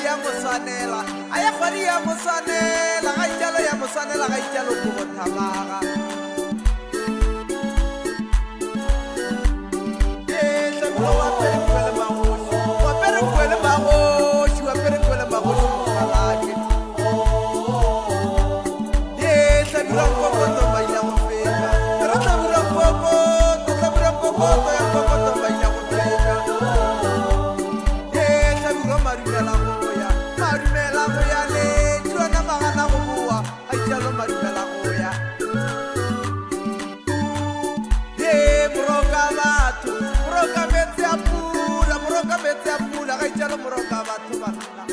ya mo swanela, a ye kgwadi ya mo swanela, ga itšalo ya mo swanela, ga itšalo ko go thamaga. Ee, Hlabirwa wa pere kwele magoši, wa pere kwele magoši, wa pere kwele magoši mokgalabje. Ye, Hlabirwa nkokoto maila go feta, re Hlabirwa nkokoto, Hlabirwa nkokoto ya nkokoto maila go feta. Ye, Hlabirwa madumela go ya, madumela go ya le tšona magana go boa, a itšalo madumela go ya. Ye, moroka batho, moroka meetse a pula, moroka meetse a pula, ga itšalo moroka batho banna.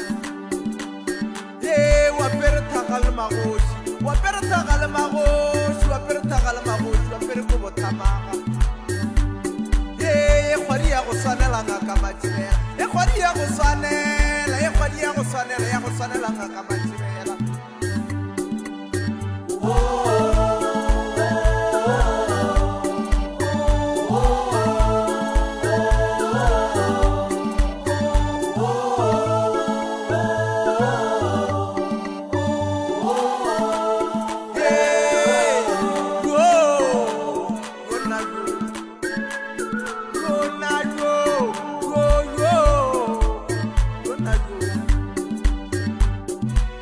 Ye, wa pere thaga le magoši, wa pere thaga le magoši, wa pere thaga le magoši, wa pere kobo thamaga. Ye, ye kgwadi ya go swanela ngaka Matšibela, ye kgwadi ya go swanela, ye kgwadi ya go swanela, ya go swanela ngaka Matšibela. Ye, yo, yona yo, yona yo, yo, yo, yona yo.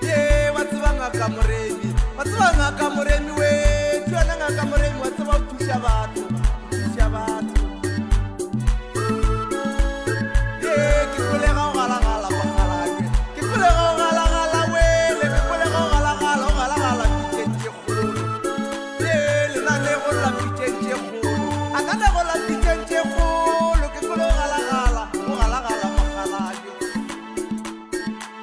Ye, wa tseba ngaka Moremi, wa tseba ngaka Moremi we, tšona ngaka Moremi, wa tseba o thuša batho, o thuša batho. Ye, ke kwele ga o galagala mokgalabje, ke kwele ga o galagala wele, ke kwele ga o galagala, o galagala pitšeng tše kgolo. Ye, lenanego la pitšeng tše kgolo, a nanego la pitšeng tše kgolo, ke kwele o galagala, o galagala mokgalabje.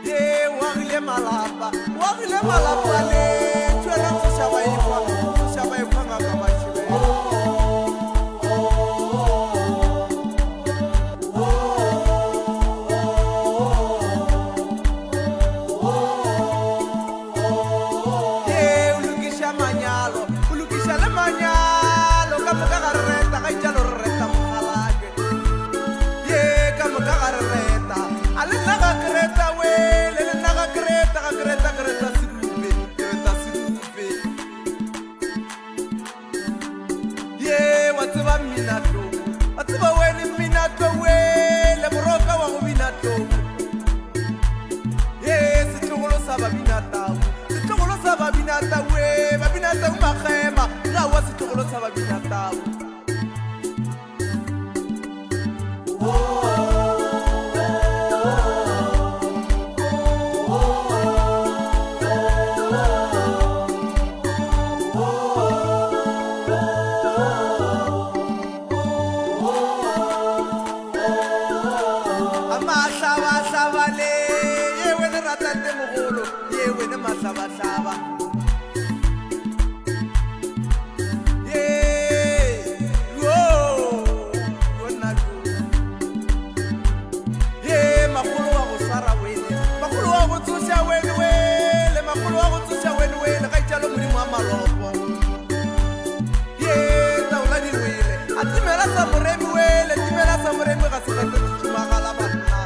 Ye, o agile malapa, o agile malapa le tšwela tsoša ba ekwa, tsoša ba ekwa ngaka Matšibela. Ye, o lokiša manyalo, o lokiša le manyalo, ka moka ga re reta, ga itšalo re reta mokgalabje. Ye, ka moka ga re reta, a le nna ga ke reta wele, le nna ga ke reta, ga ke reta, ke reta sedupe, ke reta sedupe. Ye, wa tseba mmina tlou, wa tseba wene mmina tlou wele, moroka wa go bina tlou. Ye, setlogolo sa babina tau, setlogolo sa babina tau we, babina tau makgema, ga wa setlogolo sa babina tau. A mahlabahlaba le, ye wene ratate mogolo, ye wene mahlabahlaba. Ye, yo, yona yo. Ye, makgolo wa go swara wele, makgolo wa go tsoša wele wele, makgolo wa go tsoša wele wele, ga itšalo modimo wa malopo. Ye, taola di wele, a timela sa moremi wele, timela sa moremi ga se kgethe tšhumagala banna.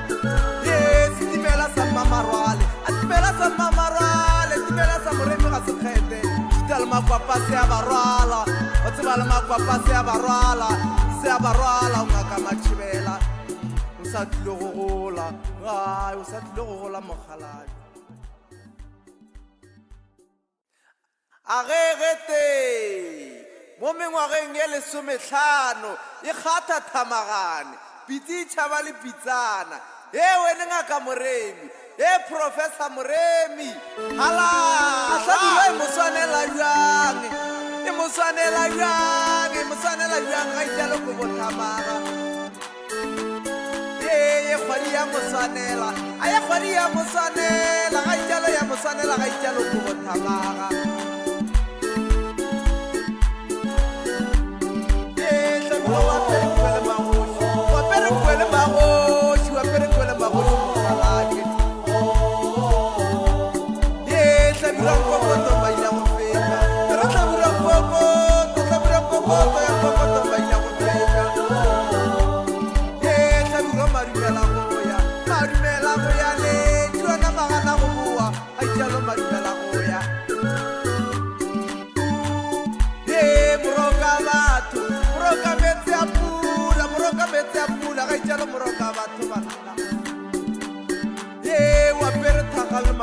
Ye, setimela sa mmamarwale, a timela sa mmamarwale, timela sa moremi ga se kgethe. Šita le makwapa se a ba rwala, wa tseba le makwapa se a ba rwala, se a ba rwala, o ngaka Matšhibela. O sa tlile go gola, ai, o sa tlile go gola mokgalabje. A ge ge tee mo mengwageng ye lesomehlano e kgatha thamagane, pitsi e tšhaba le pitsana. He wene Ngaka Moremi, he Professor Moremi, halala! Hlabirwa e mo swanela bjang, e mo swanela bjang, e mo swanela bjang ga itšalo kobo thamaga. Ye, ye kgwadi ya mo swanela, a ye kgwadi ya mo swanela, ga itšalo ya mo swanela ga itšalo kobo thamaga. Ye, Hlabirwa wa pere kwele magoši, wa pere kwele magoši, wa pere kwele magoši mokgalabje. Ye, Hlabirwa nkokoto maila go feta, re Hlabirwa nkokoto, Hlabirwa nkokoto ya nkokoto maila go feta. Ye, Hlabirwa madumela go ya, madumela go ya le tšona.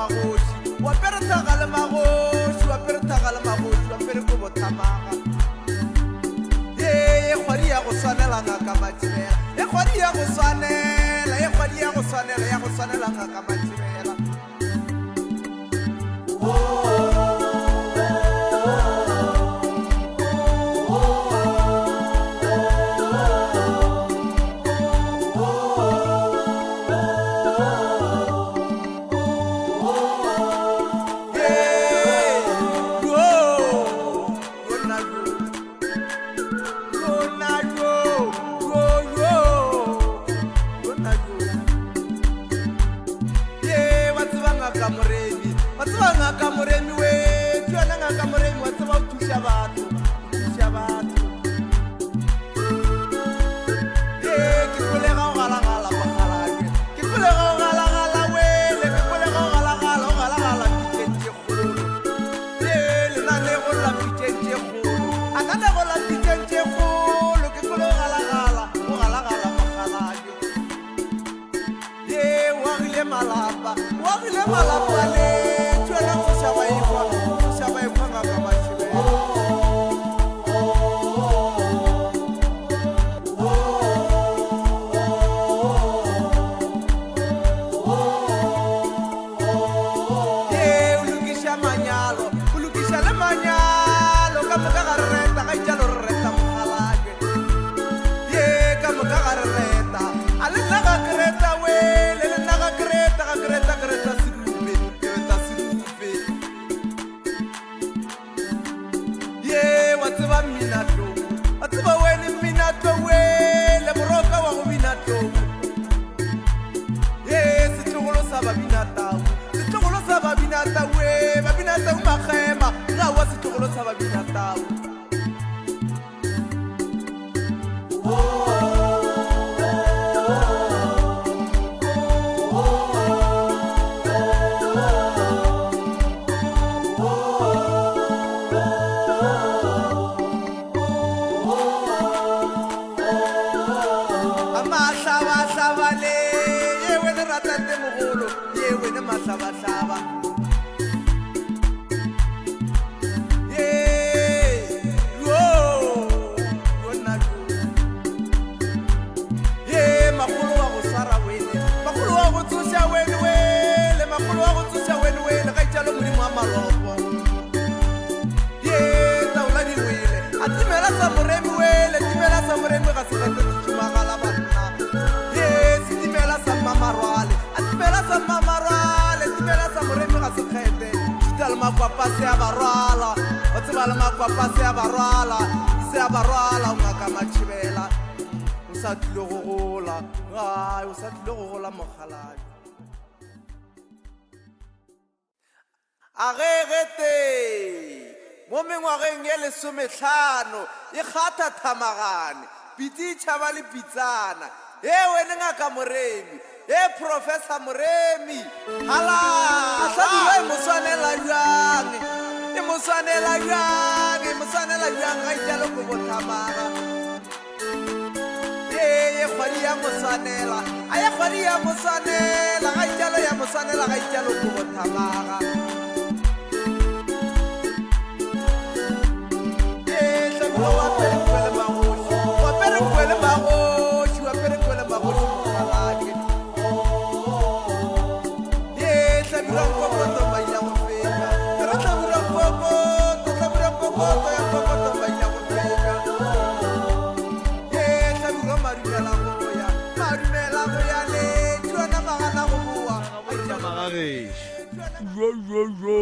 magoši, o apere thaga le magoši, o apere thaga le magoši, o apere kobo thamaga. Ye, ye kgwadi ya go swanela ngaka Mathibela, ye kgwadi ya go swanela, ye kgwadi ya go swanela, ya go swanela ngaka Mathibela. Ye wa tseba ngaka Moremi, wa tseba ngaka Moremi we, ke yona ngaka Moremi wa tseba o thuša batho, o thuša batho. Ye ke kwele ga o galagala mokgalabje, ke kwele ga o galagala wele, ke kwele ga o galagala, o galagala pitšeng tše kgolo. Ye lenanego la pitšeng tše kgolo, a nanego la pitšeng tše kgolo, ke kwele o galagala, o galagala mokgalabje. Ye o agile malapa, o agile malapa le tšwela tsoša baekwa, tsoša baekwa ngaka Mathibela. Ye o lokiša manyalo, o lokiša le manyalo, ka moka ga re reta, ga itšalo re reta mokgalabje. Ye ka moka ga re reta, a le nna ga ke reta wele, le nna ga ke reta, ga ke reta, ke reta serupe, ke reta serupe. Ye wa tseba mmina tlou, wa tseba wene mmina tlou wele, moroka wa go bina tlou. Ye setlogolo sa babina tau, setlogolo sa babina tau we, babina tau makgema, ga wa setlogolo sa babina tau. Mahlabahlaba le ye wene ratate mogolo ye wene mahlabahlaba Ye makgolo wa go swara wene, makgolo wa go tsoša wene wele, makgolo wa go tsoša wene wele, ga itšalo modimo wa malopo. Ye taola di wele, a timela sa moremi wele, timela sa moremi ga se kgete tšhumagala banna. Ye setimela sa mmamarwale, a timela sa mmamarwale, timela sa moremi ga se kgete. Šita le makwapa se a ba rwala, wa tseba le makwapa se a ba rwala, se a ba rwala o ngaka Matšhibela. O sa tlile go gola, ai o sa tlile go gola mokgalabje. A ge gete mo mengwageng ye lesomehlano e kgatha thamagane, pitsi e tšhaba le pitsana. He wene Ngaka Moremi, he Professor Moremi, halala! Hlabirwa e mo swanela bjang, e mo swanela bjang, e mo swanela bjang ga itšalo kobo thamaga. Ye ye kgwadi ya mo swanela, a ye kgwadi ya mo swanela, ga itšalo ya mo swanela ga itšalo kobo thamaga. Ye Hlabirwa o apere nkwe le magoši, o apere nkwe le magoši, o apere nkwe le magoši mokgalabje. Ye Hlabirwa nkokoto maila go feta, ke re Hlabirwa nkokoto, Hlabirwa nkokoto ya nkokoto maila go feta. Ye Hlabirwa madumela go ya, madumela go ya le tšona magana go boa. Magagešo. Jo, jo, jo.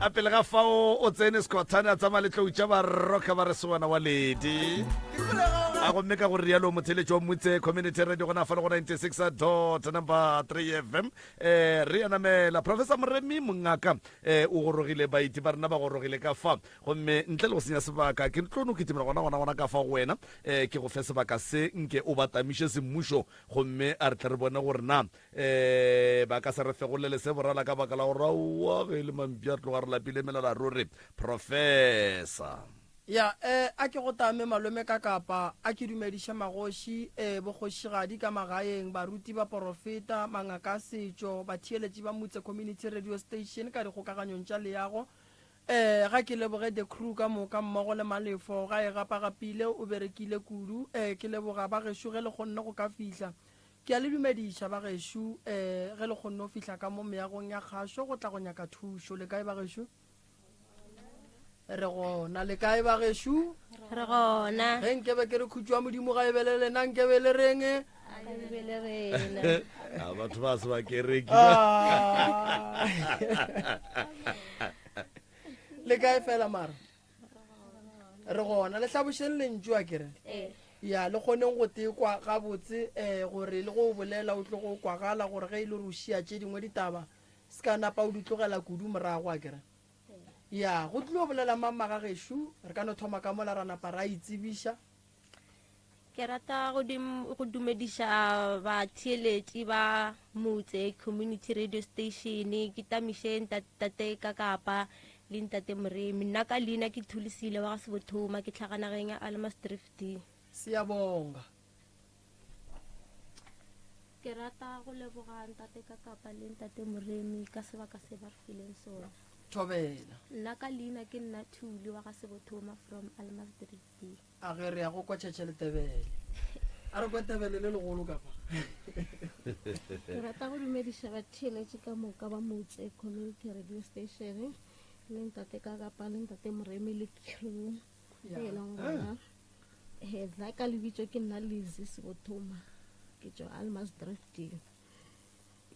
A pele ga fao o tsene Skhothane a tsamaya le tlou tša baroka ba re sewana wa ledi. A gomme ka go rialo motheletši wa Mmutse Community Radio gona fa le go 96 dot number 3 FM. Eh re a namela Professor Moremi mongaka eh o gorogile baeti ba rena ba gorogile ka fa gomme ntle le go senya sebaka ke tlo no kitimela gona gona gona ka fa go wena eh ke go fe sebaka se nke o ba tamiše semmušo gomme a re tle re bone gore na um ba ka se re fegolele se borala ka baka la gore aowa ge e le mampi a tloga re lapile melala ruri. Professor. Ya, eh, a ke go tame malome ka kapa, a ke dumediše magoši, eh, bokgošigadi ka magaeng, baruti, baporofeta, mangaka a setšo, batheeletši ba Mutse Community Radio Station ka dikgokaganyong tša leago. Eh, ga ke leboge the crew ka moka mmogo le Malefo, ga e gapagapile, o berekile kudu. Eh, ke leboga ba gešo ge le kgonne go ka fihla. Ke a le dumediša ba gešo, eh, ge le kgonne go fihla ka mo meagong ya kgašo go tla go nyaka thušo. Le kae ba gešo? Re gona. Le kae ba gešo? Re gona. Ge nkebe ke re khutšo ya Modimo ga e be le lena, nkebe le reng? A e be le rena. A batho ba se ba kereki. Ah. Le kae fela mara? Re gona. Le hlabošeng lentšu a ke re? Ee. Ya, le kgoneng go tekwa gabotse um gore le go bolela o tlo go kwagala gore ge e le gore o šia tše dingwe ditaba se ka napa o di tlogela kudu morago a kere. Ya, go tlilo bolela mang magagešo? Re ka no thoma ka mola ra napa ra itsebiša. Ke rata go go dumediša batheeletši ba Motse Community Radio Station. Ke tamiše ntate Kakapa le ntate Moremi. Nna ka leina ke Thulisile wa ga Sebothoma, ke tlhaga nageng ya Almasdrift. Siyabonga. Ke rata go leboga ntate Kakapa le ntate Moremi ka sebaka se ba re fileng sona. Thobela. Nna ka leina ke nna Thuli wa ga Sebothoma from Almasdrift. A ge re ya go kwa tšhetšhe le tebele. A re kwa tebele le legolo ka fa. Ke rata go dumediša batheeletši ka moka ba Motse Community Radio Station le ntate Kakapa le ntate Moremi le crew e leng gona. He, nna ka lebitso ke nna Lizzy Sebothoma, ke tšwa Almasdrift.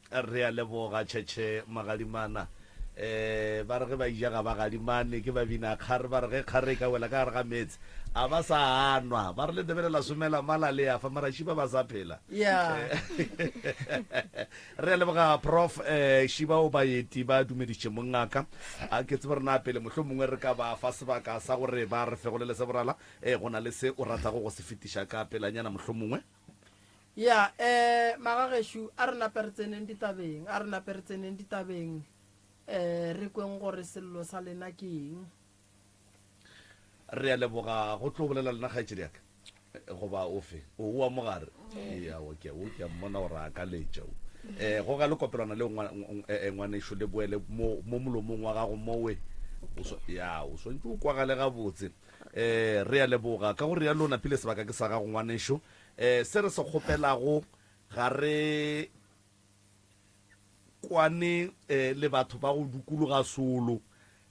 Re a leboga Tšhetšhe Magadimana. Eh, ba re ge ba ija ga ba gadimane, ke ba bina kgare, ba re ge kgare e ka wela ka gare ga meetse, a ba sa anwa. Ba re le Ndebele la somela mala le ya fa, mara šiba ba sa phela. Yeah. Re a leboga Prof. Eh, šiba o baeti ba dumediše mongaka. A ke tsebe rena pele mohlomongwe re ka ba fa sebaka sa gore ba re fegolele se borala. Eh, go na le se o ratago go se fetiša ka pelanyana mohlomongwe. Ya, eh, magagešo, a re nape re tseneng ditabeng, a re nape re tseneng ditabeng, eh, re kweng gore sello sa lena ke eng. Re a leboga go tlo bolela lena kgaetšedi ya ka. Goba ofe? O wa mogare? Ya, o ke o ke a mmona gore a ka letša o. Eh, goga le kopelwana leo ngwanešo le boele mo mo molomong wa gago mowe. O swa, ya, o swantše o kwagale gabotse. Eh, re a leboga. Ka go realo napile sebaka ke sa gago ngwanešo. Eh, se re se kgopelago, ga re kwane eh, le batho ba go dukologa solo.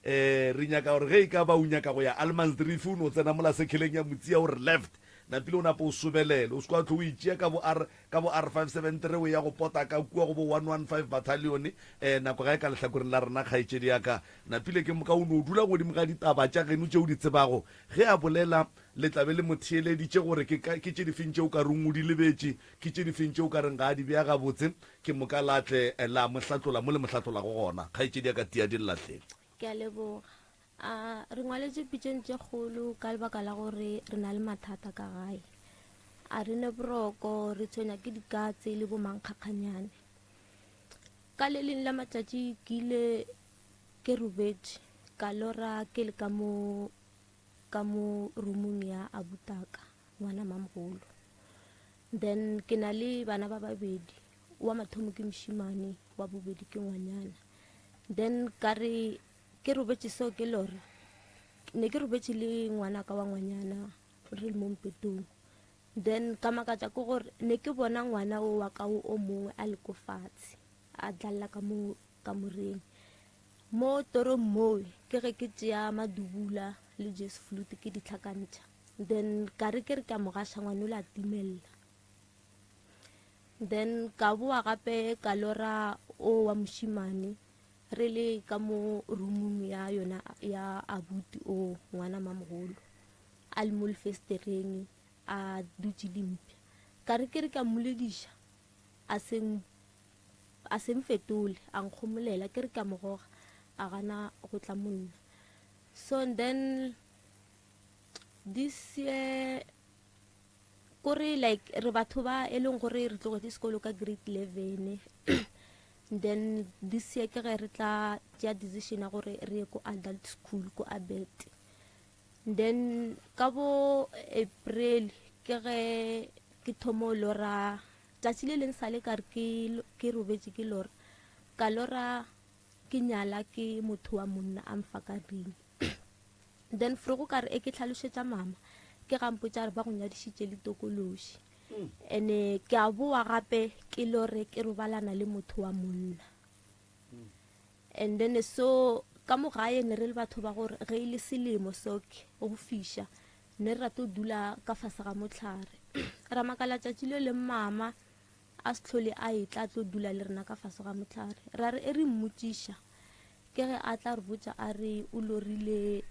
Eh, re nyaka gore ge e ka ba o nyaka go ya Allemansdrift, o no tsena mola sekheleng ya Motsia o re left, napile o napa o sobelele. O se kwa tlo o itšea ka bo R, ka bo R573 o ya go pota ka kua go bo 115 Battalion. Eh, nako ga e ka lehlakoreng la rena, kgaetšedi ya ka. Napile ke moka o no dula godimo ga ditaba tša geno tše o di tsebago. Ge a bolela, Le tla be le mo theeleditše gore ke, ke tše difeng tše o ka reng o di lebetše, ke tše difeng tše o ka reng ga a di bea gabotse, ke moka la tle la mo hlatlola mo le mo hlatlolago gona. Kgaetšedi ya ka tia di lla hle. Ke a leboga. A re ngwaletše pitšeng tše kgolo ka lebaka la gore re na le mathata ka gae. A re ne boroko, re tshwenya ke dikatse le bomankgakganyane. Ka le leng la matšatši ke ile ke robetše, ka lora ke le ka mo ka mo roomong ya abutaka ngwana mamogolo. Then ke na le bana ba babedi, wa mathomo ke mošemane, wa bobedi ke ngwanyana. Then ka re ke robetše so ke lora, ne ke robetše le ngwanaka wa ngwanyana re le mo mpetong. Then ka makatša ke gore ne ke bona ngwana o wa ka o mongwe a le ko fatshe a dlalla ka mo kamoreng. Mo torong mowe ke ge ke tšea madubula le jazz flute ke di hlakantšha, then ka re ke re ke a mo gaša ngwana o la timella. Then ka boa gape ka lora o wa mošemane re le ka mo roomong ya yona ya abuti o ngwana mamogolo a le mo lefestereng a dutše le mpša. Ka re ke re ke a mmolediša a se A se mfetole, a nkgomolela, ke re ke a mo goga, a gana go tla mo nna. So and then this year kore like re batho ba e leng gore re tlogetše sekolo ka grade 11 then this year ke ge re tla tšea decision ya gore re ye ko adult school ko Abet. Then ka bo April ke ge ke thomo lora tšatši le leng sale ka re ke ke robetše ke lora ka lora ke nyala ke motho wa monna a mfa ka ring. Then frogo ka re e ke hlalošetša mama ke ga mpotša re ba go nyadišitše le tokološi. Ene ke a boa gape ke lore ke robalana le motho wa monna. And then so ka mo gae ne re le batho ba gore ge e le selemo so ke go fiša ne re rata go dula ka fase ga mohlare. Ra makala tšatši le leng mama a se hlole a etla a tlo dula le rena ka fase ga mohlare. Ra re e re mmotšiša ke ge a tla re botša a re o lorile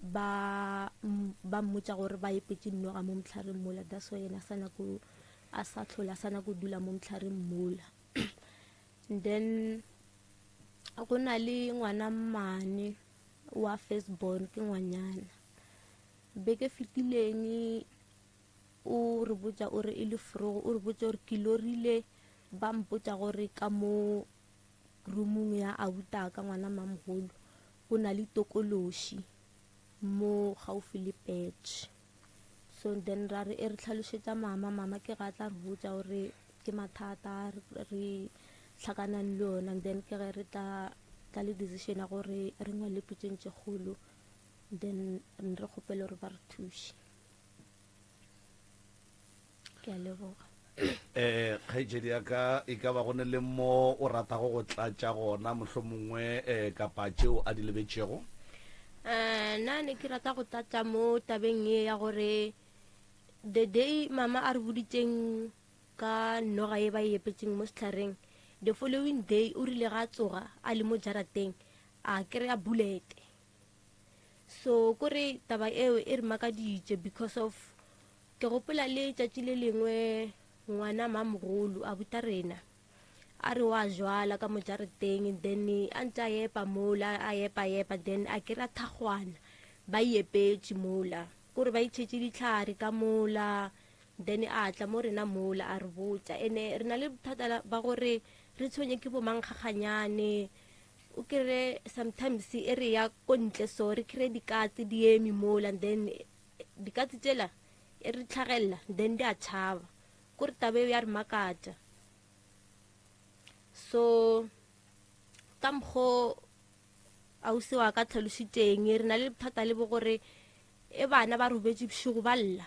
ba ba mmotša gore ba epetše noga mo mohlareng mola, that's why yena a sa nyako a sa hlole a sa nyako dula mo mohlareng mola. Then go na le ngwana mmane wa first born ke ngwanyana. Beke fetileng o re botša o re e le frogo o re botša gore ke lorile ba mpotša gore ka mo roomong ya abutaka ngwana mamogolo go na le tokološi mo gaufi le patch. So then ra re e re tlhalošetša mama, mama ke ga tla re botša gore ke mathata re tlhakanang le ona. Then ke ge re tla tla le decision ya gore re ngwale pitšeng tše kgolo, then re kgopele gore ba re thuše. Ke a leboga. Eh, kgaetšedi ya ka, e ka ba go ne le mo o ratago go tlatša gona mohlomongwe eh, kapa tšeo a di lebetšego? Eh, nna ne ke rata go tlatša mo tabeng ye ya gore the day mama a re boditšeng ka noga ye ba e epetšeng mo setlhareng, the following day o rile ga a tsoga a le mo jarateng a kry-a bullet. So kore taba eo e re makaditše because of Ke gopola le tšatši le lengwe ngwana mamogolo a buta rena a re wa jwala ka mo jareteng, then a ntse a epa mola a epa epa, then a kry-a thakgwana ba e epetše mola, kore ba itšhetše dihlare ka mola, then a tla mo rena mola a re botša. Ene re na le bothata ba gore re tshwenye ke bomankgakganyane, o kry-e sometimes e re ya ko ntle so re kry-e dikatse di eme mola, then dikatse tšela e re tlhagelela then di a tšhaba, kore taba eo ya re makatša. So ka mokgo ausi wa ka tlhalošitšeng, re na le bothata le bo gore e bana ba robetše bošego ba lla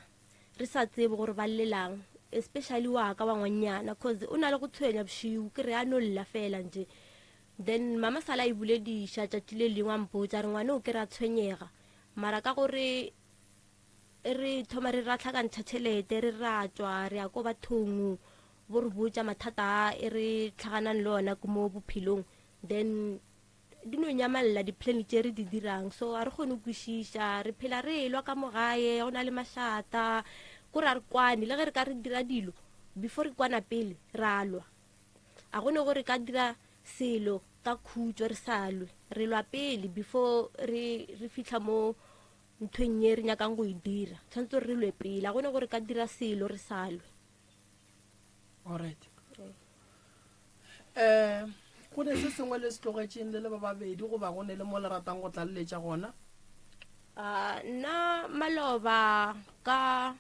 re sa tsebe gore ba llelang, especially wa ka wa ngwannyana, cause o na le go tshwenya bošego ke re a no lla fela nje. Then mama sala e bolediša tšatši le lengwe a mpotša re ngwane o ke re a tshwenyega, mara ka gore re thoma re rahlakantšha tšhelete re ra tšwa re ya ko bathong bo re botša mathata a e re tlhaganang le ona mo bophelong, then di no nyamalla di-plan tše re di dirang, so a re kgone go kwešiša, re phela re elwa ka mo gae, go na le mašata, kore a re kwane, le ge re ka re dira dilo before re kwana pele ra lwa, a gone gore ka dira selo ka khutšo re sa lwe, re lwa pele before re re fihla mo nthweng ye re nyakang go e dira, tshwanetse gore re lwe pele, a gone gore ka dira selo re sa lwe. Alright. Eh, go ne se sengwe le se tlogetšeng le le ba babedi goba go ne le mo le ratang go tlaleletša gona? Ah, nna maloba ka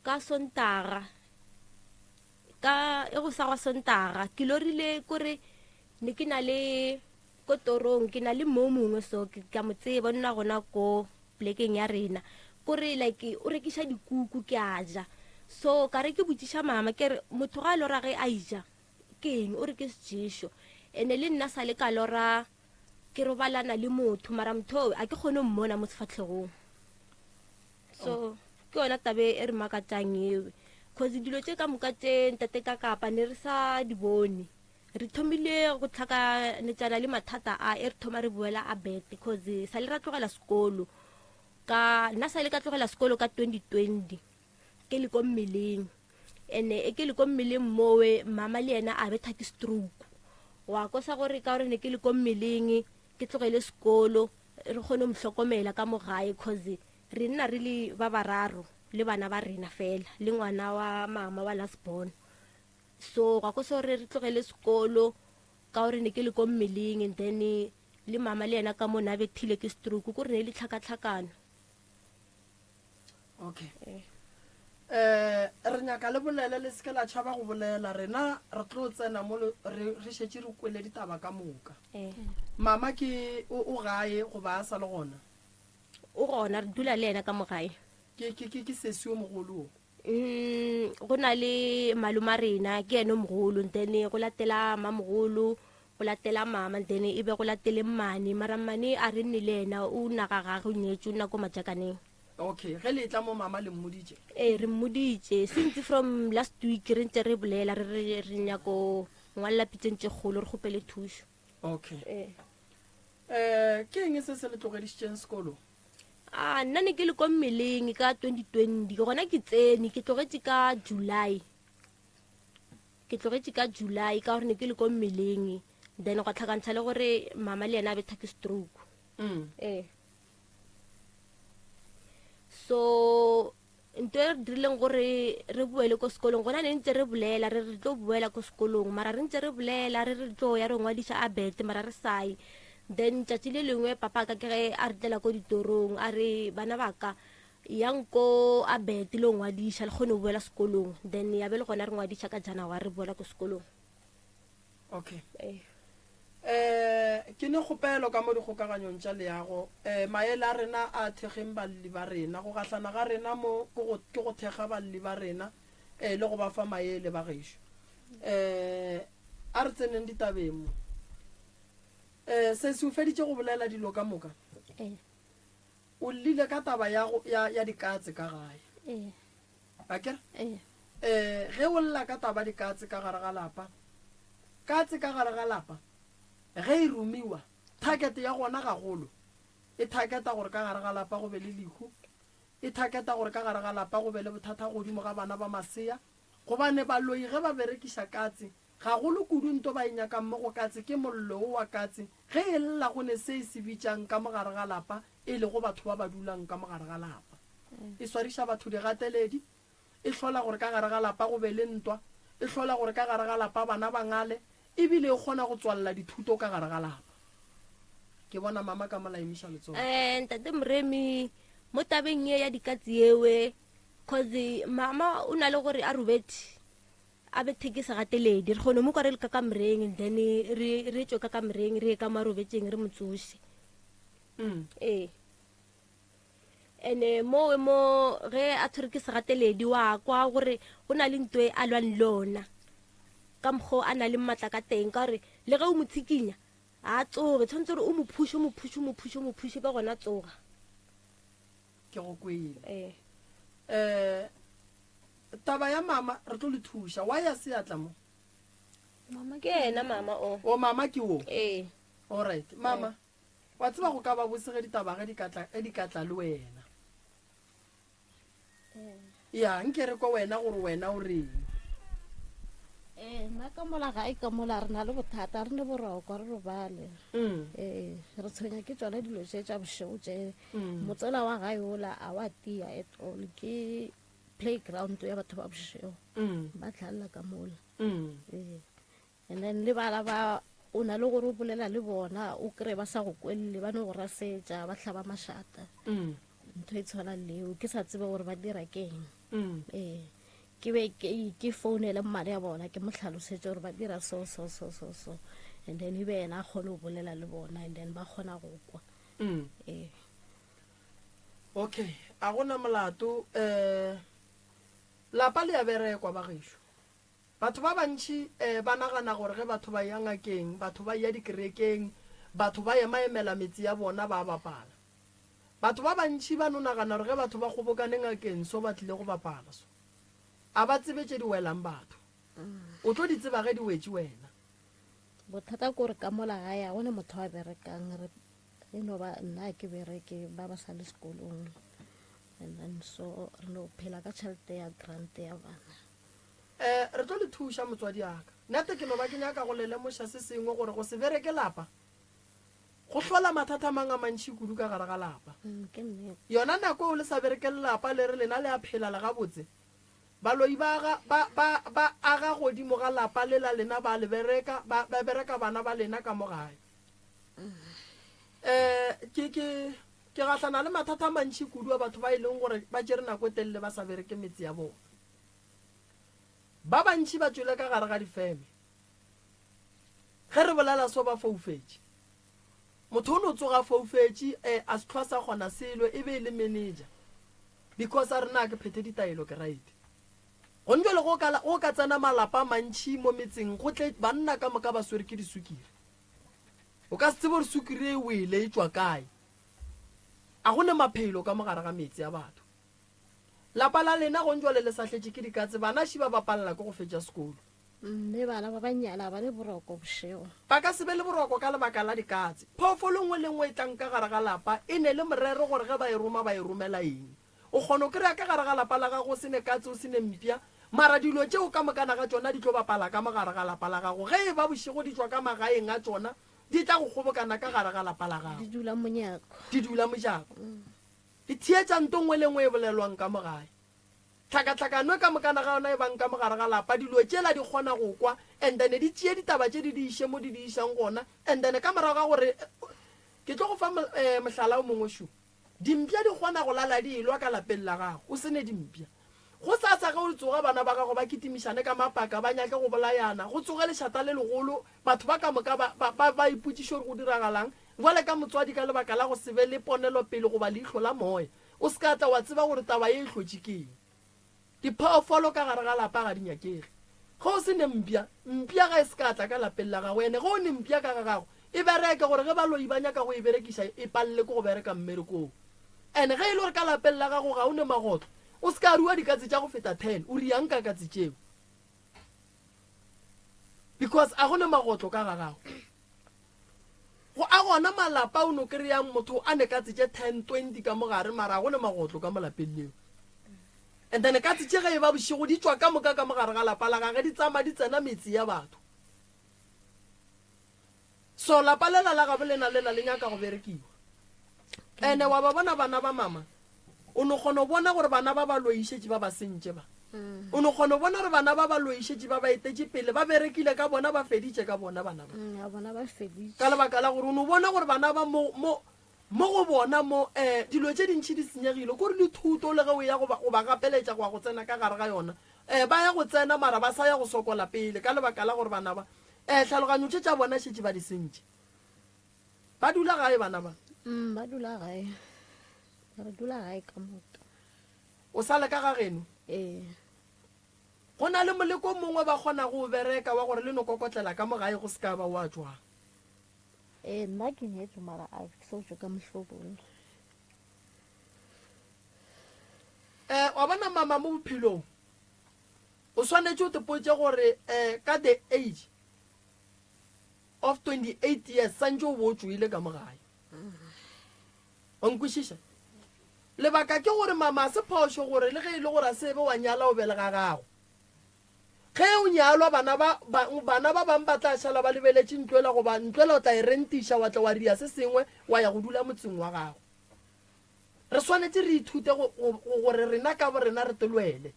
Ka Sontaga, ka e go sa gwa Sontaga, ke lorile kore ne ke na le ko torong, ke na le mo mongwe so ke ka mo tseba, o nna gona ko plekeng ya rena, kore like o rekiša dikuku ke a ja. So ka re ke botšiša mama ke re motho ga a lora ge a ija ke eng, o re ke seješo. Ene le nna sa le ka lora ke robalana le motho, mara motho oo a ke kgone go mmona mo sefatlhegong. So ke yona tabe e re makatšang ewe, cause dilo tše ka moka tše ntate ka kapa ne re sa di bone. Re thomile go tlhakanetšana le mathata a e re thoma re boela a bet, cause sa le ra tlogela sekolo ka nna sa le ka tlogela sekolo ka 2020 ke le ko mmeleng, ene e ke le ko mmeleng mowe mama le yena a betha ke stroke, wa kosa gore ka gore ne ke le ko mmeleng ke tlogele sekolo re kgone go mo hlokomela ka mo gae, cause re nna re le ba bararo le bana ba rena fela le ngwana wa mama wa last born. So ga go se gore re tlogele sekolo ka gore ne ke le ko mmeleng, and then Le mama le yena ka mo na bethile ke stroke, ko re ne e le tlhakatlhakano. Okay. Eh, re nyaka le bolele, le seke la tšhaba go bolela. Rena re tlo tsena mo re re šetše re kwele ditaba ka moka. Eh. Mama ke o o gae goba a sa le gona? O gona, re dula le yena ka mo gae. Ke ke ke ke sesi o mogolo o. Mm, go na le maloma rena, ke yena o mogolo, then go latela mamogolo, go latela mama, then e be go latele mmane. Mara mmane a re nne le yena, o naga gage, o nyetše, o nna ko Majakaneng. Okay, ge le etla mo mama le mmoditše? Ee, re mmoditše since from last week re ntse re bolela re re re nyako ngwalela pitseng tše kgolo re kgopele thušo. Okay. Ee. Eh, ke eng se se le tlogedišitšeng sekolo? A nna ne ke le ko mmeleng ka 2020, gona ke tsene, ke tlogetše ka July. Ke tlogetše ka July ka gore ne ke le ko mmeleng, then gwa tlhakantsha le gore mama le yena a betha ke stroke. Ee. So nto e re dirileng gore re boele ko sekolong, gona ne ntse re bolela re re tlo boela ko sekolong, mara re ntse re bolela re re tlo ya re ngwadiša a bete, mara re saye. Then tšatši le lengwe papa ka ke ge a re tlela ko ditorong, a re bana ba ka yang ko a bete le ngwadiša le kgone go boela sekolong. Then ya be le gona re ngwadiša ka January re boela ko sekolong. Okay. Ee. Eh, ke ne kgopelo ka mo dikgokaganyong tša leago. Eh, maele a rena a thekgeng balli ba rena. Go gahlana ga rena mo ke go, ke go thekga balli ba rena, eh, le go ba fa maele ba gešo. Eh, a re tseneng ditabeng mo. Eh, sesi o feditše go bolela dilo ka moka? Ee. O llile ka taba ya go, ya, ya dikatse ka gae. Ee. Akere? Ee. Eh, ge o lla ka taba dikatse ka gare ga lapa, katse ka gare ga lapa, ge e romiwa, target ya gona gagolo, e targeta gore ka gare ga lapa go be le lehu, e targeta gore ka gare ga lapa go be le bothata godimo ga bana ba masea, gobane baloi ge ba berekiša katse, gagolo kudu nto ba e nyakang mo go katse ke mollo wo wa katse, ge e lla go ne se e se bitšang ka mo gare ga lapa, e lego batho ba ba dulang ka mo gare ga lapa. E swariša batho digateledi, e hlola gore ka gare ga lapa go be le ntwa, e hlola gore ka gare ga lapa bana ba ngale, e bile e kgona go tswalela dithuto ka gare ga lapa. Ke bona mama ka mola emiša letsogo. Eh, Ntate Moremi, mo tabeng ye ya dikatse yewe, cause mama o na le gore a robetše a bethe ke segateledi, re kgone mo kwa re le ka kamoreng, then re re tšwe ka kamoreng re ye ka mo a robetšeng re mo tsoše. Ee. Ene mowe mo ge a tshwere ke segateledi wa kwa gore go na le nto e a lwang le ona ka mokgwa o a na le maatla ka teng, ka gore le ge o mo tshikinya a tsoge, tshwanetse gore o mo phushe, o mo phushe, o mo phushe, o mo phushe ka gona tsoga. Ke go kwele. Ee. Um taba ya mama re tlo le thuša. Why a se a tla mo? Mama ke yena mama o. O mama ke o. Ee. All right. Mama. Wa tseba go ka ba bose ge ditaba ge di ka tla, ge di ka tla le wena. Ya, nke re kwa wena gore wena o reng. Ee, nna ka mola gae ka mola re na le bothata, re ne boroko, re robale. Ee, re tshwenya ke tsona dilo tše tša bošego tše. Motsela wa gae ola a wa tia at all, ke playground ya batho ba bošego. Ba tlhalela ka mola. Ee. And then le bana ba o na le gore o bolela le bona o kry ba sa go kwelele, ba no go rasetša, ba hlaba mašata. Ntho e tshwanang leo ke sa tsebe gore ba dira keng. Ee, ke be ke founele mmane ya bona ke mo tlhalosetše gore ba dira so so so so so, and then e be yena a kgone go bolela le bona, and then ba kgona go kwa. Ee. Okay, a gona molato. Um lapa le a berekwa ba gešo. Batho ba bantši ba nagana gore ge batho ba eya ngakeng, batho ba eya dikerekeng, batho ba emaemela metse ya bona ba bapala. Batho ba bantši ba no nagana gore ge batho ba kgobokane ngakeng so ba tlile go bapala so. A ba tsebe tše di welang batho. O tlo di tseba ge di wetše wena. Bothata ke gore ka mola gae ga go ne motho a berekang, re e no ba nna ke bereke, ba ba sa le sekolong, and then so re no phela ka tšhelete ya grant ya bana. Eh, re tlo le thuša, motswadi a ka. Nete ke no ba ke nyaka go le lemoša se sengwe, gore go se bereke lapa go hlola mathata a mang a mantši kudu ka gare ga lapa. Mm, ke nnete. Yona nako eo le sa bereke lelapa le re lena le a phela le gabotse, baloi ba aga, ba, ba, ba aga godimo ga lapa le la lena, ba le bereka, ba, ba bereka bana ba lena ka mo gae. Um ke ke ke gahlana le mathata a mantši kudu a batho ba e leng gore ba tšere nako e telele ba sa bereke metse ya bona. Ba bantši ba tšwele ka gare ga difeme. Ge re bolela so ba foufetše. Motho o no tsoga a foufetše, eh, a se hlwa sa kgona selo, e be e le manager. Because a re na ke phethe ditaelo ke right. Gone jwale go ka, go ka tsena malapa a mantši mo metseng go tle banna ka moka ba swere ke disukiri. O ka se tsebe gore sukiri e wele e tšwa kae. A go ne maphelo ka mo gare ga metse ya batho. Lapa la lena gone jwale le sahletše ke dikatse, bana ši ba ba palela ke go fetša sekolo. Mme bana ba bannyane ga ba ne boroko bošego. Ba ka se be le boroko ka lebaka la dikatse. Phoofolo nngwe le nngwe e tlang ka gare ga lapa e ne le morero gore ge ba e roma ba e romela eng. O kgona go kry-a ka gare ga lapa la gago o se ne katse o se ne mpša, mara dilo tšeo ka mokana ga tšona di tlo bapala ka mo gare ga lapa la gago. Ge e ba bošego di tšwa ka magaeng a tšona di tla go kgobokana ka gare ga lapa la gago. Di dula monyako. Di dula mojako. Di theetša nto nngwe le nngwe e bolelwang ka mo gae. Tlhakatlhakano ka mokana ga yona e bang ka mo gare ga lapa, dilo tšela di kgona go kwa and then di tšee ditaba tše di di iše mo di di išang gona and then ka morago ga gore ke tlo go fa mohlala o mongwe šo. Dimpša di kgona go lala di elwa ka lapeng la gago o se ne dimpša. Gosasa ge o tsoga bana ba gago ba kitimišane ka mapaka ba nyake go bolayana, go tsoge lešata le legolo, batho ba ka moka ba, ba, ba, ba ipotšiše gore go diragalang. Bjale ka motswadi ka lebaka la go se be le ponelopele goba leihlo la moya, o se ka tla wa tseba gore taba ye e hlotše ke eng. Diphoofolo ka gare ga lapa ga di nyakege. Ge o se ne mpša, mpša ga e se ka tla ka lapeng la gago. Ene ge o ne mpša ka ga gago, e bereke gore ge baloi ba nyaka go e berekiša e palele ke go bereka mmerekong. Ene ge e le gore ka lapeng la gago ga o ne magotlo, o se ka rua dikatse tša go feta ten, o riang ka katse tšeo? Because a go ne magotlo ka ga gago. Go a gona malapa o no kry-ang motho a ne katse tše 10, 20 ka mo gare mara a go ne magotlo ka mo lapeng leo. And then katse tše ge e ba bošego di tšwa ka moka ka mo gare ga lapa la gage di tsama di tsena metse ya batho. So lapa lela la gabo lena lela le nyaka go berekiwa. Ene wa ba bona bana ba mama O no kgona go bona gore bana ba ba loišetše ba ba sentše ba. O no kgona go bona gore bana ba ba loišetše ba ba etetše pele, ba berekile ka bona, ba feditše ka bona bana ba. Mm, bona ba feditše. Ka lebaka la gore o no bona gore bana ba mo, mo, mo go bona mo, um dilo tše dintši di senyegile, kore le thuto le ge o ya go ba, go ba gapeletša go ya go tsena ka gare ga yona, um ba ya go tsena mara ba sa ya go sokola pele ka lebaka la gore bana ba, um tlhaloganyo tše tša bona šetše ba di sentše. Ba dula gae bana ba? Mm, ba dula gae. Re dula gae ka moka. O sa le ka ga geno? Ee. Go na le moleko o mongwe ba kgona go o bereka wa gore le no kokotlela ka mo gae go se ka ba wa tšwang. Ee, nna ke nyetswe mara a ke so tšwe ka mohlobolo. Eh, wa bona mama mo bophelong o swanetše o tepotše gore eh, ka the age of 28 years santše o bo o tšoile ka mo gae. Wa nkwešiša? Lebaka ke gore mama a se phošo gore le ge e le gore a se be wa nyala o be le ga gago. Ge o nyalwa bana ba, ba, bana ba bang ba tla šala ba lebeletše ntlo ela goba ntlo ela o tla e rentiša wa tla wa ria se sengwe wa ya go dula motseng wa gago. Re swanetše re ithute go, go, go, gore rena ka borena re telwele.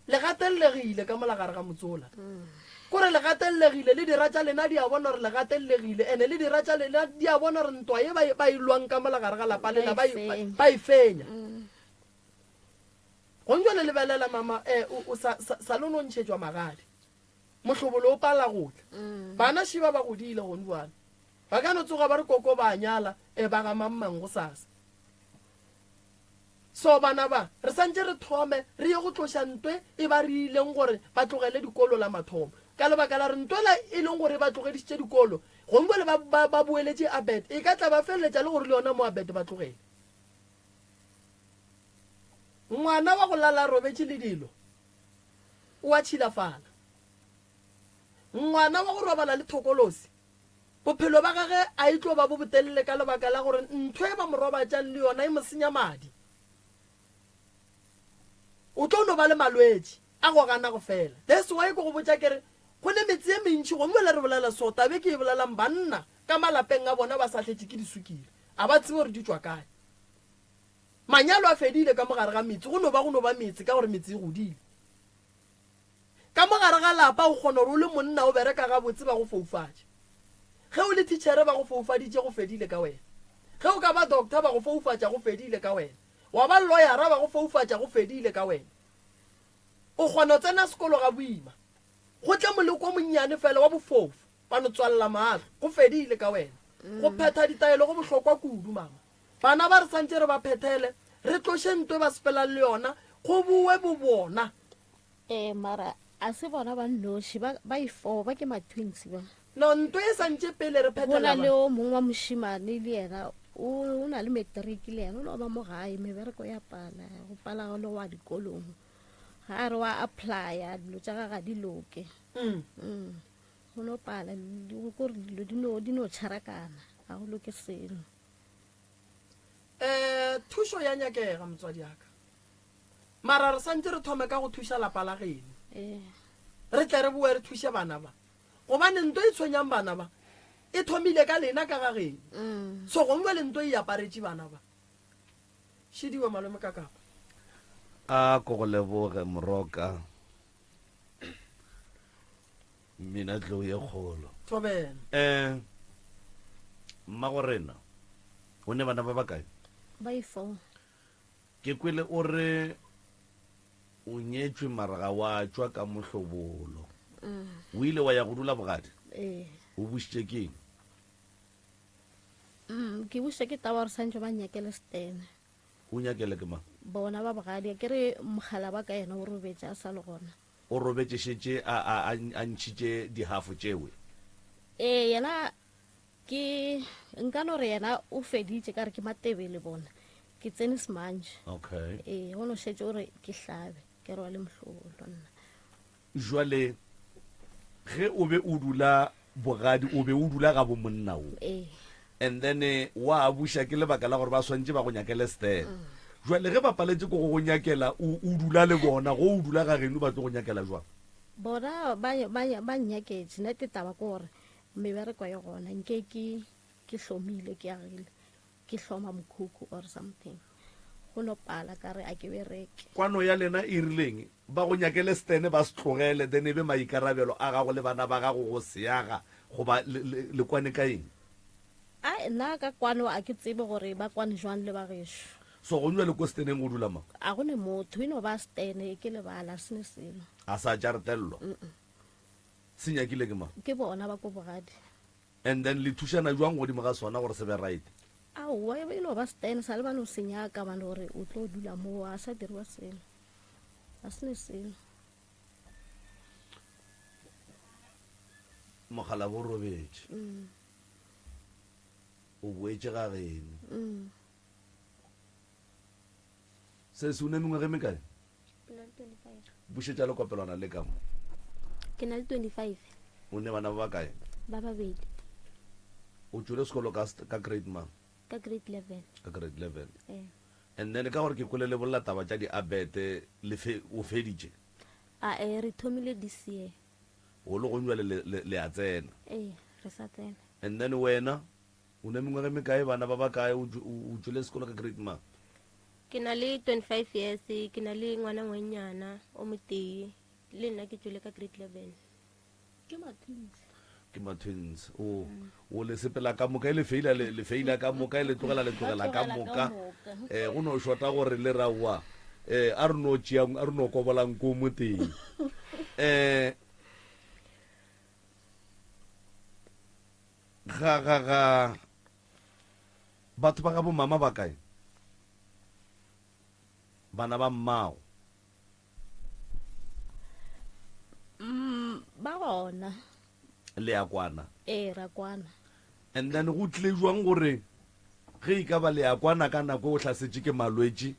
Le gatellegile ka mola gare ga motse ola. Kore le gatellegile, le dira tša lena di a bona gore le gatellegile, ene le dira tša lena di a bona gore ntwa ye ba e, ba e lwang ka mola gare ga lapa lena ba e, ba e fenya. Gong jwale lebelela mama, eh, o, o sa, sa, sa le no ntšhetšwa magadi. Mohlobolo o pala go tla. Bana šiba ba godile gong jwale. Ba ka no tsoga ba re koko ba a nyala, eh, ba ga mang mang gosasa. So bana ba, re santše re thome re ye go tloša ntwe e ba re ileng gore ba tlogele dikolo la mathomo. Ka lebaka la re ntwe la e leng gore e ba tlogedišitše dikolo, gongwe bjale ba, ba, ba boeletše Abet, e ka tla ba feleletša le gore le yona mo Abet ba tlogele. Ngwana wa go lala a robetše le dilo o a tšhilafala. Ngwana wa go robala le thokolosi Bophelo ba gage a e tlo ba bo botelele ka lebaka la gore ntho e ba mo robatšang le yona e mo senya madi. O tlo no ba le malwetši a go gana go fela. That's why ke go botša ke re go ne metse ye mentši gongwe le re bolela so tabe ke e bolelang banna ka malapeng a bona ba sahletše ke disukiri a ba tsebe gore di tšwa kae. Manyalo a fedile ka mo gare ga metse go no ba go no ba metse ka gore metse e godile. Ka mo gare ga lapa o kgona gore o le monna o bereka gabotse ba go foufatše. Ge o le thitšhere ba go foufaditše go fedile ka wena. Ge o ka ba doctor ba go foufatša go fedile ka wena. Wa ba loyara ba go foufatša go fedile ka wena. O kgona tsena sekolo ga boima. Go tle moleko o monnyane fela wa bofofu ba no tswalela mahlo go fedile ka wena. Go phetha ditaelo go bohlokwa kudu mama. Bana ba re santše re ba phethele, re tloše nto e ba sepelang le yona, go bowe bobona. Ee, mara a se bona ba nnoši, ba, ba ifo, ba ke ma-twins ba. No, nto e santše pele re Go na phethela le ba. o mongwe wa mošemane le yena, o, o na le matric le yena, o no ba mo gae, mebereko ya pala, go pala le go ya dikolong. Ga a re wa applya, dilo tša gage ga di loke. Mm. Mm. Go no pala, di- ko re dilo di no, di no tšharakana, ga go loke selo. Eh, thušo ya nyakega, motswadi ya ka. Mara re santše re thome ka go thuša lapa la geno. Ee. Re tle re boe re thuše bana ba. Gobane nto e tshwenyang bana ba e thomile ka lena ka ga geno. Mm. So gongwe le nto e aparetše bana ba. Šidiwe malome ka kapa. A ko go leboge moroka. Mmina tlou ye kgolo. Thobela. Eh mmago rena o ne bana ba bakae? Ba ifo. Ke kwele o re o nyetšwe mara ga wa tšwa ka mohlobolo. O ile wa ya go dula bogadi? Ee. O bušitše ke eng? Mm, ke bušitše ke taba gore santše ba nnyakele setene. O nyakele ke mang? Bona ba bogadi, a ke re mogala ba ka yena o robetše a sa le gona. O robetše šetše a, a, a, a ntšhitše dihafo tšewe. Ee, yena Ke, nka no re yena o feditše ka re ke Matebele bona. Ke tsene semantše. Okay. Ee, go no šetše o re ke hlabe, ke rwale mohlobolo nna. Jwale ge o be o dula bogadi, o be o dula ga bo monna wo. Ee. And then wa buša ke lebaka la gore ba swantše ba go nyakele stele. Jwale ge ba paletše ko go go nyakela, o, o dula le bona, go o dula ga geno ba tlo go nyakela jwang? Bona ba, ba, ba nnyaketše, nete taba ke gore Mebereko e gona nke ke ke hlomile ke agile ke hloma mokhukhu or something go no pala ka re a ke bereke. Kwano ya lena e rileng? Ba go nyakele stene ba se tlogele then e be maikarabelo a gago le bana ba gago go se aga goba le, le, le kwane ka eng? Ai nna ka kwano a ke tsebe gore ba kwane jwang le ba gešo. So go nywa le ko steneng go dula mang? A go ne motho e no ba stene ke lebala a se ne selo. A sa jaretellwa? Se nyakile ke mang? Ke bona ba ko bogadi. And then le thušana jwang godimo ga sona gore se be right? Aowa, e no ba stand, sa le ba no se nyaka ba no re o tlo dula moo, a sa diriwa selo. A se ne selo. Mogala bo robetše. Mm. O boetše ga geno. Mm. Se se o ne mengwaga e mekae? Ke na le 25. Bušetša lekopelwana le ka mo. Ke na le 25. O ne bana ba bakae? Ba babedi. O tšwele sekolo ka, ka grade mang? Ka grade 11. Ka grade 11. Ee. And then ka gore ke kwele le bolela taba tša diabete, le fe, o feditše? A e, re thomile this year. O le gong jwale le, le, le a tsena? Ee, re sa tsena. And then wena, o ne mengwaga e mekae, bana ba bakae, o, o, o tšwele sekolo ka grade mang? Ke na le 25 years, ke na le ngwana ngwannyana o motee, le nna ke tšwele ka grade 11. Ke ma-twins. Ke ma-twins. O, o le sepela ka moka, e le feila, le, le feila ka moka, e le tlogela, le tlogela ka moka. Eh, go no shota gore le ra wa, eh, a re no tšea, a re no kobolang ko motee. Eh, ga, ga, ga, Batho ba gabo mama ba kae? Bana ba mmago? Mm, ba gona. Le a kwana? Ee, ra kwana. And then go tlile jwang gore ge e ka ba le a kwana ka nako o hlasetše ke malwetši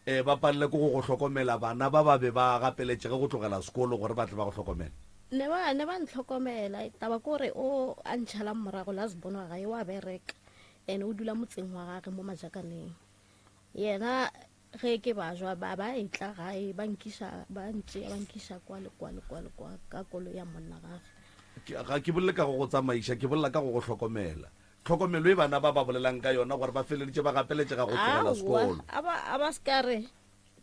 um ba palele ke go go hlokomela bana ba ba be ba gapeletšege go tlogela sekolo gore ba tle ba go hlokomele? Ne ba ne ba ntlhokomela taba ke gore o a ntšhalang morago last born wa gae wa bereka and o dula motseng wa gage mo Majakaneng. Yena ge ke bajwa ba ba etla gae ba nkiša ba ntšea ba nkiša kwa le kwa le kwa le kwa ka koloi ya monna gage. Ga ke bolele ka go go tsamaiša ke bolela ka go go hlokomela. Tlhokomelo e bana ba ba bolelang ka yona gore ba feleleditše ba gapeletšega go tlogela Aowa sekolo. a ba a ba se ka re.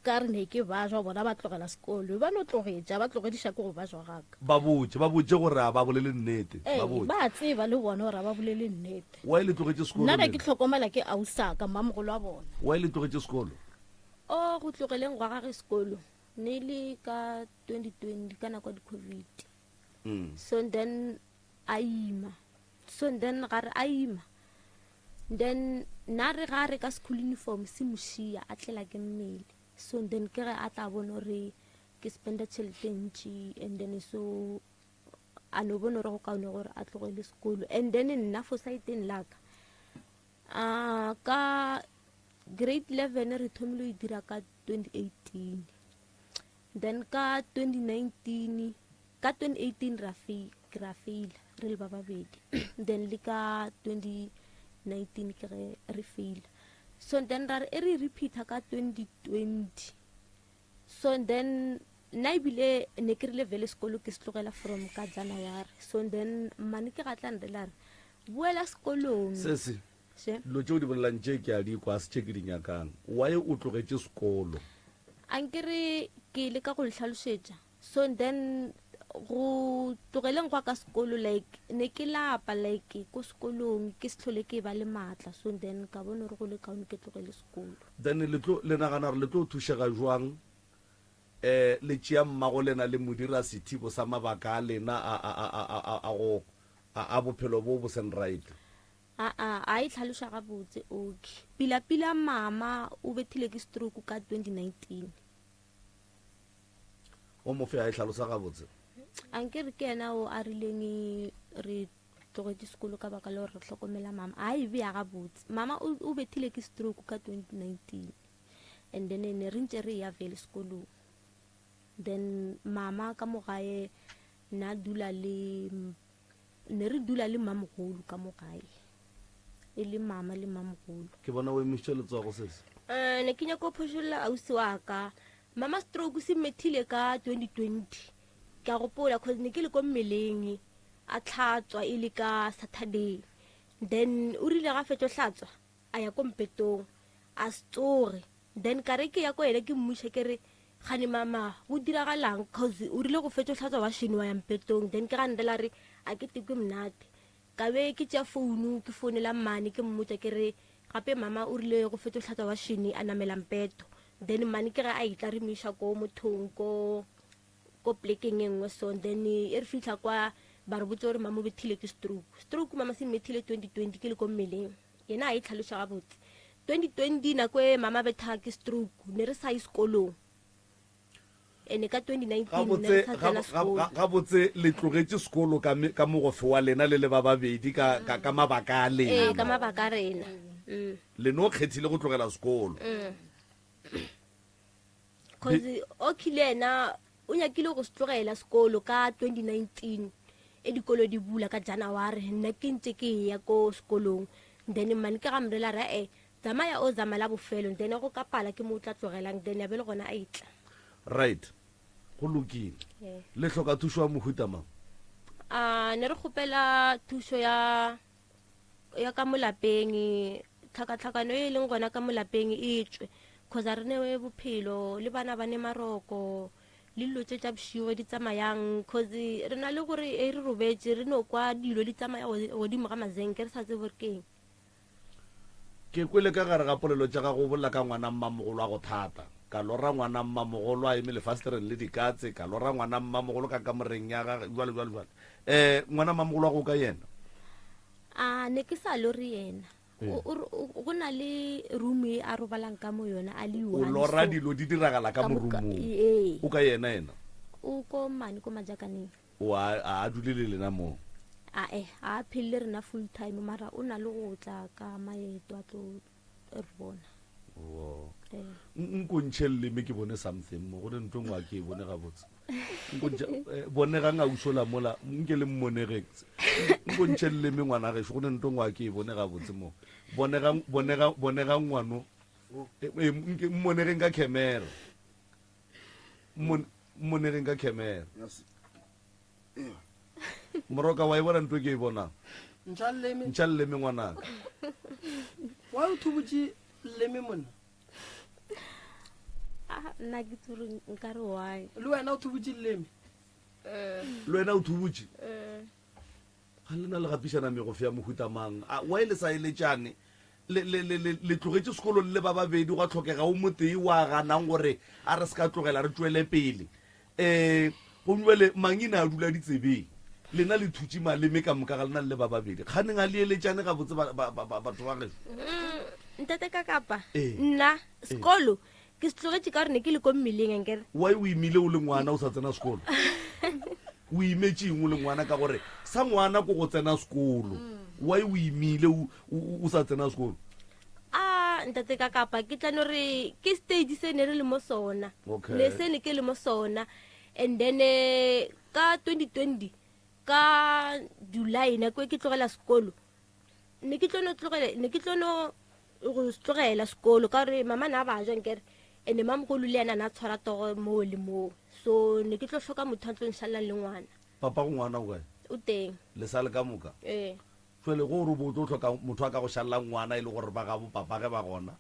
ka re ne ke bajwa bona ba tlogela sekolo ba no tlogetša ba tlogediša ke go bajwa gaka. Ba botše, ba botše gore a ba bolele nnete. Ee, Ba botše. ba tseba le bona gore a ba bolele nnete. Why le tlogetše sekolo Nna ne lena? ke hlokomela ke ausaka mmamogolo wa bona. Why le tlogetše sekolo? O go tlogeleng gwa gage sekolo ne le ka 2020 ka nako ya di-covid. So then a ima. So then ga re a ima then nna re ga re ka school uniform se mo šia a tlela ke mmele. So then ke ge a tla bona gore ke spenda tšhelete ntši and then so a no bona gore go kaone gore a tlogele sekolo. And then nna fo saeteng laka a ka grade 11 re thomile go e dira ka 2018. Then ka 2019 ka 2018 ra fe ra faila re le ba babedi. Then le ka 2019 ke ge re faila. So then ra re e re repeater ka 2020. So then nna ebile ne ke rile vele sekolo ke se tlogela from ka January. So then mmane ke ga tla nrela re boela sekolong. Sesi, Še. dilo tše o di bolelang tše ke a di kwa, a se tše ke di nyakang. Why o tlogetše sekolo? Ankere ke leka go le hlalošetša. So then go tlogeleng gwa ka sekolo like ne ke lapa like ko sekolong ke se hlole ke ba le maatla. So then ka bona gore go le kaone ke tlogele sekolo. Then le tlo, le nagana gore le tlo thušega jwang eh le tšea mmago lena le mo dira sethibo sa mabaka a lena a, a, a, a, a, a go, a, a bophelo bo bo seng right? Aa, a e hlaloša gabotse. Okay. Pila pila mama o bethile ke stroke ka 2019. O mo fe a e hlalosa gabotse. Ankere ke yena o a rileng re tlogetše sekolo ka baka la gore re hlokomela mama. A e bea gabotse. Mama o, o bethile ke stroke ka 2019. And then ne re ntše re ya vele sekolong. Then mama ka mo gae na dula le ne re dula le mmamogolo ka mo gae, e le mama le mmamogolo. Ke bona o emišitše letsogo sesi. Eh, ne ke nyaka go phošolla ausi wa ka. Mama stroke se mmethile ka 2020. Ke a gopola cause ne ke le ko mmeleng a tlhatswa e le ka Saturday. Then o rile ga fetšo hlatswa a ya ko mpetong a se tsoge. Then ka re ke ya ko yena ke mmuša ke re gane mama go diragalang cause o rile go fetša o hlatswa washene wa ya mpetong. Then ke ga nrela re a ke tekwe monate. Ka be ke tšea founu ke founela mmane ke mmotša ke re gape mama o rile go fetša o hlatswa washene a namela mpeto. Then mmane ke ge a etla re mo iša ko mothong ko ko plekeng e nngwe so. Then e re fihla kwa ba re botse gore mama o bethile ke stroke. Stroke mama se mmethile 2020 ke le ko mmeleng. Yena a e tlhaloša gabotse. 2020 nako e mama betha ke stroke ne re sa ye sekolong. Ene ka 2019 ne re sa tsena sekolo. Gabotse le tlogetše sekolo ka ka mogofe wa lena le le ba babedi ka ka ka mabaka a lena. Ee, ka mabaka a rena. Le no kgethile go tlogela sekolo. Cause Oki le yena o nyakile go se tlogela sekolo ka 2019 e dikolo di bula ka January, nna ke ntse ke ya ko sekolong. Then mmane ke ga mrela ra e tsamaya o zama la bofelo, then go ka pala ke mo o tla tlogelang, then ya be le gona a etla. Right, go lokile. Le hloka thušo ya mohuta mang? A ne re kgopela thušo ya ya ka mo lapeng, tlhakatlhakano e leng gona ka mo lapeng e tšwe, cause a re newe bophelo le bana ba ne maroko le dilo tše tša bošego di tsamayang, cause re na le gore e re robetše re no kwa dilo di tsamaya godimo ga mazenke re sa tsebe gore ke eng. Ke kwele ka gare ga polelo tša gago o bolela ka ngwana mmamogolo a go thata. Ka lora ngwana mmamogolo a eme lefastereng le dikatse, ka lora ngwana mmamogolo ka kamoreng ya gage, jwale jwale jwale. Eh, ngwana mmamogolo wa go ka yena? A ne ke sa lore yena. Go na le room e a robalang ka mo yona a le O one, lora so dilo di diragala ka ka mo mo ka- roomong. ee. O ka yena yena? O ko mane ko majakaneng. O a, a dule le lena moo? A eh, a phele le rena full time, mara o na le go tla ka maeto a tlo re bona. Wo. Ee. Nko ntšhe leleme ke bone something mo, go ne ntho nngwe a ke e bone gabotse. Nko ntšhe, bonegang ausola mola, nke le mmonegeng. Nko ntšhe leleme ngwana gešo, go ne ntho nngwe a ke e bone gabotse mo. Bonegang, bonegang, bonegang ngwano. Nke mmonegeng ka camera. Mmonegeng ka camera. Moroka, wa e bona ntho e ke e bonang? Ntšha leleme. Ntšha leleme ngwanaka. Why o thubutše leleme monna? Ah, nna ke tsore nka re why. Le wena o thubutše leleme? Le wena o thubutše? Ga lena le gapišana megofe ya mohuta mang? A why le sa eletšane? Le, le, le, le, le tlogetše sekolo le le ba babedi, gwa hlokega o motee wa ganang gore a re se ka tlogela re tšwele pele. Um gomme bjale mangina a dula ditsebeng. Lena le thutše maleme ka moka ga lena le le ba babedi. Kganeng ga le eletšane gabotse ba, ba, ba, ba, batho ba gešo? Ntate ka kapa, Ee. nna sekolo ke se tlogetše ka gore ne ke le ko mmeleng ankere. Why o imile o le ngwana o sa tsena sekolo? O imetše eng o le ngwana ka gore sa ngwana ko go tsena sekolo? Why o imile o, o, o sa tsena sekolo? A ntate ka kapa ke tla no re ke stage se ne re le mo sona. Okay. Ne se ne ke le mo sona. And then eh, ka 2020 ka July nako e ke tlogela sekolo ne ke tlo no tlogela ne ke tlo no go tlogela sekolo ka gore mama na ba ja nkere ene mamogolo le ena na tshwara togo moo le moo so ne ke tlo hloka motho a tlo nšalelang le ngwana. Papa go ngwana o kae? O teng. Le sa le ka moka? Ee. Jwale go gore o bo o tlo hloka motho a ka go šalelang ngwana e le gore ba gabo papa ge ba gona?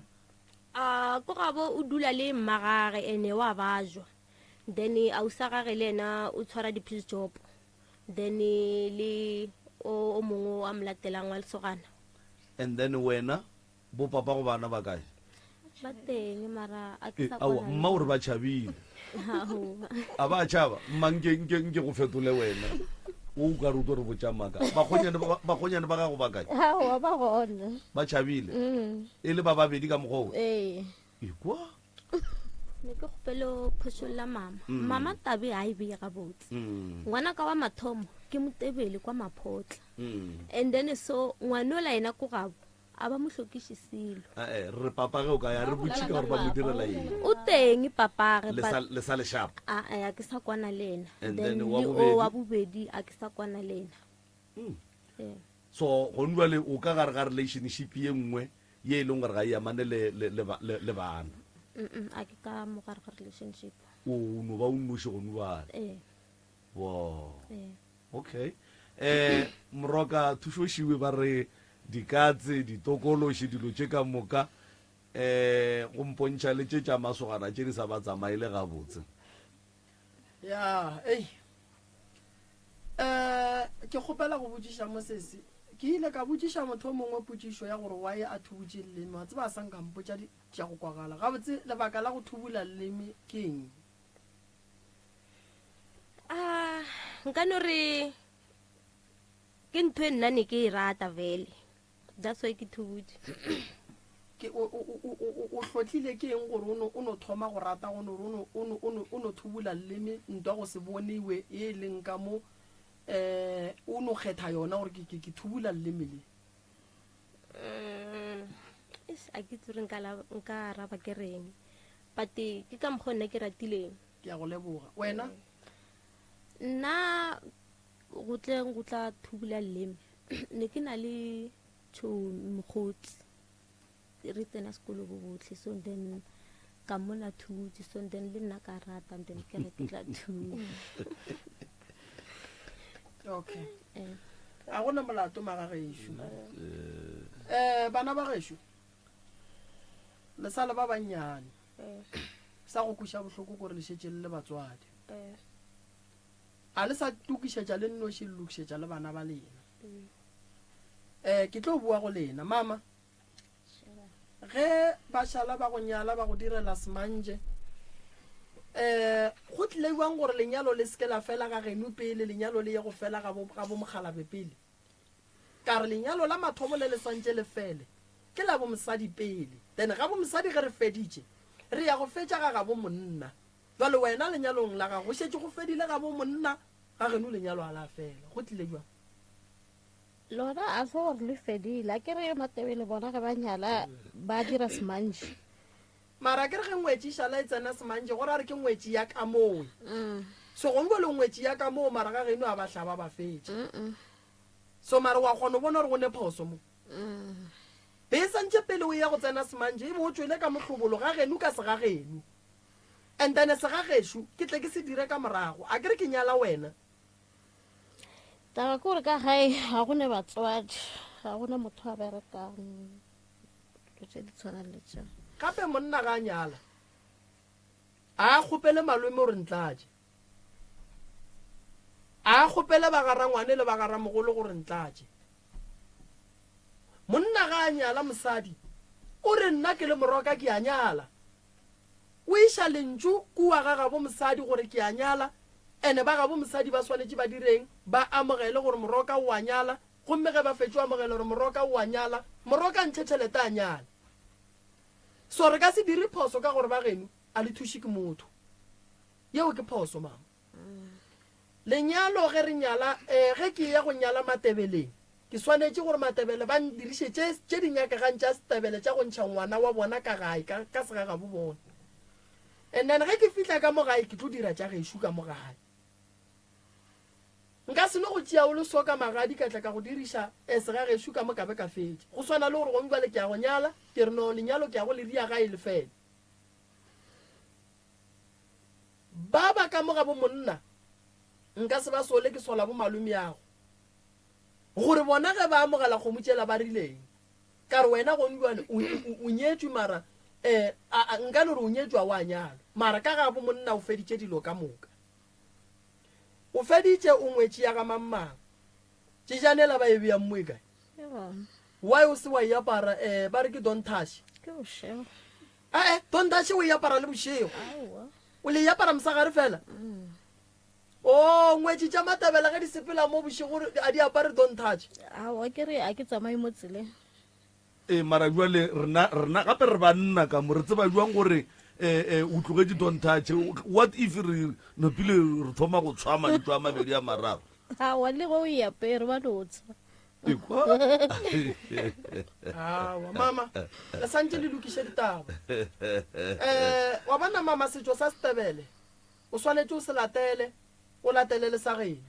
A ko gabo o dula le mmagage ene wa bajwa then ausa gage le ena o tshwara di-piece job then le o o mongwe a mo latelang wa lesogana. And then wena bo papa go bana ba kae? Ba teng mara a ke Eh, sa aowa, kwana le mma o re ba tšhabile. Aowa. A ba tšhaba? Mma nke, nke, nke go fetole wena. O ka re o tlo re botša maaka. Bakgonyane ba, bakgonyane ba gago ba kae? Aowa, ba gona. Ba tšhabile? Mm. E le ba babedi ka mokgwa o? Ee. Ekwa. Ne ke kgopele o phošolla mama. Mama tabe ha e beye gabotse. Mm. Ngwana ka wa mathomo ke motebele kwa Maphotla. Mm. And then so ngwanola yena ko gabo a ba mo hlokiše selo. Eh, re papa ge o ka ya re botše ka gore ba mo direla eng. O teng papage, Le but sa le sa le sharp. a a a ke sa kwana le ena. And Then then wa le o bobedi? wa bobedi a ke sa kwana le ena. Ee. So gone jwale o ka gare ga relationship ye nngwe ye e leng gore ga e amane le le le ba- le, le bana. Mm a ke ka mo gare ga relationship. O no ba o nnoši gone jwale. Ee. Wow. Ee. Okay. Eh moroka thušošiwe ba re dikatse, ditokološi, dilo tše ka moka eh go mpontšha le tše tša masogana tše di sa ba tsamaele gabotse. Ya, ei. Eh, ke kgopela go botšiša mosesi. Ke ile ka botšiša motho o mongwe potšišo ya gore why a thubutše leleme. Wa tseba a sa nka mpotša tša go kwagala. Gabotse lebaka la go thubula leleme ke eng? A nka no re ke ntho e nna ne ke e rata vele. That's why ke thubutše. Ke o o o o o hlotlile ke eng gore o no o no thoma go rata go no re o no o no o no o no thubula leleme ntwa go se boniwe ye e leng ka mo eh o no kgetha yona gore ke ke ke thubula leleme le. Mm, eish, a ke tsore nka la nka araba ke reng. But ke ka mokgwa nna ke ratileng. Ke a go leboga. Wena? Nna go tleng go tla thubula leleme ne ke na le tšhomi mokgotsi re tsena sekolo bo botlhe so then ka mona thutse so then le nna ka rata then ke re ke tla thula. Okay. Eh. A gona molato magagešo. Eh bana ba gešo. Le sa le ba bannyane. Sa go kweša bohloko gore le šetše le le batswadi. A le sa tokišetša le nnoši le lokišetša le bana ba lena. Eh ke tlo bua go lena mama. Ge ba šala ba go nyala ba go direla semanje eh go tlile jwang gore lenyalo le seke la fela ga geno pele lenyalo le ye go fela ga bo ga bo mokgalabe pele? Ka re lenyalo la mathomo le le swantše le fele ke la bo mosadi pele then ga bo mosadi ge re feditše re ya go fetša ga gabo monna. Jwale wena lenyalong la gago go šetše go fedile ga bo monna ga geno lenyalo a la fela go tlile jwang? Lona a se gore le fedile a ke re Matebele bona ge ba nyala ba dira semantši. Mara a ke re ge ngwetši e šala e tsena semantši go ra re ke ngwetši ya ka moo. So gongwe le ngwetši ya ka moo mara ga geno a ba hlaba ba fetša. So mara wa kgona go bona gore go ne phoso mo. Be e santše pele o eya go tsena semantši e be o tšwele ka mohlobolo ga geno ka segageno. And then segagešo ke tle ke se dire ka morago. A ke re ke nyala wena. Taba ke gore ka gae ga go ne batswadi, ga go ne motho a berekang, dilo tše di tshwanang le tšeo. Gape monna ga a nyala. A kgopele malome gore ntlatše. A kgopele ba ga rangwane le ba ga ramogolo gore ntlatše. Monna ga a nyala mosadi, o re nna ke le moroka ke a nyala. O iša lentšu kua ga gabo mosadi gore ke a nyala, ene ba gabo mosadi ba swanetše ba direng? Ba amogele gore moroka o a nyala, gomme ge ba fetšo amogela gore moroka o a nyala, moroka a ntšhe tšhelete a nyale. So re ka se dire phoso ka gore ba geno a le thuše ke motho. Yeo ke phoso mama. Lenyalo ge re nyala, eh, ge ke eya go nyala Matebeleng, ke swanetše gore Matebele ba ndiriše tše, tše di nyakegang tša Setebele tša go ntšha ngwana wa bona ka gae, ka, ka segagabo bona. And then ge ke fihla ka mo gae, ke tlo dira tša gešo ka mo gae. Nka se no go tšea o le so ka magadi ka tla ka go diriša eh, segagešo ka mo ka be ka fetša. Go swana le gore gong bjale ke ya go nyala, ke re no, lenyalo ke ya go le ria gae le fele. Ba ba ka mo ga bo monna nka se ba sole ke sola bo malomeago gore bona ge ba amogela kgomo tšela ba rileng. Ka re wena gong bjale o, o, o nyetšwe mara eh, a, a, nka no re o nyetšwe a wa nyalwa mara ka ga bo monna o feditše dilo ka moka. O feditše o ngwetši ya ga mang mang. Tšejanela ba e beyang mo e kae? E gona. Why o se wa e apara eh, ba re ke don't touch. Ke bošego. Ee, don't touch o e apara le bošego. Aowa. O le e apara mosagare fela? O ngwetši tša Matabela ge di sepela mo bošego a di apare don't touch. Aowa ke re a ke tsamaye mo tseleng. Ee, mara jwale rena, rena gape re banna ka mo, re tseba jwang gore eh, eh, o tlogetše don't touch? What if re napile re thoma go tshwa mantšu a mabedi a mararo? Aowa le ge o e apere ba no tshwa. Ekwa? Aowa mama, le santše le lokiše ditaba. Eh, wa bona mama setšo sa Setebele o swanetše o se latele, o latele le sa geno.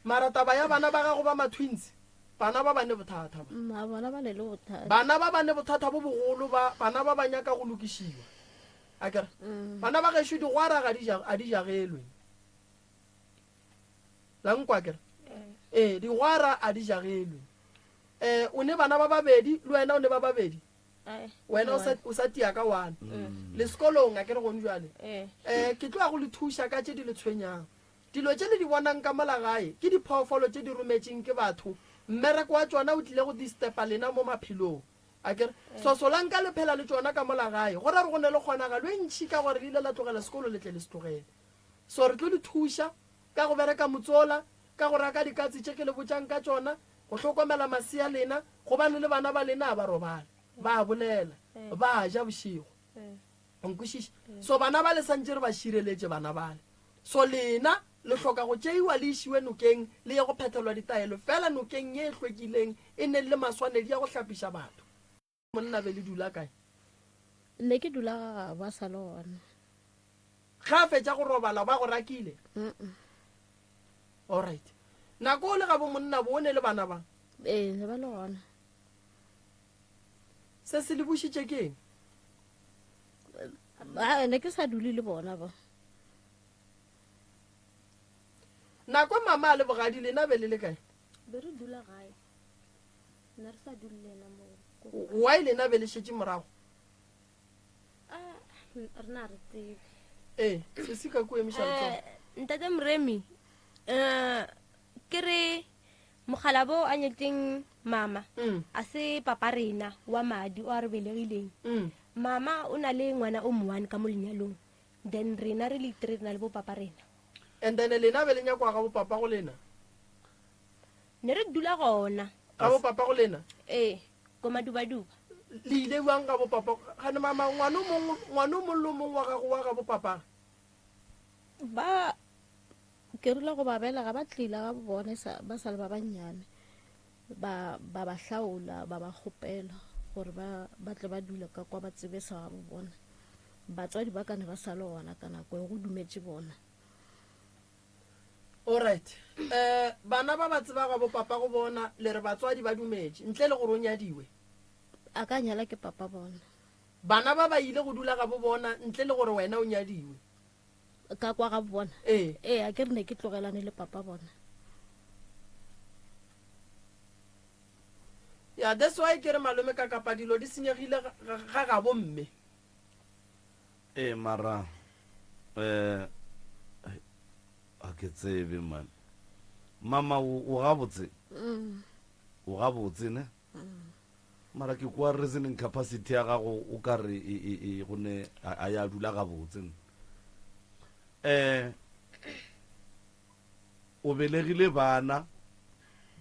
Mara taba ya bana ba gago ba ma-twins, bana ba ba ne bothata ba. Mma, bona ba ne le bothata. Bana ba ba ne bothata bo bogolo ba, bana ba ba nyaka go lokišiwa. Akere? Bana ba gešo digwara ga di ja, a di jagelwe. La nkwa akere? Ee, digwara a di jagelwe. Eh, o ne bana ba babedi, le wena o ne ba babedi. Wena o sa, o sa tia ka one. Le sekolong akere gone jwale. Eh, ke tlo ya go le thuša ka tše di le tshwenyang. Dilo tše le di bonang ka mola gae ke diphoofolo tše di rometšeng ke batho. Mmereko wa tšona o tlile go distepa lena mo maphelong. Akere? Sosolang ka le phela le tšona ka mola gae. Go ra gore go ne le kgonagalo e ntši ka gore le ile la tlogela sekolo le tle le se tlogele. So re tlo le thuša ka go bereka motsola, ka go raka dikatse tše ke le botšang ka tšona, go hlokomela masea lena, gobane le bana ba lena a ba robale. Ba a bolela. Ba a ja bošego. O nkwešiša? So bana ba le santše re ba šireletše bana bale. So lena le hloka go tšeiwa le išiwe nokeng le ye go phethelwa ditaelo fela nokeng ye e hlwekileng e neng le maswanedi a go hlapiša batho. Monna be le dula kae? Ne ke dula ga gabo a sa le gona. Ge a fetša go robala ba go rakile? Alright. Nako o le gabo monna bo o ne le bana ba? Ee, ne ba le gona. Se se le bušitše ke eng? Ba ne ke sa dule le bona ba. Nako mama a le bogadi lena be le le kae? Be re dula gae. Ne re sa dule le yena mo. Why lena be le šetše morago? Ah, rena re tsebe. Ee, sesi ka kua emiša letsogo. Eh, ntate Moremi, eh, ke re Mokgalabo a nyetseng mama Mm. a se papa rena wa madi o a re belegileng. Mm. Mama o na le ngwana o moone ka mo lenyalong. Then rena re le three re na le bo papa rena. And then lena be le nyakwa ga bo papa go lena? Ne re dula gona. Ga bo papa go lena? Ee, ko Madubaduba. Le ile bjang ga bo papa? Gane mama ngwana o mongwe ngwana o mongwe le o mongwe wa gago wa ga bo papa? Ba Ke rile go ba belega ba tlile ga bone sa, ba sa le ba bannyane, ba, ba ba hlaola, ba ba kgopela gore ba, ba tle ba dule ka kwa ba tsebe sa gabo bona. Batswadi ba ka ne ba sa le gona ka nako e, go dumetše bona. Alright. Eh, bana ba ba tseba gabo papa go bona, le re batswadi ba dumetše, ntle le gore o nyadiwe. A ka nyala ke papa bona. Bana ba ba ile go dula gabo bona ntle le gore wena o nyadiwe. Ka kwa ga bona? Ee. Ee, a ke re ne ke tlogelane le papa bona. Ya, that's why ke re malome ka kapa dilo di senyegile ga gabo mme. Ee, mara. Eh, a ke tsebe man. Mama o o gabotse? Mm. O gabotse ne? Mara ke kwa reasoning capacity ya gago o ka re e e e go ne a ya dula gabotse. Eh o belegile bana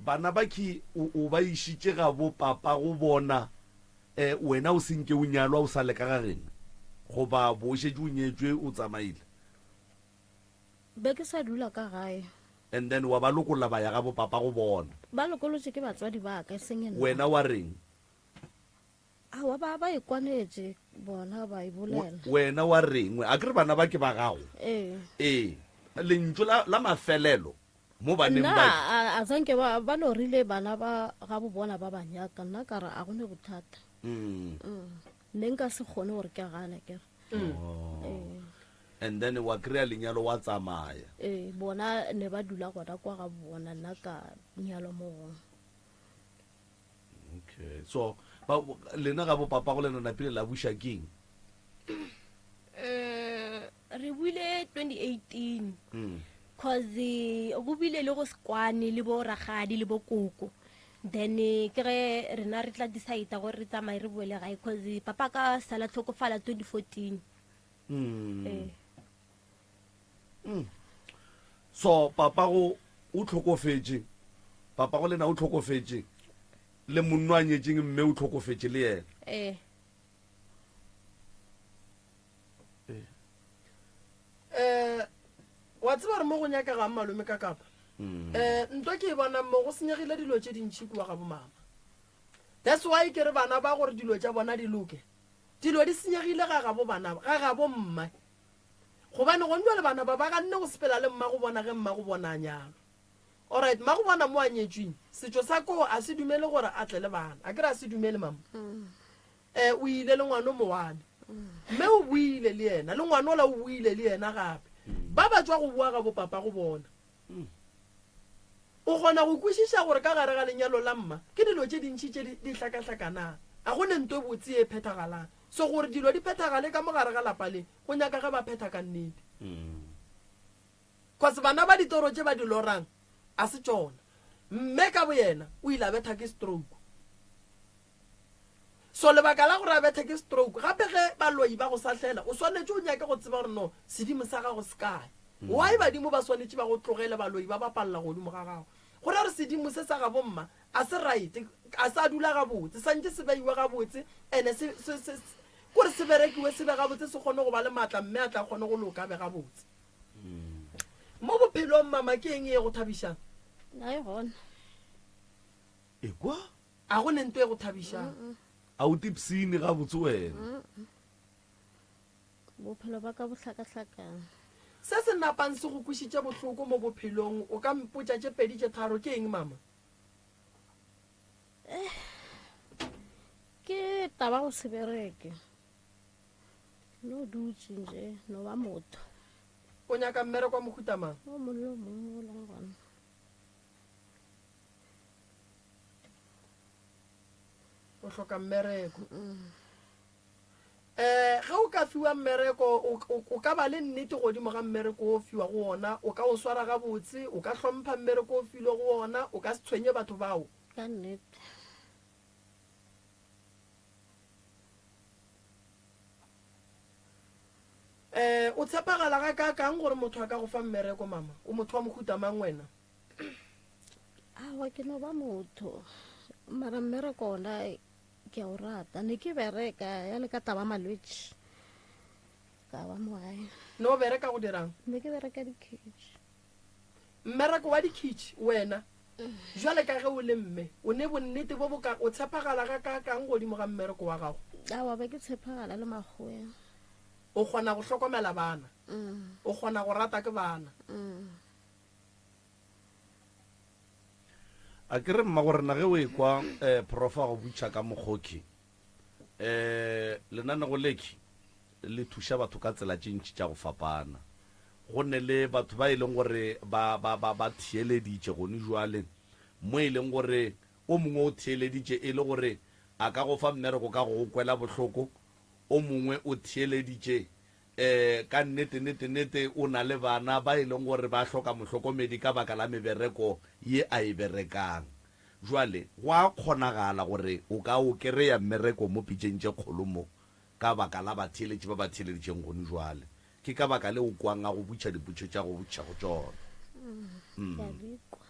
bana ba ki o ba išitše ga bo papa go bona eh wena o senke o nyalwa o sa le ka ga geno goba bo o šetše o nyetšwe o tsamaile. Be ke sa dula ka gae. And then wa ba lokolla ba ya ga bo papa go bona. Ba lokolotše ke batswadi ba ka, e seng nna. Wena wa reng? Aowa, ba ba ikwanetše bona ba e bolela. Wena wa reng? A ke re bana ba ke ba gago? Ee. Ee. Lentšu la, la mafelelo mo baneng Nna ba. a, a sanke ba, ba no rile bana ba gabo bona ba ba nyaka, nna ka re a go ne bothata. Mm. Mm. Ne nka se kgone gore ke gane ke re. Oh. Ee. And then wa kry-a lenyalo wa tsamaya. Ee, bona ne ba dula gona kwa ga bona, nna ka nyalwa mo gongwe. Okay. So ba lena ga bo papa go lena napile la buša keng? Eh, re buile 2018 Mm. cause go bile le go sekwane le bo ragadi le bo koko then eh, ke ge rena re tla decide gore re tsamaye re boele gae cause papa ka sala tlhokofala 2014 Mm. eh. Mm. So papago o hlokofetše, papago le na o hlokofetše, le monno a nyetšeng mme o hlokofetše le yena. Ee. Eh, wa tseba gore mo go nyakegang malome ka kapa Mm. eh nto ke e bonang mo go senyegile dilo tše dintšhi kua ga bomama that's why ke re bana ba gore dilo tša bona di loke dilo di senyegile ga gabo bana ga gabo mma Gobane gone bjale bana ba ba ganne go sepela le mmago bona ge mmago bona a nyalwa. Alright, mmago bona mo a nyetšweng, setšo sa koo a se dumele gore a tle le bana. A ke re a se dumele, mama? Eh, o ile le ngwano mowane. Mme o buile le yena, le ngwanola o buile le yena gape. Ba ba tšwa go boa ga bopapa go bona. O kgona go kwešiša gore ka gare ga lenyalo la mma ke dilo tše dintši tše di hlakahlakanang. A go ne nto e botse ye e phethagalang. So gore dilo di phethagale ka mo gare ga lapa le, go nyaka ge ba phetha ka nnete. Cause bana ba ditoro tše ba di lorang a se tšona. Mme ka boyena o ile a betha ke stroke. So lebaka la gore a bethe ke stroke, gape ge baloi ba go sahlela, o swanetše o nyake go tseba gore no sedimo sa gago se kae. Why badimo ba swanetše ba go tlogele baloi ba bapalla godimo ga gago? Go ra gore sedimo se sa gabo mma a se right, a sa dula gabotse, santše se beiwe gabotse ene se, se, se, kore se berekiwe se be gabotse se kgone go ba le maatla mme a tla kgone go loka a be gabotse. Mo bophelong mama ke eng e go thabišang? Ga e gona. Ekwa? A go ne nto e go thabišang? A o tipsine gabotse wena? Bophelo ba ka bo hlakahlakane. Se se napang se go kwešitše bohloko mo bophelong, o ka mpotša tše pedi tše tharo, ke eng mama? Eh, ke taba go se bereke. No dutše nje, no ba motho. O nyaka mmereko wa mohuta mang? O mongwe le o mongwe o leng gona. O hloka mmereko. Um ge o ka fiwa mmereko, o ka ba le nnete godimo ga mmereko o fiwa go ona, o ka o swara gabotse, o ka hlompha mmereko o filwe go ona, o ka se tshwenye batho bao. Ka nnete. Um o tshepagala ga kaakang gore motho a ka go fa mmereko, mama? O motho wa mohuta mang wena? Aowa, ke no ba motho. Mara mmereko ona ke a o rata. Ne ke bereka ya le ka taba malwetši. Ka ba mo gae. Ne o bereka go dirang? Ne ke bereka dikhitšhi. Mmereko wa dikhitšhi wena? Jwale ka ge o le mme, o ne bonnete bo boka o tshepagala ga kaakang godimo ga mmereko wa gago? Aowa, be ke tshepagala le makgoweng. O kgona go hlokomela bana? O kgona go rata ke bana? A ke re mmagorena ge o ekwa um prof a go butšha ka mokgoki um lenanego leki le thuša batho ka tsela tše ntši tša go fapana. Go ne le batho ba e leng gore ba, ba, ba, ba theeleditše gone jwale mo e leng gore o mongwe o theeleditše e le gore a ka go fa mmereko ka go go kwela bohloko, o mongwe o theeleditše. Um ka nnete, nnete, nnete o na le bana ba e leng gore ba hloka mohlokomedi ka baka la mebereko ye a e berekang. Jwale, go a kgonagala gore o ka o kereya mmereko mo pitšeng tše kgolo mo, ka baka la batheeletši ba ba theeleditšeng gone jwale. Ke ka baka le o kwang a go butša dipotšo tša go butša go tšona. Ke a di kwa.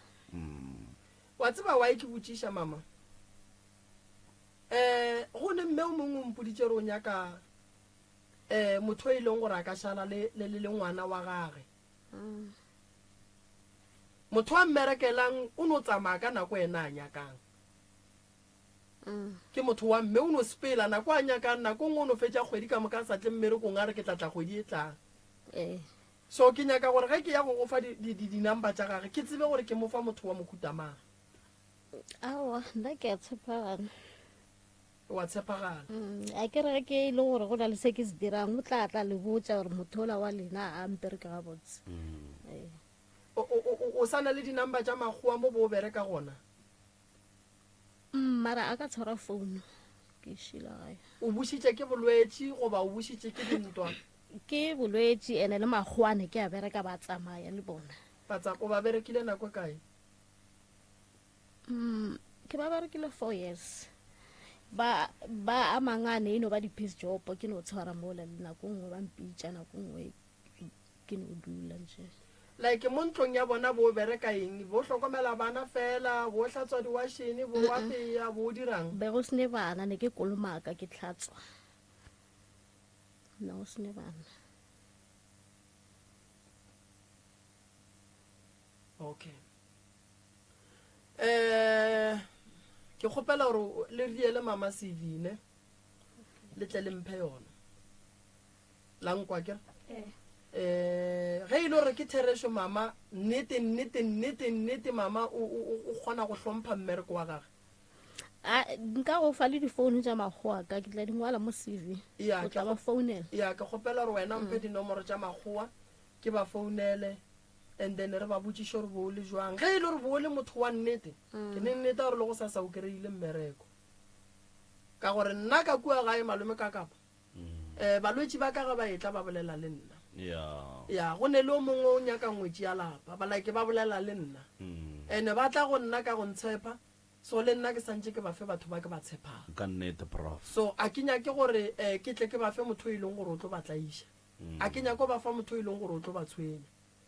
Wa tseba why ke botšiša, mama? Um go ne mme o mongwe o mpoditše gore o nyaka um motho e leng gore a ka šala le, le, le, le ngwana wa gage. Motho a mmerekelang o no tsamaya ka nako ena a nyakang. Ke motho wa mme o no sepela nako a nyakang, nako nngwe o no fetša kgwedi ka moka a sa tle mmerekong a re ke tla tla kgwedi e tlang. So ke nyaka gore ge ke ya go go fa di-number tša gage ke tsebe gore ke mo fa motho wa mohuta mang. Aowa, nna ke a tshepagala. Wa tshepagala. A ke re ge ke e le gore go na le se ke se dirang, o tla tla le botša gore motho ola wa lena a mpereke gabotse. Ee. O sa na le di-number tša makgowa mo bo o bereka gona? Mara a ka tshwara founu ke šila gae. O bušitše ke bolwetši goba o bušitše ke dintwa? Ke bolwetši ene le makgowa ne ke a bereka ba tsamaya le bona. Ba tsa, o ba berekile nako e kae? Ke ba berekile 4 years. Ba ba a mangane e no ba di-piece job ke no tshwara mola le nako nngwe ba mpitša nako nngwe ke no dula nje. Like mo ntlong ya bona bo bereka eng? Bo hlokomela bana fela, bo hlatswa diwashene, bo apeya, bo dirang? Be go sene bana, ne ke kolomaka ke hlatswa. Ne go sene bana. Okay. Eh ke kgopela gore le riele mama CV ne? Le tle le mphe yona. La nkwa ke? Eh ge e le gore ke therešo mama, nnete nnete nnete nnete mama o o kgona go hlompha mmereko wa gage. A nka go fa le difounu tša makgowa ka ke tla di ngwala mo CV. Ya, O tla ba founela. Ya ke kgopela gore wena mphe dinomoro tša makgowa ke ba founele and then re ba botšiše gore bo o le jwang. Ge e le gore bo o le motho wa nnete, ke ne nnete gore le go sasa o kry-ile mmereko. Ka gore nna ka kua gae malome ka kapa um balwetši ba ka ga ba etla ba bolela le nna. Ya, go ne le o mongwe o nyaka ngwetši ya lapa, ba like ba bolela le nna. And ba tla go nna ka go ntshepa, so le nna ke santše ke ba fe batho ba ke ba tshepang. Ka nnete, Prof. So a ke nyake gore um ke tle ke ba fe motho e leng gore o tlo ba tlaiša. A ke nyake go ba fa motho e leng gore o tlo ba tshwenya.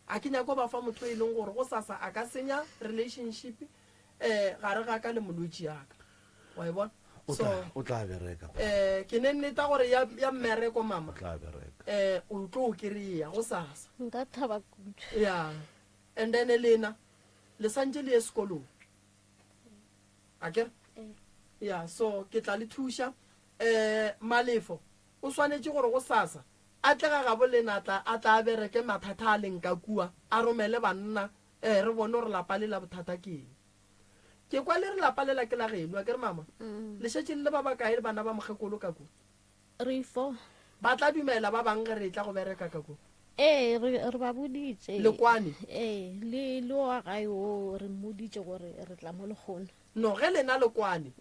A ke nyake go ba fa motho e leng gore gosasa a ka senya relationship um gare ga ka le molwetši ya ka. Wa e bona? O So, tla, o tla bereka. um ke ne nneta gore ya, ya mmereko mama, O tla bereka. um o tlo o kry-a gosasa. Nka thaba kudu. Ya. And then lena, le santše le ye sekolong. A kere? Ya, so ke tla le thuša. Um Malefo o swanetše gore gosasa a tle ga gabo lena a tla, a tla a bereke mathata a leng ka kua, a romele banna, eh, re bone gore lapa le la bothata ke eng. Ke kwa le re lapa lela ke la geno, a ke re mama? Le šetše le le ba bakae le bana ba mokgekolo ka kua? Re fo. Ba tla dumela ba bang ge re etla go bereka ka kua? Ee, re, re ba boditše. Le kwane? Ee, le, le wa gae wo re mmoditše gore re tla mo lekgono. No, ge lena le kwane,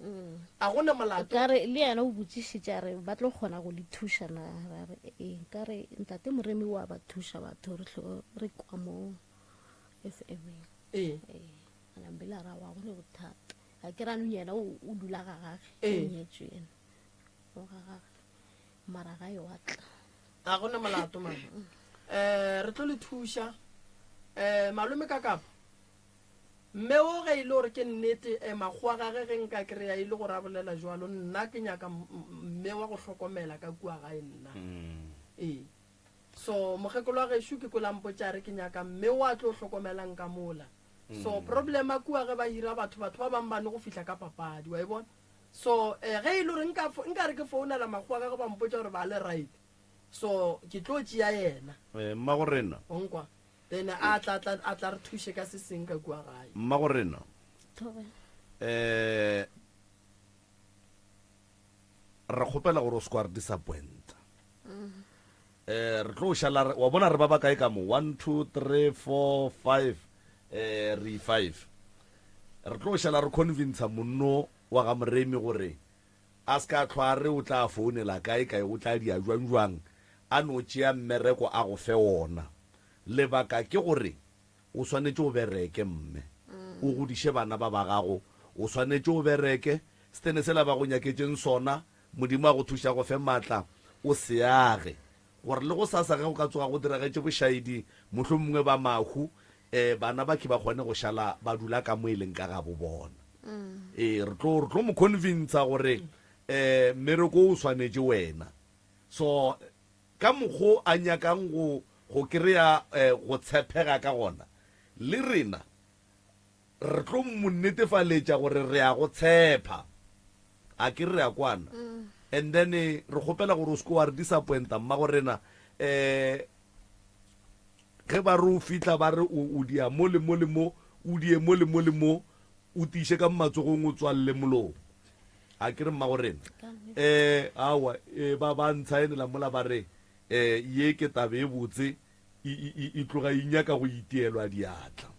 a go ne molato. Ka re, le yena o botšišitše a re, ba tlo kgona go le thuša na? Ra re, ee. Ka re, Ntate Moremi o a ba thuša batho, re hlo re kwa mo FM-eng. Ee. Ee. A nambile a re, aowa, ga go ne bothata. A ke re anong yena o, o dula ga gage, o Ee. nyetšwe yena, o ga gage, mara gae wa tla. Ga go ne molato, mama. Um, re tlo le thuša. Um, malome ka kapa. Mme wo ge e le gore ke nnete, eh, makgowa gage ge nka kry-a e le gore a bolela jwalo, nna ke nyaka mme wa go hlokomela ka kua gae nna. Ee. So mokgekolo wa gešo ke kwele a mpotša a re ke nyaka mme wo a tlo hlokomelang ka mola. So problem a kua ge ba hira batho, batho ba bang ba no go fihla ka papadi, wa e bona? So eh, ge e le gore nka, nka re ke founela makgowa gage ba mpotša gore ba le right, so ke tlo tšea yena. Eh, mmagorena. O nkwa? Then a tla, tla, a tla re thuše ka se seng ka kua gae. Mmagorena, Thobela. eh, re kgopela gore o se kwa re disappointa. Eh, re tlo šala re, wa bona re ba bakae ka mo? 1, 2, 3, 4, 5, eh, re 5. Re tlo šala re convincer monno wa ga Moremi gore a se ka hlwa a re o tla founela kae kae, o tla dia jwang jwang. a no tšea mmereko a go fe wona. Lebaka ke gore o swanetše o bereke, mme. O godiše bana ba ba gago. O swanetše o bereke. Setene sela ba go nyaketšeng sona, Modimo a go thuše a go fe maatla, o se age. Gore le gosasa ge go ka tsoga go diragetše bošaedi, mohlomongwe ba mahu, eh, bana ba ke ba kgone go šala ba dula ka mo e leng ka gabo bona. Ee, re tlo, re tlo mo convincer gore, eh, mmereko o swanetše wena. So, ka mokgo a nyakang go, go kry-a, eh, go tshepega ka gona, le rena re tlo mo netefaletša gore re a go tshepa. A ke re a kwana? And then re kgopela gore o se ke wa re disappointa mmago rena. Eh, ge ba re o fihla ba re o, o dia mo le mo le mo, o die mo le mo le mo, o tiiše ka matsogong o tswalle molomo. A ke re mmago rena? Eh, aowa, eh, ba, ba ntshaenela mola ba re, eh, ye ke taba e botse, e, e, e, e tloga e nyaka go itielwa diatla.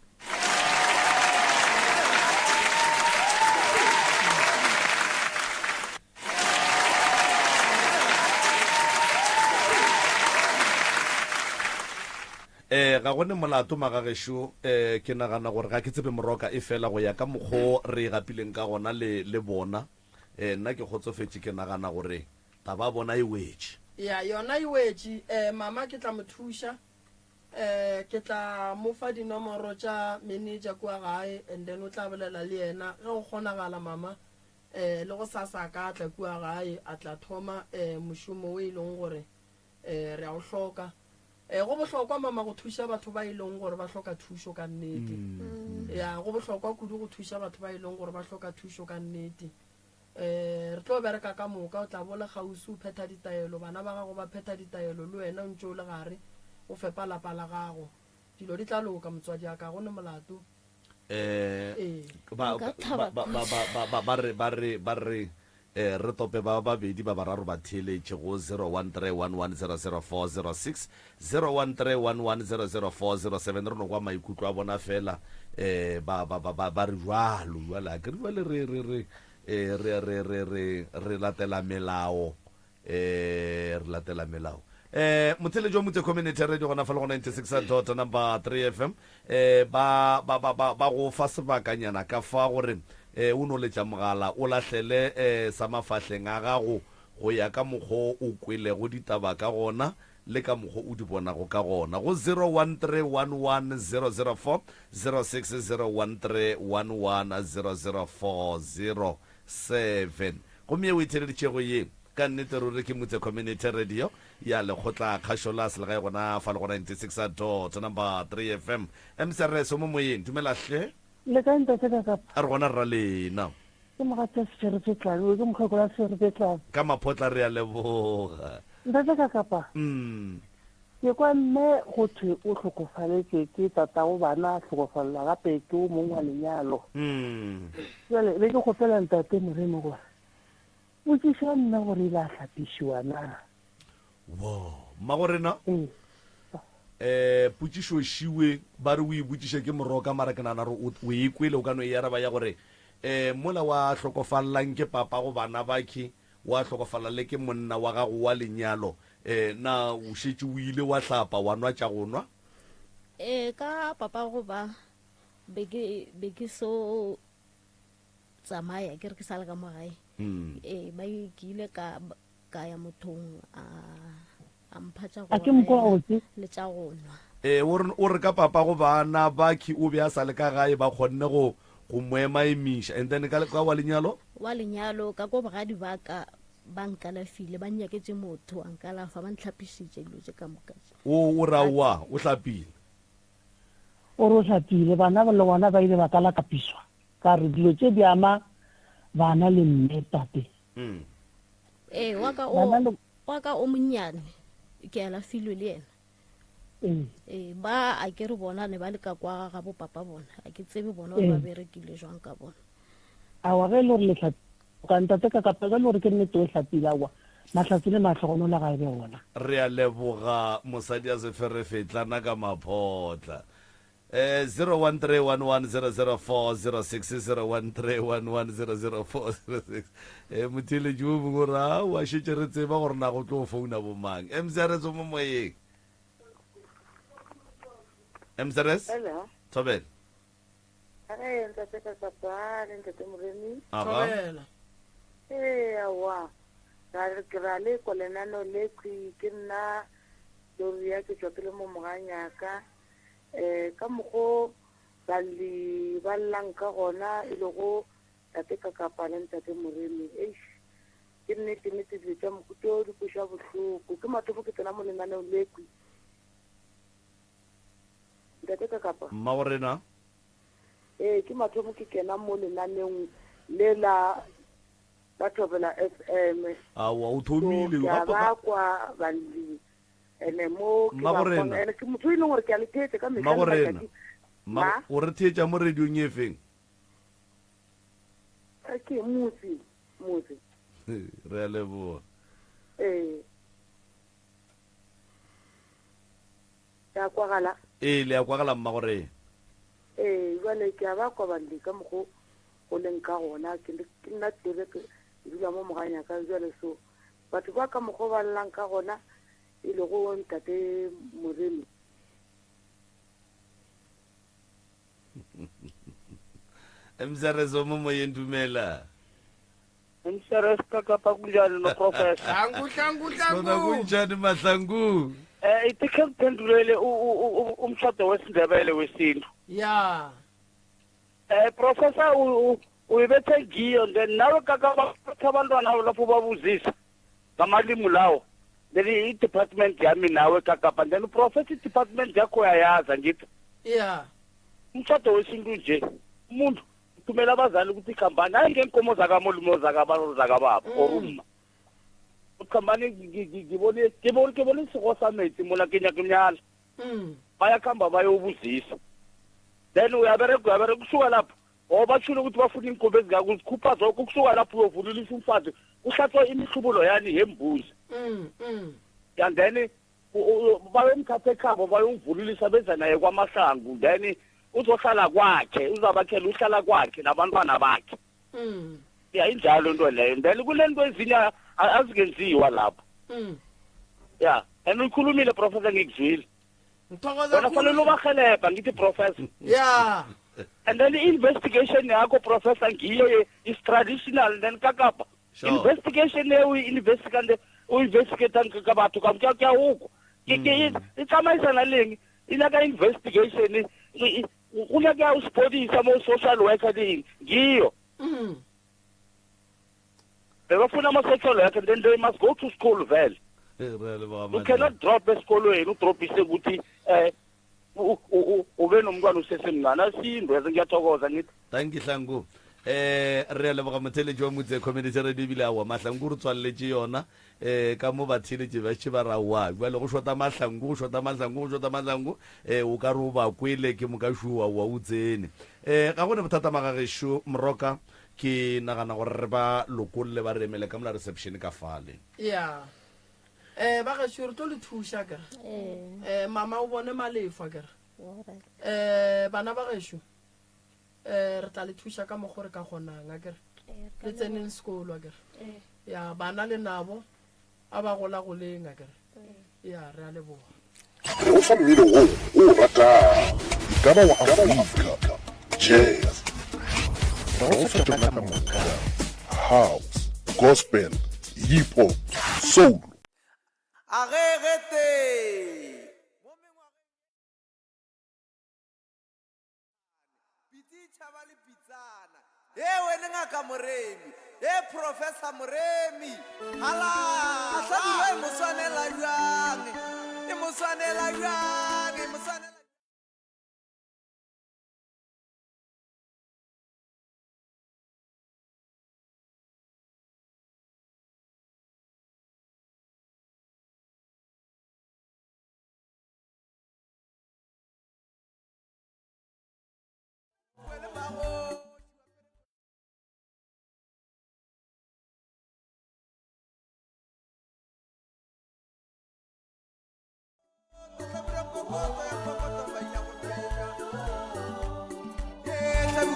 Eh, ga go ne molato magagešo, eh, ke nagana gore ga ke tsebe moroka e fela go ya ka mokgo re e gapileng ka gona le, le bona. Eh, nna ke kgotsofetše, ke nagana gore Taba ya bona e wetše. Ya, yona e wetše. Eh, mama ke tla mo thuša. Eh, ke tla mo fa dinomoro tša manager kua gae and then o tla bolela le yena ge go kgonagala mama. Eh, le gosasa a ka tla kua gae a tla thoma eh mošomo o e leng gore eh re a o hloka. Eh, go bohlokwa mama go thuša batho ba e leng gore ba hloka thušo ka nnete. Ya, go bohlokwa kudu go thuša batho ba e leng gore ba hloka thušo ka nnete. Um re tlo bereka ka moka, o tla bo le kgauswi o phetha ditaelo, bana ba gago ba phetha ditaelo, le wena o ntše o le gare o fepa lapa la gago. Dilo di tla loka, motswadi a ka, go ne molato. Eh, Ee. ba, Nka ba, thaba ba, ba, kudu. ba, ba, ba, ba re, ba re, ba re, eh, re tope ba babedi ba bararo ba theeletše go 0131100406, 0131100407, re no kwa maikutlo a bona fela, eh, ba, ba, ba, ba, ba re jwalo, jwale a ke re jwale re, re, re, eh, re, re, re, re, re latela melao, eh, re latela melao. Eh, motheletši wa Motse Community Radio gona fa le go 96 dot number 3 FM, eh, ba, ba, ba, ba, ba go fa sebakanyana ka fa gore, eh, o no letša mogala o lahlele, eh, sa mafahleng a gago go ya ka mokgo o kwelego ditaba ka gona le ka mokgo o di bonago ka gona go 01311004 06 0131100407. Gomme ye o e theeleditšego ye, ka nnete ruri ke Mutse Community Radio ya Lekgotla Kgašo la Selegae gona fa le go 96 dot number 3 FM. MCRS o mo moyeng, dumela hle. Le kae ntate Kakapa? A re gona rra lena. Ke mogatša Seferefetlane, ke mokgekolo wa Seferefetlane. Ka maphotla re a leboga. Ntate Kakapa. Ke kwa mme go thwe o hlokofaletšwe ke tatago bana, a hlokofalelwa gape ke o mongwe wa lenyalo. Bjale be ke kgopela ntate Moremi gore botšiša mme gore ile a hlapišiwa na. Wo, mmagorena. Ee. Eh, potšišo šiwe ba re o e botšiše ke moroka mara ke nagana gore o e kwele o ka no e araba ya gore eh mola wa hlokofalelang ke papa go bana bakhe wa hlokofala le ke monna wa gago wa lenyalo eh na o šetše o ile wa hlapa wa nwa tša go nwa? Ee, ka papa go ba be ke be ke so tsamaya ke re ke sa le ka mo gae. Ee, ba ke ile ka ka ya mothong a a mpha tša go A ke mokwa opela gabotse? le tša go nwa. Ee, o re, o re ka papa go bana bakhi o be a sa le ka gae ba kgonne go go mo emaemiša and then ka, ka wa lenyalo? Wa lenyalo ka ko bogadi ba ka ba nkalafile ba nnyaketše motho a nkalafa ba ntlhapišitše dilo tše ka moka tše. O, o re aowa o hlapile. O re o hlapile, bana le bona ba ile ba kalakapiswa ka re dilo tše di ama bana le mme tate. Ee, wa ka o, Bana le wa ka o monnyane ke alafilwe le yena. Ee. Ee, ba a ke re bona ne ba le ka kwa ga bo papa bona, a ke tsebe bona gore ba Ee. berekile jwang ka bona. Aowa ge e le gore le hlapile, ka ntate ka kapa ge e le gore ke nnete o hlapile aowa, mahlatse le mahlogonolo ga e be gona. Re a leboga mosadi a seferefetlana ka maphotla. Eh, 0131100406 0131100406 eh motheeletši o mongwe o re aowa šetše re tseba gore na go tlo founa bomang. Mcrs o mo moyeng. Mcrs? Hello. Thobela. Ge ntate ka kapa le ntate Moremi. Aga. Thobela. Ee, aowa. Ra re ke ra le kwa lenaneo le khwi ke nna Gloria ke tšwa ke le mo moganyaka. Um ka mokgo balli ba llang ka gona e lego tate Kakapa le ntate Moremi. Eish ke nnete nnete dilo tša mohuta o di kweša bohloko. Ke mathomo ke tsena mo lenaneong le khwi. Ntate Kakapa. Mmagorena. Ee, ke mathomo ke kena mo lenaneong le la la Thobela FM. Aowa, o thomile. So, ke a ba kwa balli ene mo ke ba Mmagorena. kwana ene ke motho e leng gore ke a le theetša ka mehla le Mmagorena. matšatši. Mma, Ma? o re theetša mo radiong e feng? Eh, Ke motse, motse. Re a leboga. Ee. Ke a kwagala. Ee, le a kwagala Mmagorena. Ee, jwale ke a ba kwa balli ka mokgo go leng ka gona. Ke le- ke nna Tere ke dula mo Moganyaka jwale so batho ba ka mokgo ba llang ka gona e lego ntate Moremi. Msarezo mo moyeng dumela. Msares ka kapa kunjani no professor? Hlangu hlangu Sona hlangu. kunjani Mahlangu? Eh ithi khe ngiphendulele umshado wesiNdebele wesintu. Ya. Eh professor uyibethe ngiyo then nawe kaka bathatha abantwana lapho babuzisa ngamalimi lawo. Then i-department yami nawe kakapa then uprofessor i-department yakho uyayazi angithi. Ya. Umshado wesintu nje umuntu uthumela abazali ukuthi khambani hayi ngeenkomo zakamolume zakababa zakababa or umma. Ukhambani ngibone ngibone ngibone isiko sametsi mola ke nyaka mnyala. Bayakhamba bayobuzisa. Then uyabereka uyabereka kusuka lapho. Oh batshilo ukuthi bafuna iinkomo ezingaka uzikhupha zonke kusuka lapho uyovunulisa umfazi kuhlatshwa imihlubulo yani yembuzi. And then bayomthatha ekhabo bayomvunulisa beza naye kwaMahlangu then uzohlala kwakhe uzabakhela uhlala kwakhe nabantwana bakhe. Ya injalo into leyo. Then kulento ezinye azingenziwa lapho. Ya and uyikhulumile professor ngikuzwile. Ngithokoza Wena fanele khulu. ubarhelebha ngithi professor. Ya. And then i-investigation yakho professor ngiyo is traditional then kakapa. Sure. Investigation e o investigate o investigate ka batho ka ke a utlwa. Ke ke e tsamaisana leng e nyaka investigation go nyaka o sepodisa mo social worker ding ngiyo. Bebafuna ama-social worker then they must go to school vele. Re a leboga You cannot drop esikolweni udropise ukuthi eh ube nomntwana usesemncane asinto yaze ngiyathokoza ngithi. Thank you Hlangu. Eh re a leboga motheletši wa Motse Community Radio ebile aowa Mahlangu re tswaleletše yona eh ka mo batheletši ba tše ba ra wa jwale go shota Mahlangu go shota Mahlangu go shota Mahlangu eh o ka re o ba kwele ke moka šo wa o tsene eh ga gone bothata magagešo Moroka ke nagana gore re ba lokolle ba re emele ka mola reception ka fale. Ya. Eh ba gešo re tlo le thuša kere. Eh mama o bone malefa kere. Eh bana ba gešo eh re tla le thuša ka mokgo re ka kgonang akere. Le tseneng sekolo akere. Ya bana le nabo a ba gola goleng akere. Ya re a leboga. Re go fa mmino wo o o ratago, e ka ba wa Afrika, jazz, re go fa tšona ka moka, house, gospel, hip hop, soul. A ge ge tee. Pitsi e tšhaba le pitsana. He wene Ngaka Moremi. He Professor Moremi. Halala. Hlabirwa e mo swanela bjang. E mo swanela bjang. E mo swanela.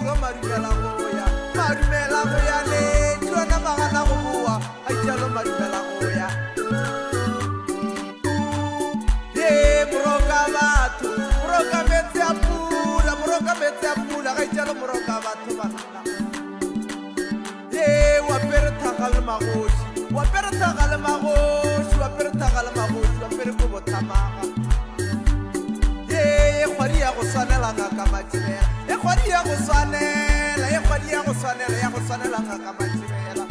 Tšhua madumela go ya, madumela go ya le tšhuana magana go boa, a itšalo madumela go ya. Ye moroka batho, moroka metsi a pula, moroka metsi a pula, ga itšalo moroka batho banna. Ye wa pere thaga le magoši, wa pere thaga le magoši, wa pere thaga le magoši, wa pere kobo thamaga. Ye ye kgwadi ya go swanela ngaka Matšibela, ye kgwadi ya go swanela, ye kgwadi ya go swanela, ya go swanela ngaka Matšibela.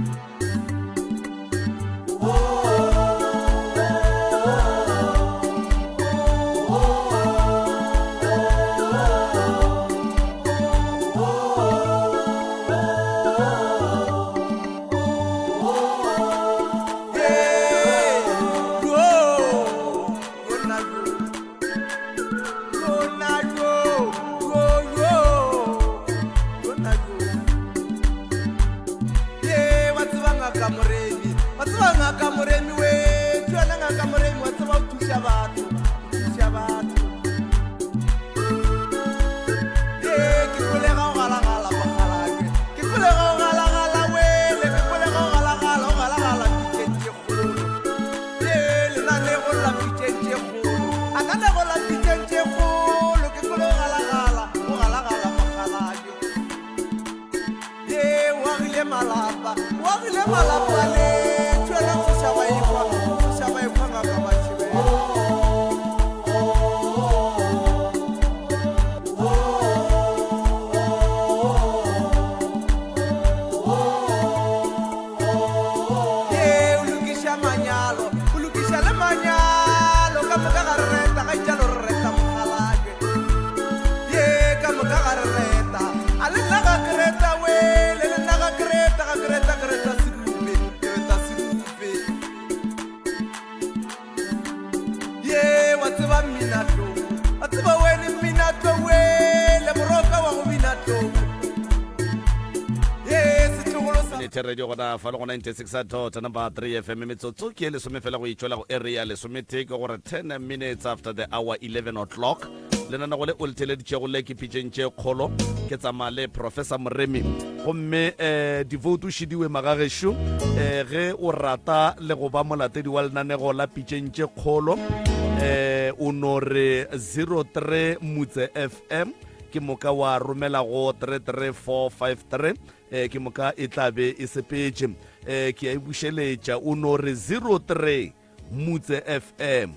Radio gona fa le go 96 dot number 3 fm metsotso ke e lesome fela go itšwela go area lesometee ke gore 10 minutes after the hour 11 o'clock lenanego le o le theleditšego le ke pitšeng tše kgolo ke tsamaya le professor moremi gomme um divoutu šidiwe magagešo um ge o rata le go ba molatedi wa lenanego la pitšeng tše kgolo um o no re 03 mutse fm ke moka wa romela go 33453 um ke moka e tla be e sepetše um ke a e bušeletša o no re 03 mutse fm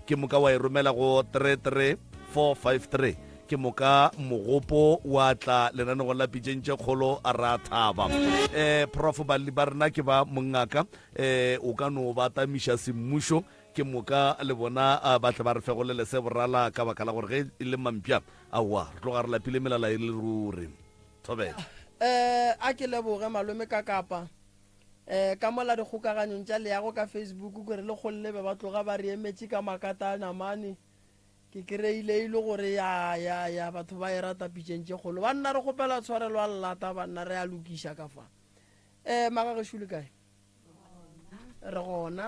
ke moka wa e romela go 33453 ke moka mogopo wa tla lenanegong la pitšeng tše kgolo a ra thaba um prof balli ba rena ke ba mongaka um o ka no ba tamiša semmušo ke moka le bona ba tle ba re fegolele se borala ka baka la gore ge e le mampša aowa re tloga re lapile melala e le ruri thobela um a ke leboge malome ka kapa um ka mola dikgokaganyong tša leago ka facebook kore le kgolle be ba tloga ba re emetše ka makata a namane ke kry-ile e le gore ya ya ya batho ba e rata pitšeng tše kgolo banna re kgopela tshwarelo a llata banna re a lokiša ka fa um magagešo le kae re gona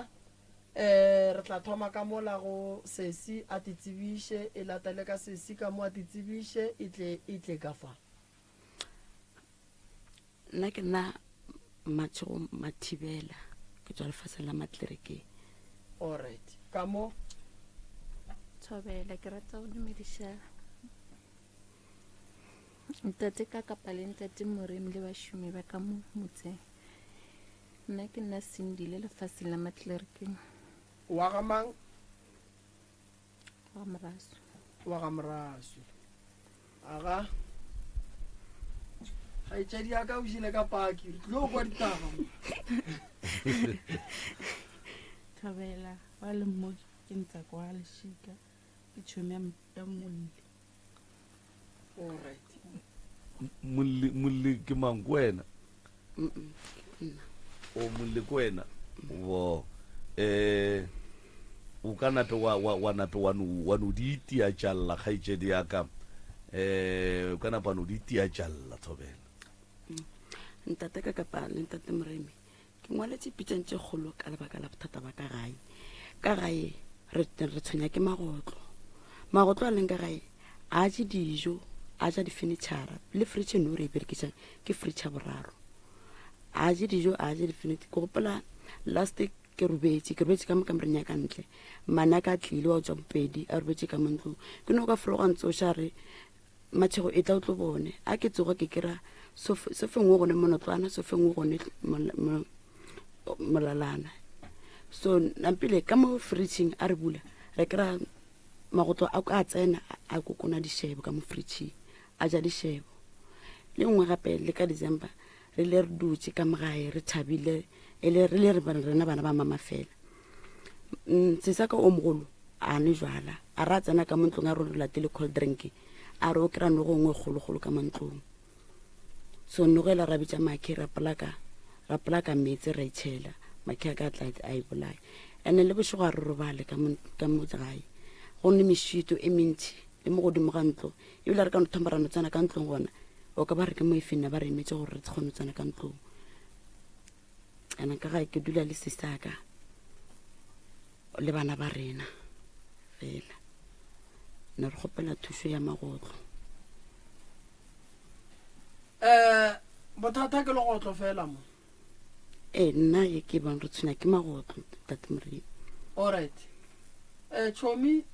um re tla thoma ka mola go sesi a te tsebiše e latele ka sesi ka mo a te tsebiše e tle e tle ka fa Nna ke nna Mmatšhego Mathibela, ke tswa lefaseng la Matlerekeng. Alright, ka mo. Thobela, ke rata go dumediša ntate ka kapa le ntate Moremi le bašomi ba ka mo motseng. Nna ke nna Cindy le lefaseng la Matlerekeng. Wa ga mang? Wa ga Moraswi. Wa ga Moraswi. Aga. Kgaetšedi ya ka o jele ka paki. Re tlilo kwa ditaba. Thobela wa le mo ke ntsako wa lešika ke tšhomi ya molli. All right. Molli molli ke mang ke wena? O molli ke wena. Wo eh o ka nape wa wa wa nape wa no wa no di itia tšalla kgaetšedi ya ka. Eh o ka napa no di itia tšalla thobela. Ntate ka kapa le ntate Moremi ke ngwaletše pitšang tše kgolo ka lebaka la bothata ba ka gae. Ka gae re re tshwenya ke magotlo. Magotlo a leng ka gae a je dijo. A ja difenitšhara le fridge no re e berekišang ke fridge ya boraro. A je dijo, a je difenitšhara. Ke gopola last ke robetše, ke robetše ka mo kamoreng ya ka ntle. Mmane a ka tlile wa tswa Bopedi a robetše ka mo ntlong. Ke no ka fologa ntsoša re Matšhego e tla o tlo bone. A ke tsoga ke kera sofeng o gone monotlwana, sofeng o gone molalana. So nampile ka mo fridging a re bula re kera magotlo a a tsena a kokona dišebo ka mo fridging a ja dišebo. Le nngwe gape le ka December re le re dutše ka mogae re thabile e le re le re rena bana ba mama fela. Sesa ka o mogolo a ne jwala a re a tsena ka mo ntlong a re re latele cold drink a re o kry-a nogo nngwe kgologolo ka mo ntlong. So nogo ela ra bitša makhe ra polaka ra polaka meetse ra itšhela makhe a ka tla a e bolaya. Ene le bošego a re robale ka mo ka mo gae go ne mešito e mentši le mo godimo ga ntlo ebile re ka no thoma ra no tsena ka ntlong gona o ka ba re ke mo e fenna ba re emetse gore re kgone go tsena ka ntlong. Ene ka gae ke dula le sisaka le bana ba rena fela ne re kgopela thušo ya magotlo. Um bothata ke legotlo fela mo. Ee, nna ye ke bang re tshwenya ke magotlo tate Moremi. Alright. Um Chomi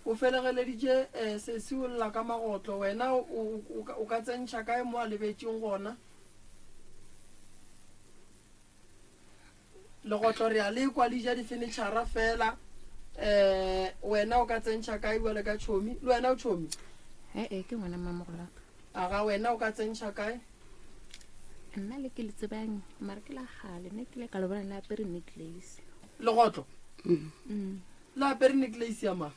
o felegeleditše um sesi o lla ka magotlo wena o ka tsentšha kae mo a lebetšeng gona? Legotlo re a le kwa le ja difenitšhara fela. Um wena o ka tsentšha kae bjale ka tšhomi? Le wena o tšhomi? Ee, ke ngwana mmamogolaka. Aga wena o ka tsentšha kae? Nna le ke le tsebang mara ke la gale nna ke ile ka le bona le apere necklace. Legotlo? Le apere necklace ya mang?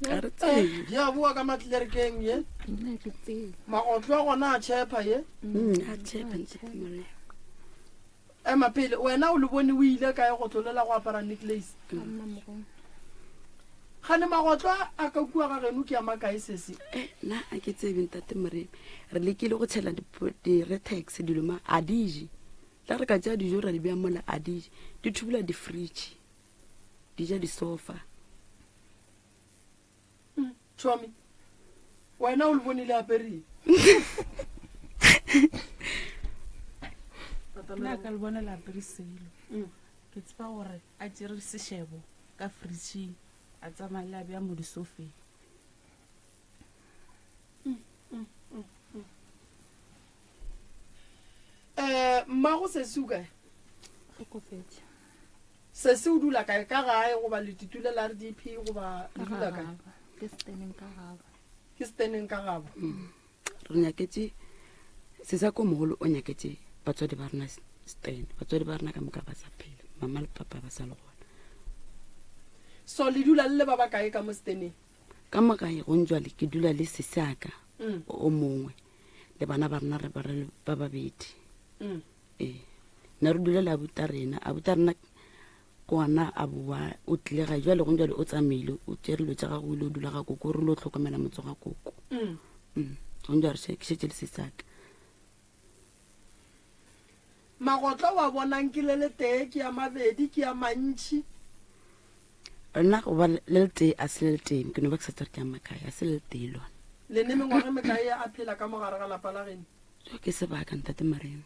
Ga re tsebe. Ya boa ka matlerekeng ye. Nna ke tsebe. Magotlo a gona a tshepa ye. A tshepa ntate Moremi. Ema pele, wena o le bone o ile kae go tlolela go apara necklace? Ka mmamogolo. Gane magotlo a ka kua ga geno ke a makae sesi? Eh, nna a ke tsebe ntate Moremi. Re lekile go tshela di-retex dilo ma a di je. La re ka tšea dijo ra di bea mola a di je. Di thubula di-fridge. Di ja disofa. Chomi, wena o le bone le apere? Nna ka le bona le apere selo. Ke tseba gore a tšere sešebo ka fridging a tsamaya le a bea mo disofeng. Um mmago sesi o kae? Hlokofetše. Sesi o dula kae? Ka gae goba letitule la RDP goba le dula kae? Ke steneng ka gabo. Ke steneng ka gabo. Re nyaketše sesa ko mogolo o nyaketše batswadi ba rena sten. Batswadi ba rena ka moka ba sa phela. Mama le papa ba sa le gona. So le dula le le ba bakae ka mo steneng? Ka mo gae gong jwale ke dula le sesiaka o mongwe le bana ba rena re ba re ba babedi. Ee, ne re dula le abuta rena. Abuta rena ke ona a boa o tlile gae jwale gong jwale o tsamaile o tšere dilo tša gagwe o ile o dula ga koko re lo tlhokomela motse ga koko. Gong jwale ke šetše le sesiaka. Magotlo wa bonang ke le letee ke a mabedi ke a mantši. Nna go ba le letee a se le letee ke no ba ke sa tsere ke a makae a se le letee lona. Le ne mengwaga mekae a phela ka mogare ga lapa la geno? Jo ke sebaka ntate Moremi.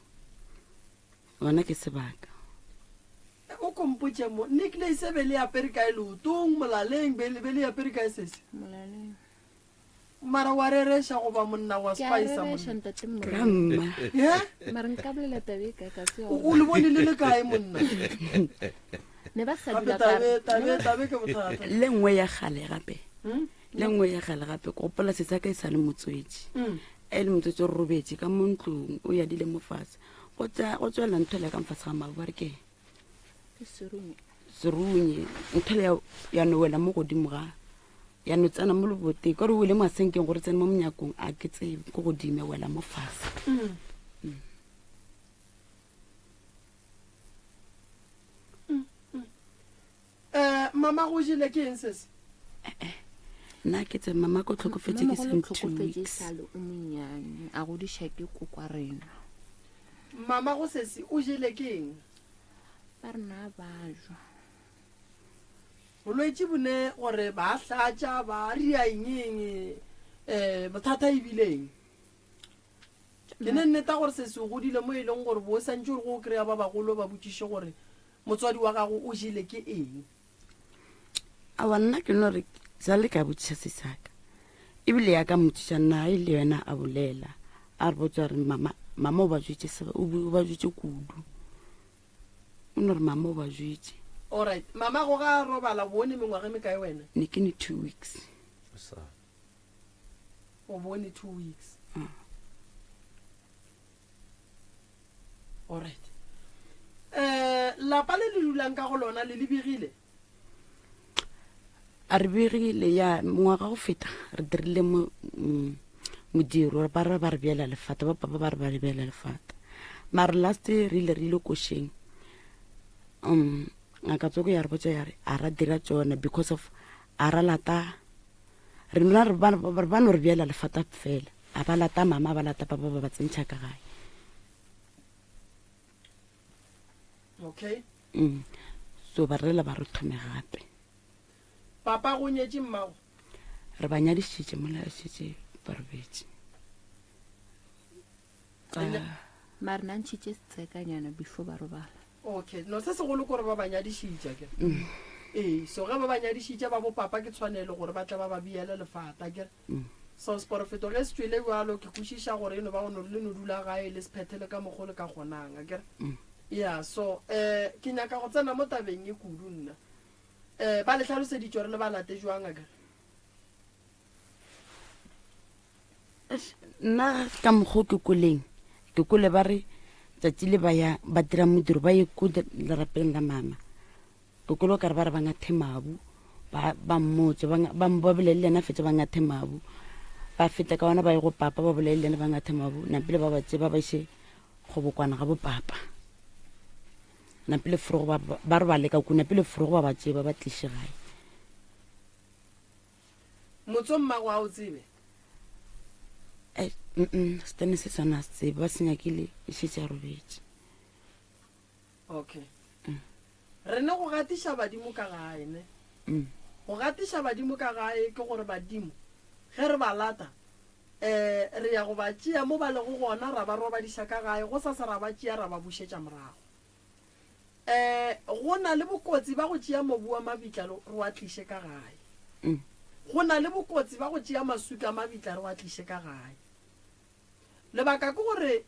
Gona ke sebaka. O kompotše mo necklace be le apere kae leotong molaleng be le apere kae sesi? Molaleng. Mara wa rereša goba monna wa Ke a spicer rereša monna? ntate Moremi. Grandma. Ye? Mara nka bolela taba e ka ka se O o le bone le le kae monna? Ne ba sa Gape dula ka tabe tabe tabe ke bothata. Le nngwe ya kgale gape. Le nngwe ya kgale gape ke gopola sesa ka e sa le motswetši. E le motswetši o robetše ka mo ntlong o yadile mo fatshe. Go tsa go tswela ntho le ka mfatshe ga mabu ba re ke Ke serunye. Serunye ntho le ya no wela mo godimo ga ya no tsena mo leboteng ka re o wele masenkeng gore tsene mo monyakong a ke tsebe ko godimo ya wela mo fatshe. Um mama go jele ke eng sese? Nna ke tse mama ko tlhokofetse ke Mamagolo seng 2 tlhokofetse weeks. sale o monnyane a godiša ke kokwa rena. Mama go sese o jele ke eng? Ba rena ba jwa. Bolwetši bo ne gore ba hlatša, ba ria eng eng, um bothata e bile eng? Ke ne nneta gore se se godile mo e leng gore bo santše o re go o kry-a ba bagolo ba botšiše gore motswadi wa gago o jele ke eng. Aowa nna ke no re sa le ka botšiša se saka ebile ya ka mmotšiša nna e le yena a bolela a re botsa gore mama mama o ba jwetse se o ba jwetse kudu o no re mama o ba jwetse. Alright mama go ga robala bone mengwaga e mekae wena? Ne ke ne 2 weeks. O bone 2 weeks. Mm. Alright. Eh lapa le le dulang ka go lona le le begile? A re begile ya ngwaga go feta re dirile mo mm, modiro ba re ba re beela lefata ba papa ba re ba re beela lefata mare last re ile re ile košeng um ngaka tsoko ya re botsa ya re a ra dira tsona because of a ra lata re nna re ba ba no re beela lefata fela a ba lata mama ba lata papa ba ba tsentšha ka gae okay mm. so ba rela ba re thome gape papa go nyetše mmago re ba nyadišitše mola šetše ba robetše mare na ntšhitše setsekanyana before ba robala okay no se segolo kore ba ba nyadišitše ke mm. ee so ge ba ba nyadišitše ba bopapa ke tshwanelo gore ba tla ba ba biele lefata kere mm. So seporofeto ge se tšwele bjalo, ke kwešiša gore e no ba go no le no dula gae le se phethele ka mokgo le ka kgonang, akere? Ya, so um ke nyaka go tsena mo tabeng e kudu nna. Um ba le hlaloseditše gore le ba late jwang, akere? Nna ka mokgo ke kweleng, ke kwele ba re tšatši le ba ya ba dira modiro ba ye ko lerapeng la mama. Kokolo o ka re ba re ba ngathe mabu, ba, ba mmotse, ba, ba, ba bolele le yena fetša ba ngathe mabu. Ba feta ka ona ba ye go papa ba bolele le yena ba ngathe mabu, napile ba ba tše ba ba iše kgobokwana ga bo papa. Napile forogo ba, ba, ba robale ka ku, napile forogo ba ba tše ba ba tliše gae. Motso mmago a o tsebe? Eh, mm, setene se sona a se tsebe, ba se nyakile e šetše a robetše. Okay. Mm. Re ne go gatiša badimo ka gae, ne? Mm. Go gatiša badimo ka gae ke gore badimo ge re ba lata eh re ya go ba tšea mo ba lego gona ra ba robadiša ka gae go sasa ra ba tšea ra ba bušetša morago. Eh go na le bokotsi ba go tšea mobu wa mabitla re wa tliše ka gae. Mm. Go na le bokotsi ba go tšea maswika a mabitla re wa tliše ka gae. Lebaka ke gore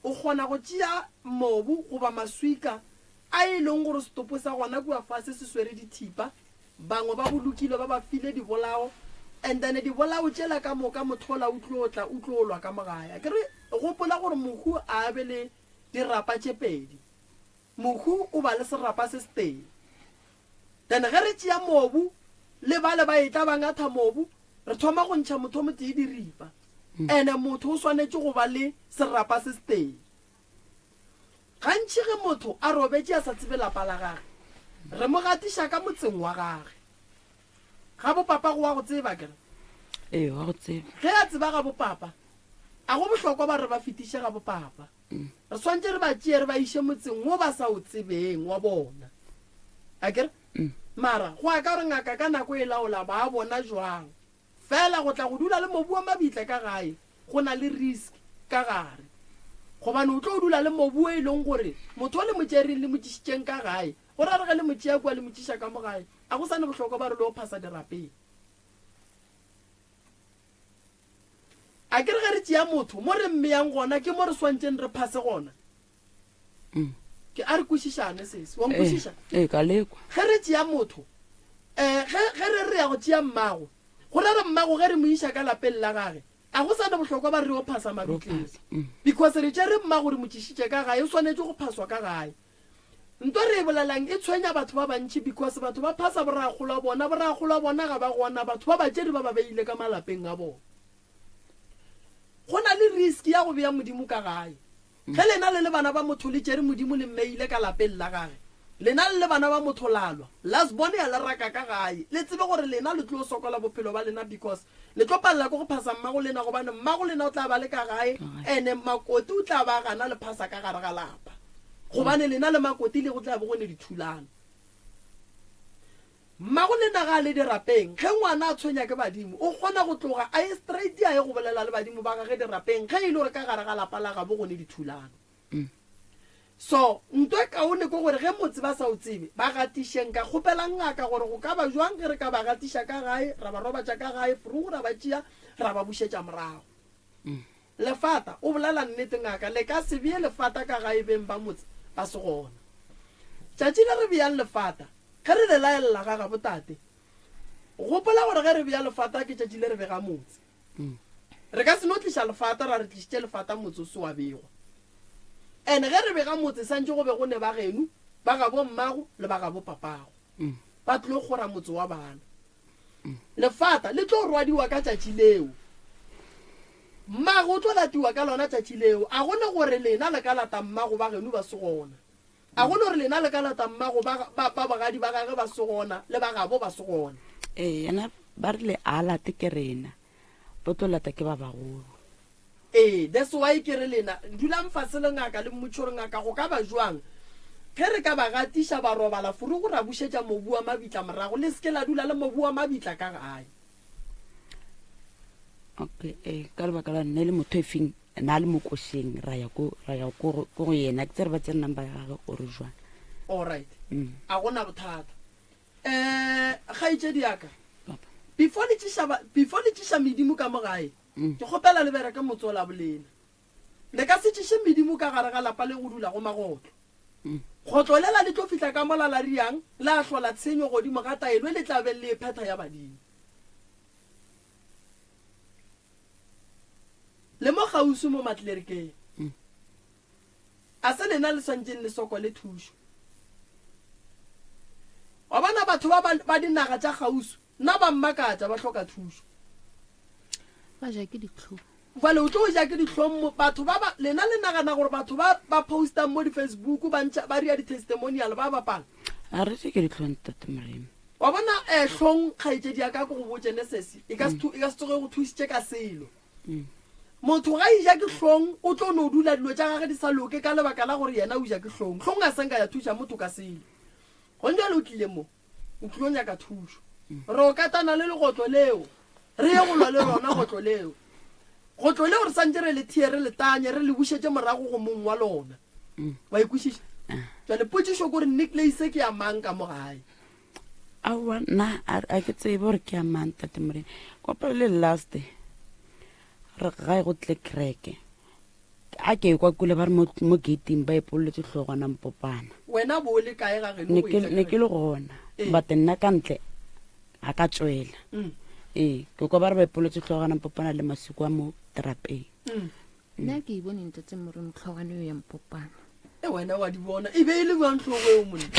O kgona go tšea mobu goba maswika a e leng gore setopo sa gona kua fase se swere dithipa, bangwe ba bolokilwe ba ba file dibolao and then dibolao tšela ka moka motho ola o tlo tla o tlo lwa ka mo gae. Akere gopola gore mohu a be le dirapa tše pedi. Mohu o ba le serapa se setee. Then ge re tšea mobu le bale ba etla ba ngatha mobu, re thoma go ntšha motho o motee diripa. Ene motho o swanetše go ba le serapa se setee. Gantši ge motho a robetše a sa tsebe lapa la gage, re mo gatiša ka motseng wa gage. Gabo papa go wa go tseba akere? Ee, wa go tseba. Ge a tseba gabo papa, a go bohlokwa ba re ba fetiše gabo papa. Re swantše re ba tšee re ba iše motseng wo ba sa o tsebeng wa bona. Akere? Mara go ya ka gore ngaka ka nako e laola ba bona jwang. Fela go tla go dula le mobu wa mabitla ka gae go na le risk ka gare. Gobane o tlo dula le mobu o e leng gore motho o le mo tšereng le mo tšišitšeng ka gae, go ra re ge le mo tšea kua le mo tšiša ka mo gae, a go sa ne bohlokwa ba re lo phasa dirapeng. A ke re ge re tšea motho, mo re mmeyang gona ke mo re swantšeng re phase gona. Mm. Ke a re kwešišane sesi, wa nkwešiša? Ee, ka lekwa. Ge re tšea motho, um ge, ge re re ya go tšea mmago, go ra re mmago ge re mo iša ka lapeng la gage, a go sa ne bohlokwa ba re yo phasa mabitleng. Mm. Because re tšere mmago re mo tšišitše ka gae, o swanetše go phaswa ka gae. Nto re e bolelang e tshwenya batho ba bantši because batho ba phasa borakgolo a bona, borakgolo a bona ga ba gona, batho ba ba tšere ba ba beile ka malapeng a bona. Go na le risk ya go bea Modimo ka gae. Ge lena le le bana ba motho le tšere Modimo le mmeile ka lapeng la gage, lena le le bana ba motho la lwa, last born ya le raka ka gae, le tsebe gore lena le tlo sokola bophelo ba lena because Le tlo palela ke go phasa mmago lena gobane mmago lena o tla ba le ka gae ene makoti o tla ba gana le phasa ka gare ga lapa gobane lena le makoti le go tla be go ne dithulano. Mmago lena ga a le dirapeng, ge ngwana a tshwenya ke badimo, o kgona go tloga a ye straight a ye go bolela le badimo ba gage dirapeng ge e le gore ka gare ga lapa la gabo go ne dithulano. So, nto e kaone ke gore ge motse ba sa o tsebe, ba gatiše. Nka kgopela ngaka gore go ka ba jwang ge re ka ba gatiša ka gae, ra ba robatša ka gae, frugu ra ba tšea, ra ba bušetša morago. Lefata, O bolela nnete ngaka, le ka se bee lefata ka gae beng ba motse ba se gona. Tšatši le re beang lefata, ge re le laelela ga gabo tate, gopola gore ge re bea lefata ke tšatši le re bega motse. Re ka se no tliša lefata ra re tlišitše lefata motse o se wa begwa. Ene ge re bega motse santše go be go ne ba geno, ba gabo mmago le ba gabo papago. Ba tlilo kgora motse wa bana. Lefata le tlo rwadiwa ka tšatši leo. Mmago o tlo latiwa ka lona tšatši leo. A go ne gore lena le ka lata mmago ba geno ba se gona. A go ne gore lena le ka lata mmago ba, ba, ba bogadi ba gage ba se gona, le ba gabo ba se gona. Ee, yena ba rile a late ke rena, ba tlo lata ke ba bagolo. Ee, that's why ke re lena dulang fase le ngaka le mmotše gore ngaka go ka ba jwang ge re ka ba gatiša ba robala furugu ra bušetša mobu wa mabitla morago le se ke la dula le mobu wa mabitla ka gae. Okay, eh, ka lebaka la nne le motho e feng na le mokošeng ra ya ko ra ya ko go ko go yena ke tsere ba tsere number ya gagwe o re jwang. All right. Mm. A gona bothata. Eh, kgaetšedi ya ka. Before le tšiša before le tšiša medimo ka mo gae, Ke kgopela le bereke motse o la bolena. Le ka se tšiše medimo ka gare ga lapa le go dulago magotlo. Kgotlo lela le tlo fihla ka mola la riang la hlola tshenyo godimo ga taelo e le tla beng le e phetha ya badimo. Le mo kgauswi mo Matlerikeng. A se lena le swantšeng le sokole thušo. Wa bona batho ba ba dinaga tša kgauswi Nna ba mmakatša, ba hloka thušo. Ba ja ke dihlong. Bjale o tlo ja ke dihlong mo batho ba ba lena le nagana gore batho ba ba postang mo di Facebook ba ntšha ba ria di testimonial ba bapala. A re je ke dihlong Ntate Moremi. Wa bona eh hlong kgaetšedi ya ka ke go botše ne sesi e ka se e ka se tsoge go thusitše ka selo. Motho ga eja ke hlong o tlo no dula dilo tša gage di sa loke ka lebaka la gore yena o ja ke hlong. Hlong a senka ya thuša motho ka selo. Gone jwale o tlile mo. O tlilo nyaka thušo. Re o katana le legotlo leo, re ye go lwa le lona gotlo leo. Gotlo leo re santše re le thee, re le tanye, re le bušetše morago go mong wa lona. Wa e kwešiša? Jwale potšišo ke gore necklace ke ya mang ka mo gae? Aowa, nna a ke tsebe gore ke ya mang, Tate Morena. Kopelo le last re gae go tle kereke. A ke kwa kule ba re mo, mo gating ba epololetse hlogwana mpopana. Wena bo o le kae ga geno Ne go ke, etla ne ke kereke? le gona. Ee. But nna ka ntle ga ka tšwela. Mm. Ee, ke kwa ba re ba epolotse hlogwana mpopana le masiko a mo terapeng. Mm. Nna ke e bone ntate Moremi hlogwana eo ya mpopana. E wena wa di bona. E be e le bjang hlogo eo monna?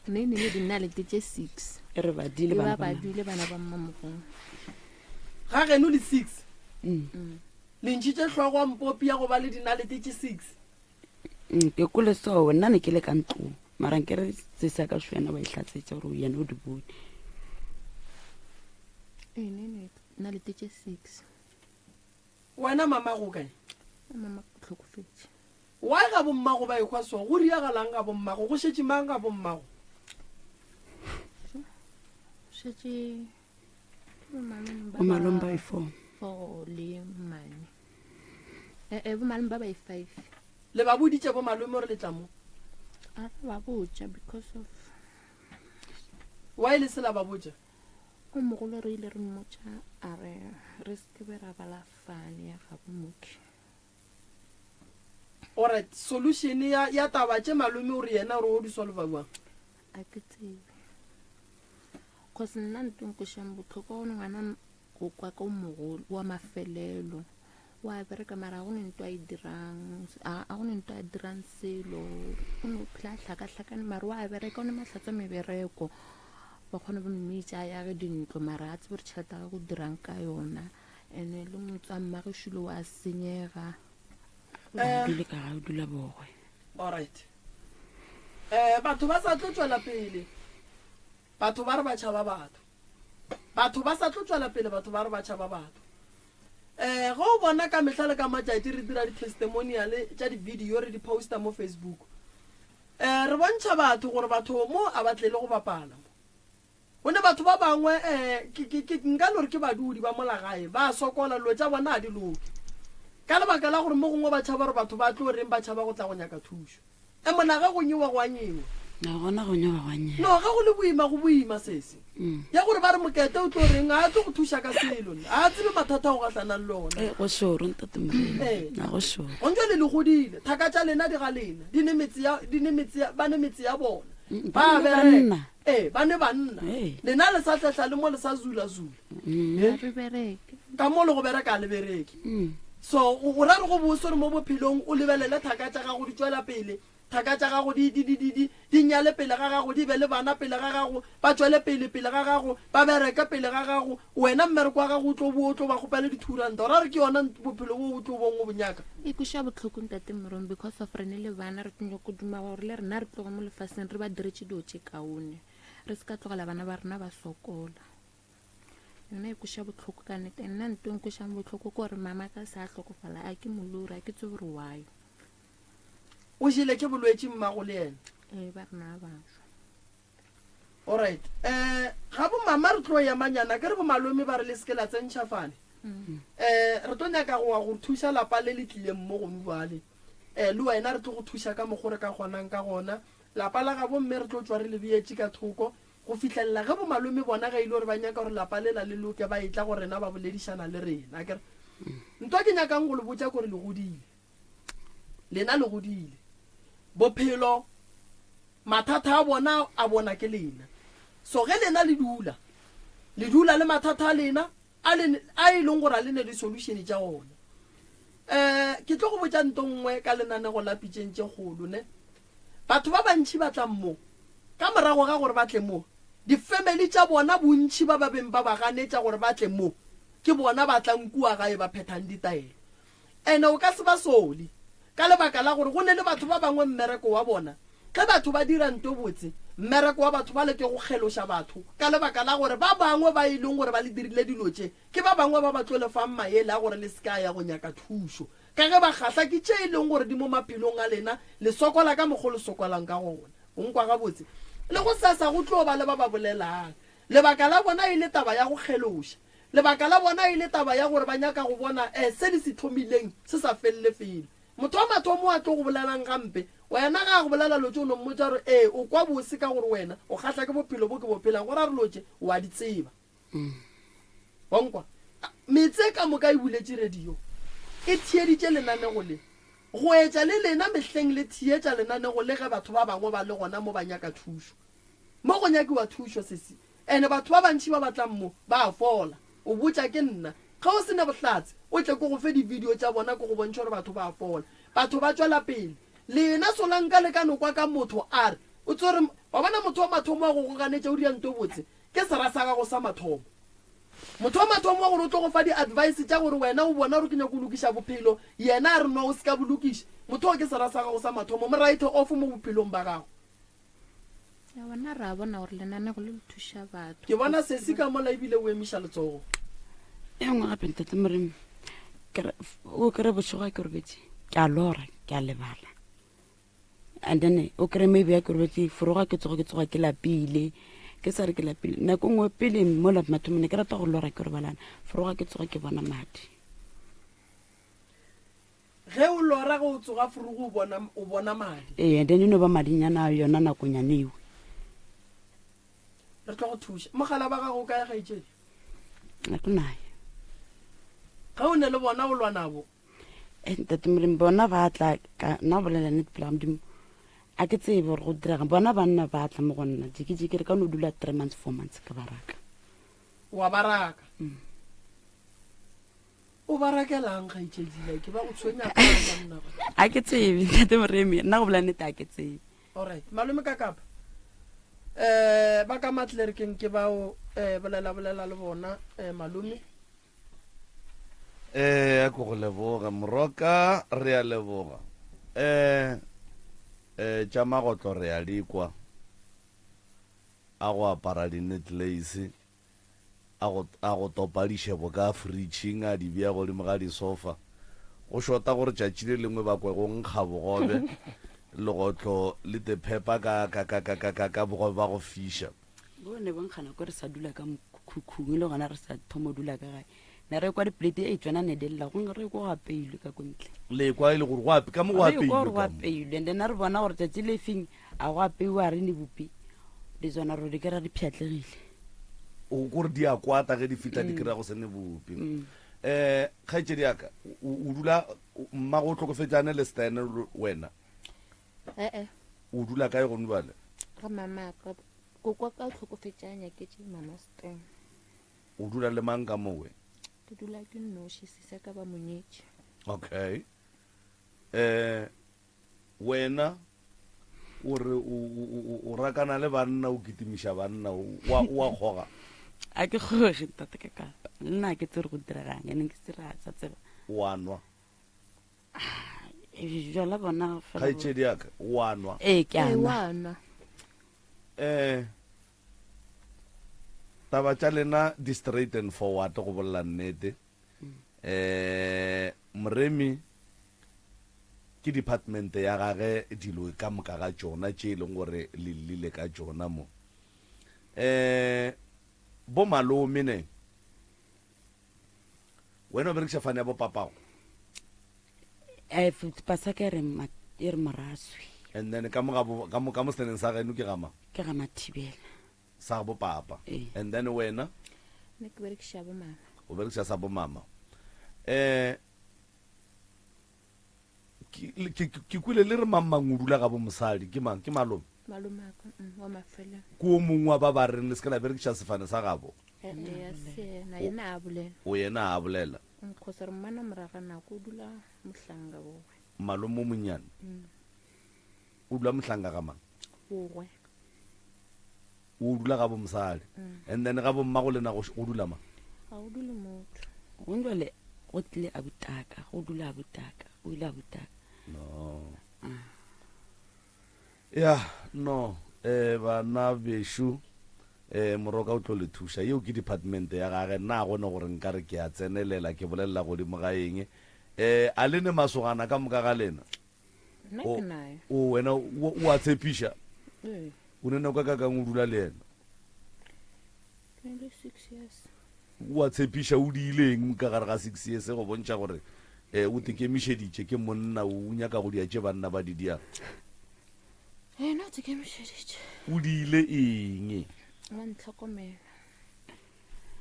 Mme e ne dinalete tše six. E re badile E bana ba ba badile bana ba mmamogong. Ga geno le six. Mm. Mm. Le ntšhitše hlogo ya mpopi ya go ba le dinalete tše six. Mm, ke kole so nna ne ke le ka ntlong mara nke re se sa ka sho yena wa e hlatsetša gore yena o di bone. Ee, ne ne nalete tše six. Wena mamago o kae? Mama o hlokofetše. Why ga bommago ba ehwa so? Go riagalang ga bommago? Go šetše mang ga bommago? Šetše Bomalome ba i-four. Four le mmane. Eh, eh, bomalome ba ba i-five. Le ba boditše bomalome gore le tla mo? A re ba botša because of Why le se la ba botša? O mogolo re ile re mmotša a re re se ke be ra bala fane ya gabo moki. Alright, solution ya ya taba tše malome o re yena o re o di solva bjang? A ke tsebe. Cause nna nto nkwešang bohloko gone ngwana go kwa ka o mogolo wa mafelelo wa bereka mara ga go ne nto a e dirang a go ne nto a dirang selo o no phela a hlakahlakane mara wa bereka o ne mahlatsa mebereko ba kgona ba mmitša a yage dintlo mara a tsebe gore tšhelete ya gagwe o dirang ka yona ene le motswa mmagešulo wa senyega O dule ka gae o dula bogwe. Alright. Eh batho ba sa tlo tšwela pele. Batho ba re ba tšhaba batho. Batho ba sa tlo tšwela pele batho ba re ba tšhaba batho. Eh ge o bona ka mehla le ka matšatši re dira di-testimonial tša di-video re di posta mo Facebook. Eh re bontšha batho gore batho mo a ba tlele go bapala mo. Go ne batho ba bangwe um ke, ke, ke, nka no re ke badudi ba mola gae, ba a sokola, dilo tša bona ga di loke. Ka lebaka la gore mo gongwe ba tšhaba gore batho ba tlo reng, ba tšhaba go tla go nyaka thušo. E mona ge go nyewa go a nyewa. Na gona go nyewa go a nyewa. No, ge go le boima go boima sesi. Ya gore ba re mokete o tlo reng, ga a tlo go thuša ka selo, ga a tsebe mathata a o gahlanang le ona. E, go šoro ntate Morena. Ee. Na go šoro. Gong jwale le godile, thaka tša lena di ga lena, di ne metse ya, di ne metse ya, ba ne metse ya bona. Ba Ba ne bereka. banna. Ee, ba ne banna. Ee. Lena le sa hlehla le mo le sa zulazula. Ga re bereke. Ka mo le go bereka ga le bereke. So, o, o ra re go bose gore mo bophelong o lebelele thaka tša gago di tšwela pele, thaka tša gago di, di, di, di, di, di nyale pele ga gago, di be le bana pele ga gago, ba tšwele pele pele ga gago, ba bereke pele ga gago, wena mmereko wa gago o tlo boa o tlo ba kgopela dithuranta. O ra re ke yona bophelo bo o tlo bong o bo nyaka? E kweša bohloko ntate Morong because of rene le bana re tlo nyako duma gore le rena re tloge mo lefaseng re ba diretše dilo tše kaone, re se ka tlogela bana ba rena ba sokola. Yona e kweša bohloko ka nnete. Nna nto e nkwešang bohloko ke gore mama ka sa hlokofala a ke molori, a ke tsebe gore why. O jele ke bolwetši mmago le yena? Ee, ba rena ba šwa. Alright. Eh, ga bo mama re tlo emanyana, ke re bo malome ba re le seke la tsentšha fale. Eh, re tlo nyaka go wa go thuša lapa le le tlileng mo gonu bjale. Eh, le wena re tlo go thuša ka mokgo re ka kgonang ka gona. Lapa la ga bo mme re tlo tšwa re le beetše ka thoko go fihlelela ge bo malome bona ge e le gore ba nyaka gore lapa lela le loke ba etla go rena ba boledišana le rena. Akere ntwa ke nyakang go le botša kore le godile. Lena le godile. Bophelo, mathata a bona a bona ke lena. So ge lena le dula, le dula le mathata a lena a le, a e leng gore a le ne di-solution tša ona. Um ke tlo go botša nto nngwe ka lenanego la Pitšeng tše Kgolo, ne. Batho ba bantši ba tlang mo, ka morago ga gore ba tle mo, di-family tša bona bontši ba ba beng ba ba ganetša gore ba tle mo, ke bona ba tlang kua gae ba phethang ditaelo. Ene o ka se ba sole, ka lebaka la gore go ne le batho ba bangwe mmereko wa bona, ge batho ba dira nto botse, mmereko wa batho bale ke go kgeloša batho, ka lebaka la gore ba bangwe ba e leng gore ba le dirile dilo tše, ke ba bangwe ba ba tlo le fang maele a gore le se ka ya go nyaka thušo, ka ge ba kgahla ke tše e leng gore di mo maphelong a lena, le sokola ka mokgo le sokolang ka gona. O nkwa gabotse? Le gosasa go tlo ba le ba ba bolelang. Lebaka la bona e le taba ya go kgeloša. Lebaka la bona e le taba ya gore ba nyaka go bona eh se le se thomileng se sa felele felo. Motho wa mathomo a tlo go bolelang gampe, wena ga a go bolela lotše o no mmotša gore ee o kwa bose ka gore wena o kgahla ke bophelo bo ke bo phelang, go ra gore lotše o a di tseba. Wa nkwa? Metse ka moka e buletše radio, e theeditše lenanego le. Go etša le lena mehleng le theetša lenanego le ge batho ba bangwe ba le gona mo ba nyaka thušo. Mo go nyakiwa thušo sesi. Ene batho ba bantši ba ba tlang mo ba a fola. O botša ke nna. Ge o se ne bohlatse, o tle ke go fe di video tša bona ke go bontšhe gore batho ba a fola. Batho ba tšwela pele. Lena solanka le ka no kwa ka motho a re o tswere, wa bona motho wa mathomo wa go go ganetša o dira nto botse, ke sera sa gago sa mathomo. Motho wa mathomo wa gore o tlo go fa di advice tša gore wena o bona gore ke nyako lokiša bophelo, yena a re no o se ka bo lokiša. Motho oo ke sera sa gago sa mathomo, mo write off mo bophelong ba gago. Ya bona re a bona gore lenanego le le thuša batho. Ke bona sesi ka mola ebile o emiša letsogo. E nngwe gape ntate Moremi, ke re o kry bošego a ke robetse ke a lora ke a lebala and then o kry maybe a ke robetse foroga ke tsoga ke tsoga ke lapile ke sa re ke lapile nako nngwe pele mola mathomo ne ke rata go lora ke robalana foroga ke tsoga ke bona madi. Ge o lora ge o tsoga forogo o bona, o bona madi. Ee, and then e no ba madinyana a yona nakonyana ewe. Re tlo go thuša. Mogala ba gago o kae kgaetšedi? Ga ke naye. Ge o ne le bona o lwa nabo? Eh, ntate Molemi, bona ba tla ka nna bolela nnete pele ga Modimo. A ke tsebe gore go direga. Bona banna ba tla mo go nna. Jiki-jiki re ka no dula three months, four months ke ba raka. Wa ba raka? Mm. O ba rakelang kgaetšedi like ba go tshwenya ka banna ba? A ke tsebe ntate Moremi, nna go bolela nnete a ke tsebe. Alright, malome ka kapa. Eh ba ka Matlerkeng ke bao eh bolela bolela le bona eh malome. Eh a ko go leboga moroka re a leboga. Eh eh tša magotlo re a di kwa. A go apara di necklace a go, a go topa dišebo ka fritšing, a di bea godimo ga disofa. Go šota gore tšatši le lengwe ba kwe go nkga bogobe, legotlo le te phepa ka, ka, ka, ka, ka, ka, ka bogobe ba go fiša. Bo ne bo nkga nako re sa dula ka mokhukhung le gona re sa thomo dula ka gae. Ne re kwa diplate e tsona ne di lla gongwe re kwa go apeilwe ka ko ntle. Le kwa e le gore go ape ka mo go Re kwa gore apeilwe go ka mo. apeilwe and then re bona gore tsatsi le feng a go apeiwa re ne bopi le tsona re di kry-a di pšhatlegile. O kore di a kwata ge di fihla di kry-a go se ne bopi. Um kgaetšedi ya ka o dula mmago o hlokofetše a ne le Stan wena? Ee. O dula kae gone bjale? Ga mamaka. Koko wa ka o hlokofetše a nyaketše mama Stan. O dula le mang ka mowe? Ke dula ke nnoši, sesi ya ka ba mo nyetše. Okay. Eh wena o re o rakana le banna o kitimiša banna wa o a kgoga? A ke kgoge ntate ka kapa. Le nna ke tsere go diregang ene ke se ra sa tseba. O a nwa? Jwala bona fela. Kgaetšedi ya ka, o a nwa? Ee, ke a Ee, nwa. wa nwa. Eh taba tša lena di straight and forward go bolela nnete. Eh Moremi ke department ya gage dilo ka moka ga tšona tše e leng gore le llile ka tšona mo. Eh bo malome ne Wena o berekiša fane ya bo papago? Eh, pasaka e re ma- e re moraswi. And then ka mo ga bo ka mo ka mo seneng sa geno ke ga mang? Ke ga Mathibela. Sa bo papa. Ee. And then wena? Nna ke berekiša bo mama. O berekiša sa bo mama. Eh ke ke kwele le re mang mang o dula ga bo mosadi ke mang ke malome malome a ka mm, wa mafelelo ke o mongwe wa ba ba reng le se ke la berekiša sefane sa gabo eh, eh, yena yena a bolela o yena a bolela kgotsa mm, re mmana moraga nako o dula mohlanga bogwe malome o monnyane mm. o dula mohlanga ga mang bogwe O dula ga bo mosadi. And then ga bo mmago lena go go dula mang? Ga go dule motho. Gong jwale go tlile abutaka, go dula abutaka, o ile abutaka. No. Ya, no. Eh bana beshu eh moroka o tlo le thuša. Yeo ke department ya gage. Nna a gone gore nka re ke a tsenelela ke bolelela godimo ga eng. Eh a le ne masogana ka moka ga lena? Nna O ke nayo. o wena o o a tshepiša? Ee. O ne nako e kakang o dula le yena? Ke na le six years. O a tshepiša o diileng ka gare ga six years go bontšha gore eh, o tekemišeditše ke monna o nyaka go dia tše banna ba di diang? Yena o tekemišeditše. O diile eng? Wa ntlhokomela.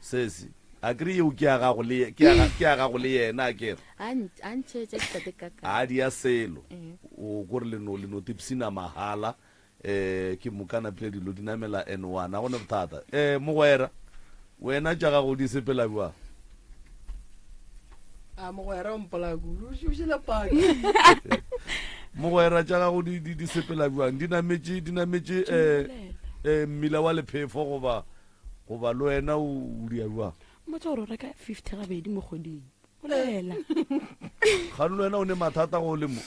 Sesi, a kere yeo ke ya gago le ke ya ke ya gago le yena a kere. A a ntšhetša ke tate ka ka. A di ya selo. Mm. O kore le no le no tipsina mahala eh ke mokana pele dilo di namela N1 a gone bothata. Eh mogwera wena tša gago di sepela bjang? A mogwera o mpolaya kudu, o šele paki. Mogwera tša gago di di di sepela bjang? Di nametše di nametše eh eh mmila wa lephefo goba Goba le wena o o dia bjang? Mmotse gore o reka 50 gabedi mo kgweding. Bolela. Gane le wena o ne mathata go le mo.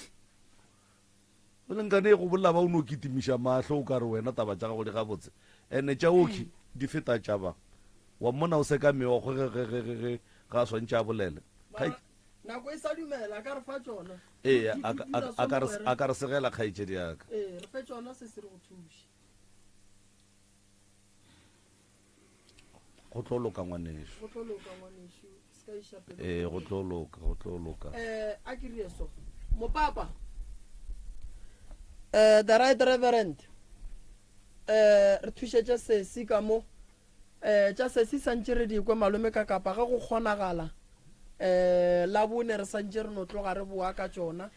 O le nkane go bolela ba o no kitimiša mahlo o ka re wena taba tša gago di gabotse. Ene tša oki di feta tša ba. Wa mmona o seka meokgo ge ge ge ge ge ga a swantše a bolele. Mara nako e sa dumela a ka re fa tšona. Ee, a ka a ka re a ka re segela kgaetšedi ya ka. Ee, re fe tšona se se re go thuše. Go tlo loka ngwanešu. Go tlo loka ngwanešu, se ka iša pelo. Ee, go tlo loka, go tlo loka. Eh, a ke re so. Mopapa. Eh, the right reverend. Eh, re thušetše sesi ka mo. Eh, tša sesi santše re di kwe malome ka kapa ge go kgonagala. Eh, la bone re santše re no tloga re boa ka tšona.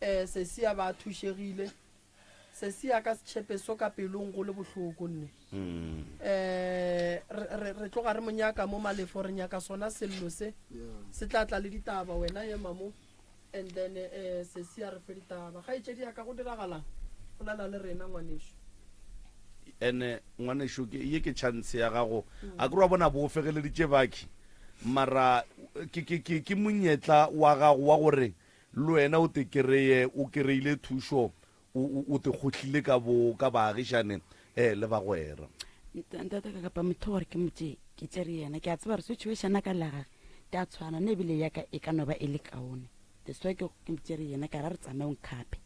Eh, sesi a ba thušegile. Sesi ya ka setšhepe so ka pelong go le bohloko nne. Um re, re tloga re mo nyaka mo Malefo, re nyaka sona sello se. Se tla tla le ditaba, wena ema mo and then um sesi a re fe ditaba. Kgaetšedi ya ka go diragalang? Bolela le rena ngwanešu. Ene ngwanešu ke ye ke chance ya gago. A ke re wa bona bo fegeleditše bakhi mara ke ke ke ke monyetla wa gago wa gore Le wena o te kereye, o kereile thušo, o, o, o te kgohlile ka bo, ka baagišane, eh, le bagwera. Ntate ka kapa motho gore ke mo tšee, ke tšere yena. Ke a tseba gore situation ya ka le ya gage di a tshwana, nna ebile ya ka e ka no ba e le kaone. That's why ke, ke mo tšere yena, ka ra re tsamaye o nkgape.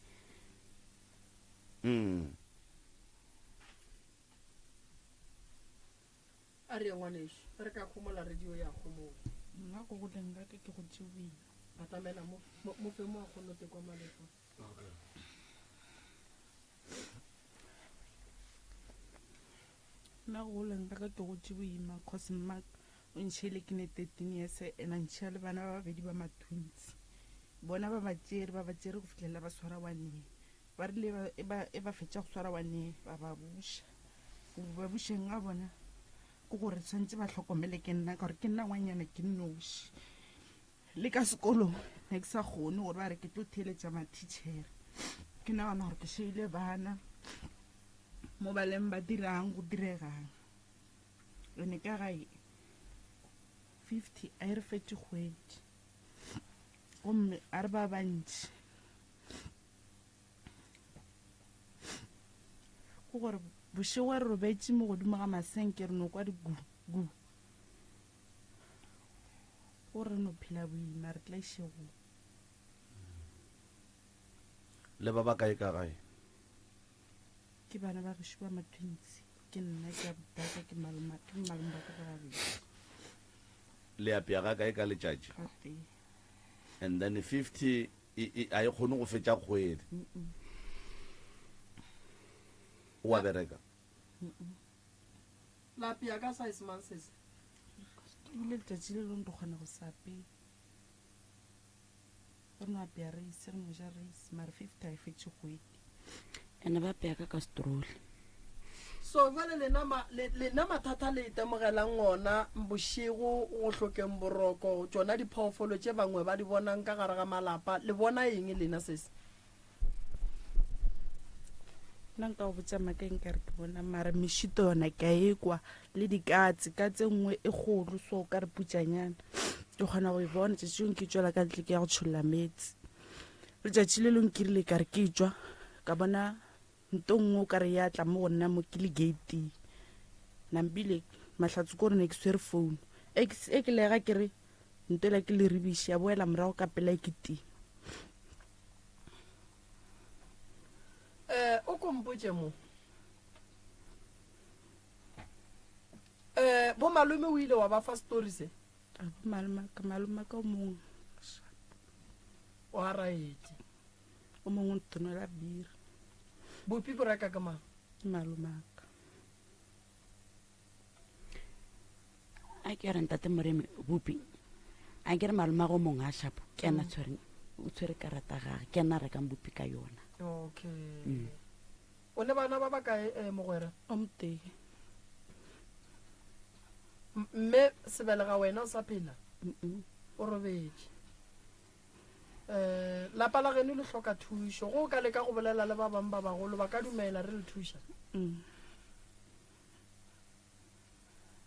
Mm. A re ye ngwanešu, ge re ka homola radio ya homola. Nna go goleng ga ka ke gotše boima. Batamela mo, mo, mo fe mo a kgone go tekwa malefa. Okay. Nna go goleng ga ka ke gotše boima cause mma o ntšhele ke ne 13 years and a ntšhia le bana ba babedi ba ma-twins. Bona ba ba tšere, ba ba tšere go fihlela ba swara one year. Ba rile ba, e ba, e ba fetša go swara one year, ba ba buša. Go ba bušeng ga bona ke gore tshwanetse ba hlokomele ke nna ka gore ke nna ngwanyana ke nnoši. Le ka sekolong ne ke sa kgone gore ba re ke tlo theeletša mathitšhere. Ke nagana gore ke šeile bana mo ba leng ba dirang go diregang. Ene ka gae 50 a e re fetše kgwedi gomme a re ba bantši. Ke gore bošego re robetše mo godimo ga masenke re no kwa di gu gu. Go re no phela boima re tlaišegong. Le ba ba kae ka gae? Ke bana ba gešo ba ma-twins, ke nna, ke abutaka, ke maloma, ke malome ba ka ba babedi. Le apea ga kae ka letšatši? Gatee. And then 50 e, e, a e kgone go fetša kgwedi. O a bereka? La apea ka size mang sese? Ebile letšatši le lengwe re kgona go se apee. Re no apea reise, re no ja reise, mare 50 ga e fetše kgwedi. Ene ba apea ka kastroli. So jwale lena ma, le, lena mathata le itemogelang ona bošego go hlokeng boroko, tšona diphoofolo tše bangwe ba di bonang ka gare ga malapa, le bona eng lena sesi? Nna nka go botša maaka nka re ke bona mara mešito yona ke a e kwa le dikatse ka tse nngwe e kgolo so ka re putšanyana ke kgona go e bona tšatši lengwe ke tšwela ka ntle ke ya go tšholla meetse letšatši le lengwe ke rile ka re ke tšwa ka bona nto nngwe o ka re ya tla mo go nna mo ke le gating nampile mahlatso ko gore ne ke swere phone e ke lega ke re nto ela ke leribiši ya boela morago ka pela e ke tima Eh, o ko mpotše mo. Eh, bo malome o ile wa ba fa story se? A bo malome ka malome ka o mongwe. O araetse. O mongwe o ntonela bira. Bopi bo reka ka mang? Ke malomaka. A ke re ntate Moremi bupi a ke re malomago mongwe a shapo ke ena tshwereng o tshwere karata gage ke ena a rekang bupi ka yona. Okay. O ne bana ba ba kae eh, mogwera? O motee. Mme sebelega wena o sa phela? O robetše. Eh, lapa la geno le hloka thušo. Go o ka leka go bolela le ba bangwe ba bagolo ba ka dumela re le thuša?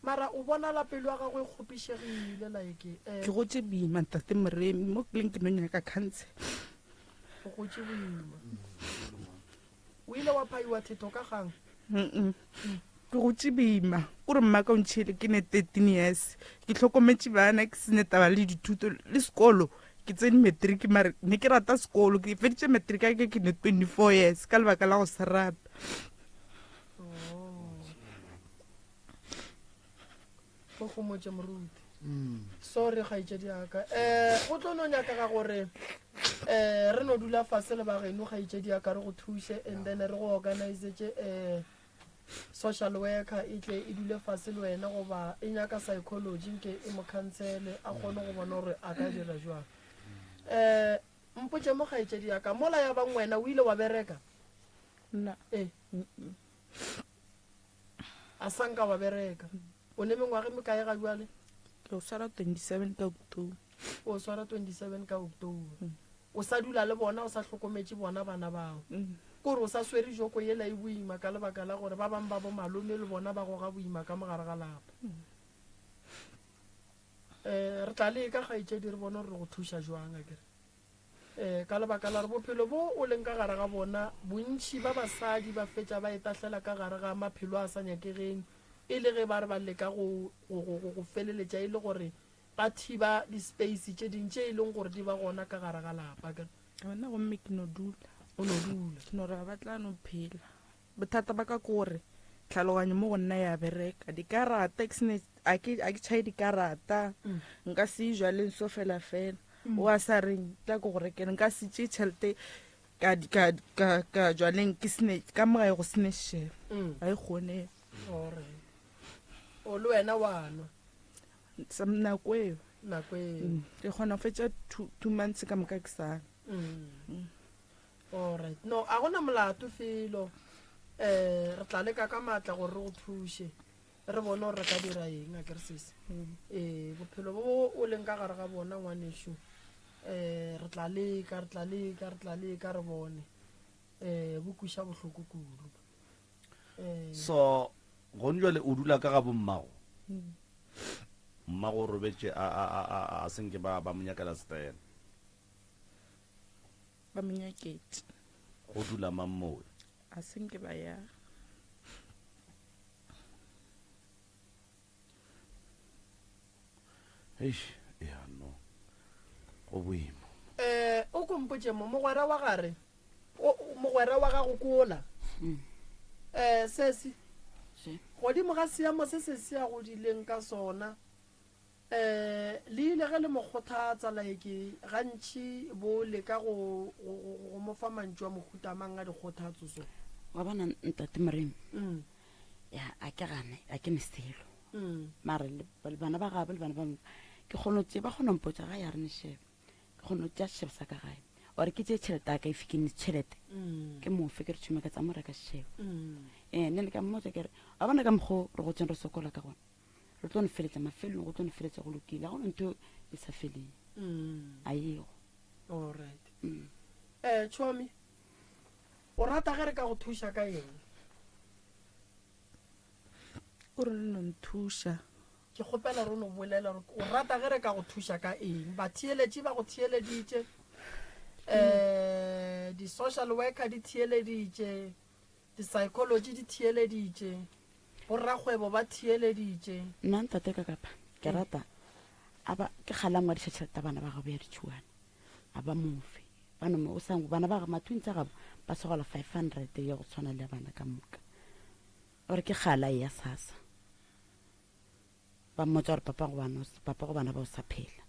Mara o bonala pelo ya gago e kgopišegile like eh. Ke gotše boima ntate Moremi mo ke leng ke no nyaka counsel. O gotše boima. O ile wa phaiwa thetho ka gang? Mm. Ke gotše boima. Kore mma ka o ntšhele ke ne 13 years. Ke hlokometše bana ke sene taba le dithuto le sekolo. Ke tsene matric mare ne ke rata sekolo. Ke feditše matric ke ke ne 24 years ka lebaka la go se rata. Go gomotše moruti. Sorry kgaetšedi yaka. Um go tlo no nyakega gore um re no dula fase le bageno kgaetšedi yaka re go thuše and then re go organizetše um social worker e tle e dule fase le wena goba e nyaka psychology nke e mo khansele a kgone go bona gore a ka dira jwang. Um mpotše mo kgaetšedi yaka mola ya bang wena o ile wa bereka? Nna. Ee. A sa nka wa bereka. O ne mengwaga e mekae ga jwale? Ke o swara 27 ka October. O swara 27 ka October. Mm. O sa dula le bona o sa hlokometše bona bana bao. Mm. Kore o sa swere joko yela e boima ka lebaka la gore ba bang ba bo malome le bona ba goga boima ka mogare ga lapa. Mm. Eh, re tla leka kgaetšedi re bone gore re go thuša jwang akere. Ee, ka lebaka la gore bophelo bo o leng ka gare ga bona, bontši ba basadi ba fetša ba itahlela ka gare ga maphelo a sa nyakegeng e le ge ba re ba leka go, go, go, go, go feleletša e le gore ba thiba di-space tše ding tše e leng gore di ba gona ka gare ga lapa. Akere? Gona gomme ke no dula. O no dula. Ke no re ba tla no phela. Bothata ba ka ke gore. Tlhaloganyo mo go nna ya bereka. Dikarata ke sene a ke a ke tšhae dikarata. Nka se e jwaleng so fela fela. O a sa reng tla ke go rekele nka se tšee tšhelete ka ka ka ka jwaleng ke sene ka mo gae go sene sešebo. Ga e kgonege. Alright. O le wena wa nwa. Sa nako eo. Nako eo. Ke kgona go fetša 2 months ka moka ke sa nwa. Alright. No, a gona molato felo. Eh, re tla leka ka maatla gore re go thuše. Re bone gore re ka dira eng, a ke re sese. Eh, bophelo bo o leng ka gare ga bona ngwanešu. Eh, re tla leka, re tla leka, re tla leka re bone. Eh, bo kwiša bohloko kudu. Eh. So, gone jwale o dula ka ga bommago? Mmago o robetše a a a a a senke ba ba mo nyakela setene. Ba mo nyaketše. Go dula mang mowe? A se nke ba ya. Eish, ya no. Go boima. Eh, o ko mpotše mo, mogwera wa gare, o, mogwera wa gago ke ola. Eh, sesi, godimo ga seemo se se se a godileng ka sona, Um le ile ge le mo kgothatsa, like, gantši bo leka go, go, go, go mo fa mantšu a mohuta mang a dikgothatso so? Wa bona, Ntate Moremi, ya, a ke gane, a ke ne selo. Mara le, le bana ba gabo le bana ba, ke kgona go tše, ba kgona go mpotša gae, a re ne shebe. Ke kgona go tšea seshebo sa ka gae. Or ke tšee tšhelete ya ka, if ke ne tšhelete, ke mo fe, ke re tšhome ka tsa mo reka seshebo. Ee, nne le ka mmotša ke re, wa bona ka mokgo re gotseng re sokola ka gona. Re tlo no feletša mafelelong, go tlo no feletša go lokile. Ga go na ntho e sa feleng. A ego. Alright. Eh, Chomi, o rata ge re ka go thuša ka eng? O re le no nthuša. Ke kgopela re no bolela gore o rata ge re ka go thuša ka eng. Batheeletši ba go theeleditše, eh, di-social worker di theeleditše, di-psychology di theeleditše. Borrakgwebo ba theeleditše. Nna ntate ka kapa ke rata a ba ke kgale a ngwadiša tšhelete ya bana ba gabo ya ditšhuana a ba mofe ba no o sa bana ba mathuntsi a gabo ba sogola 500 ya go tshwana le ya bana ka moka gore ke kgale a eya sasa ba mmotsa gore papa go bana papa go bana ba o sa phela.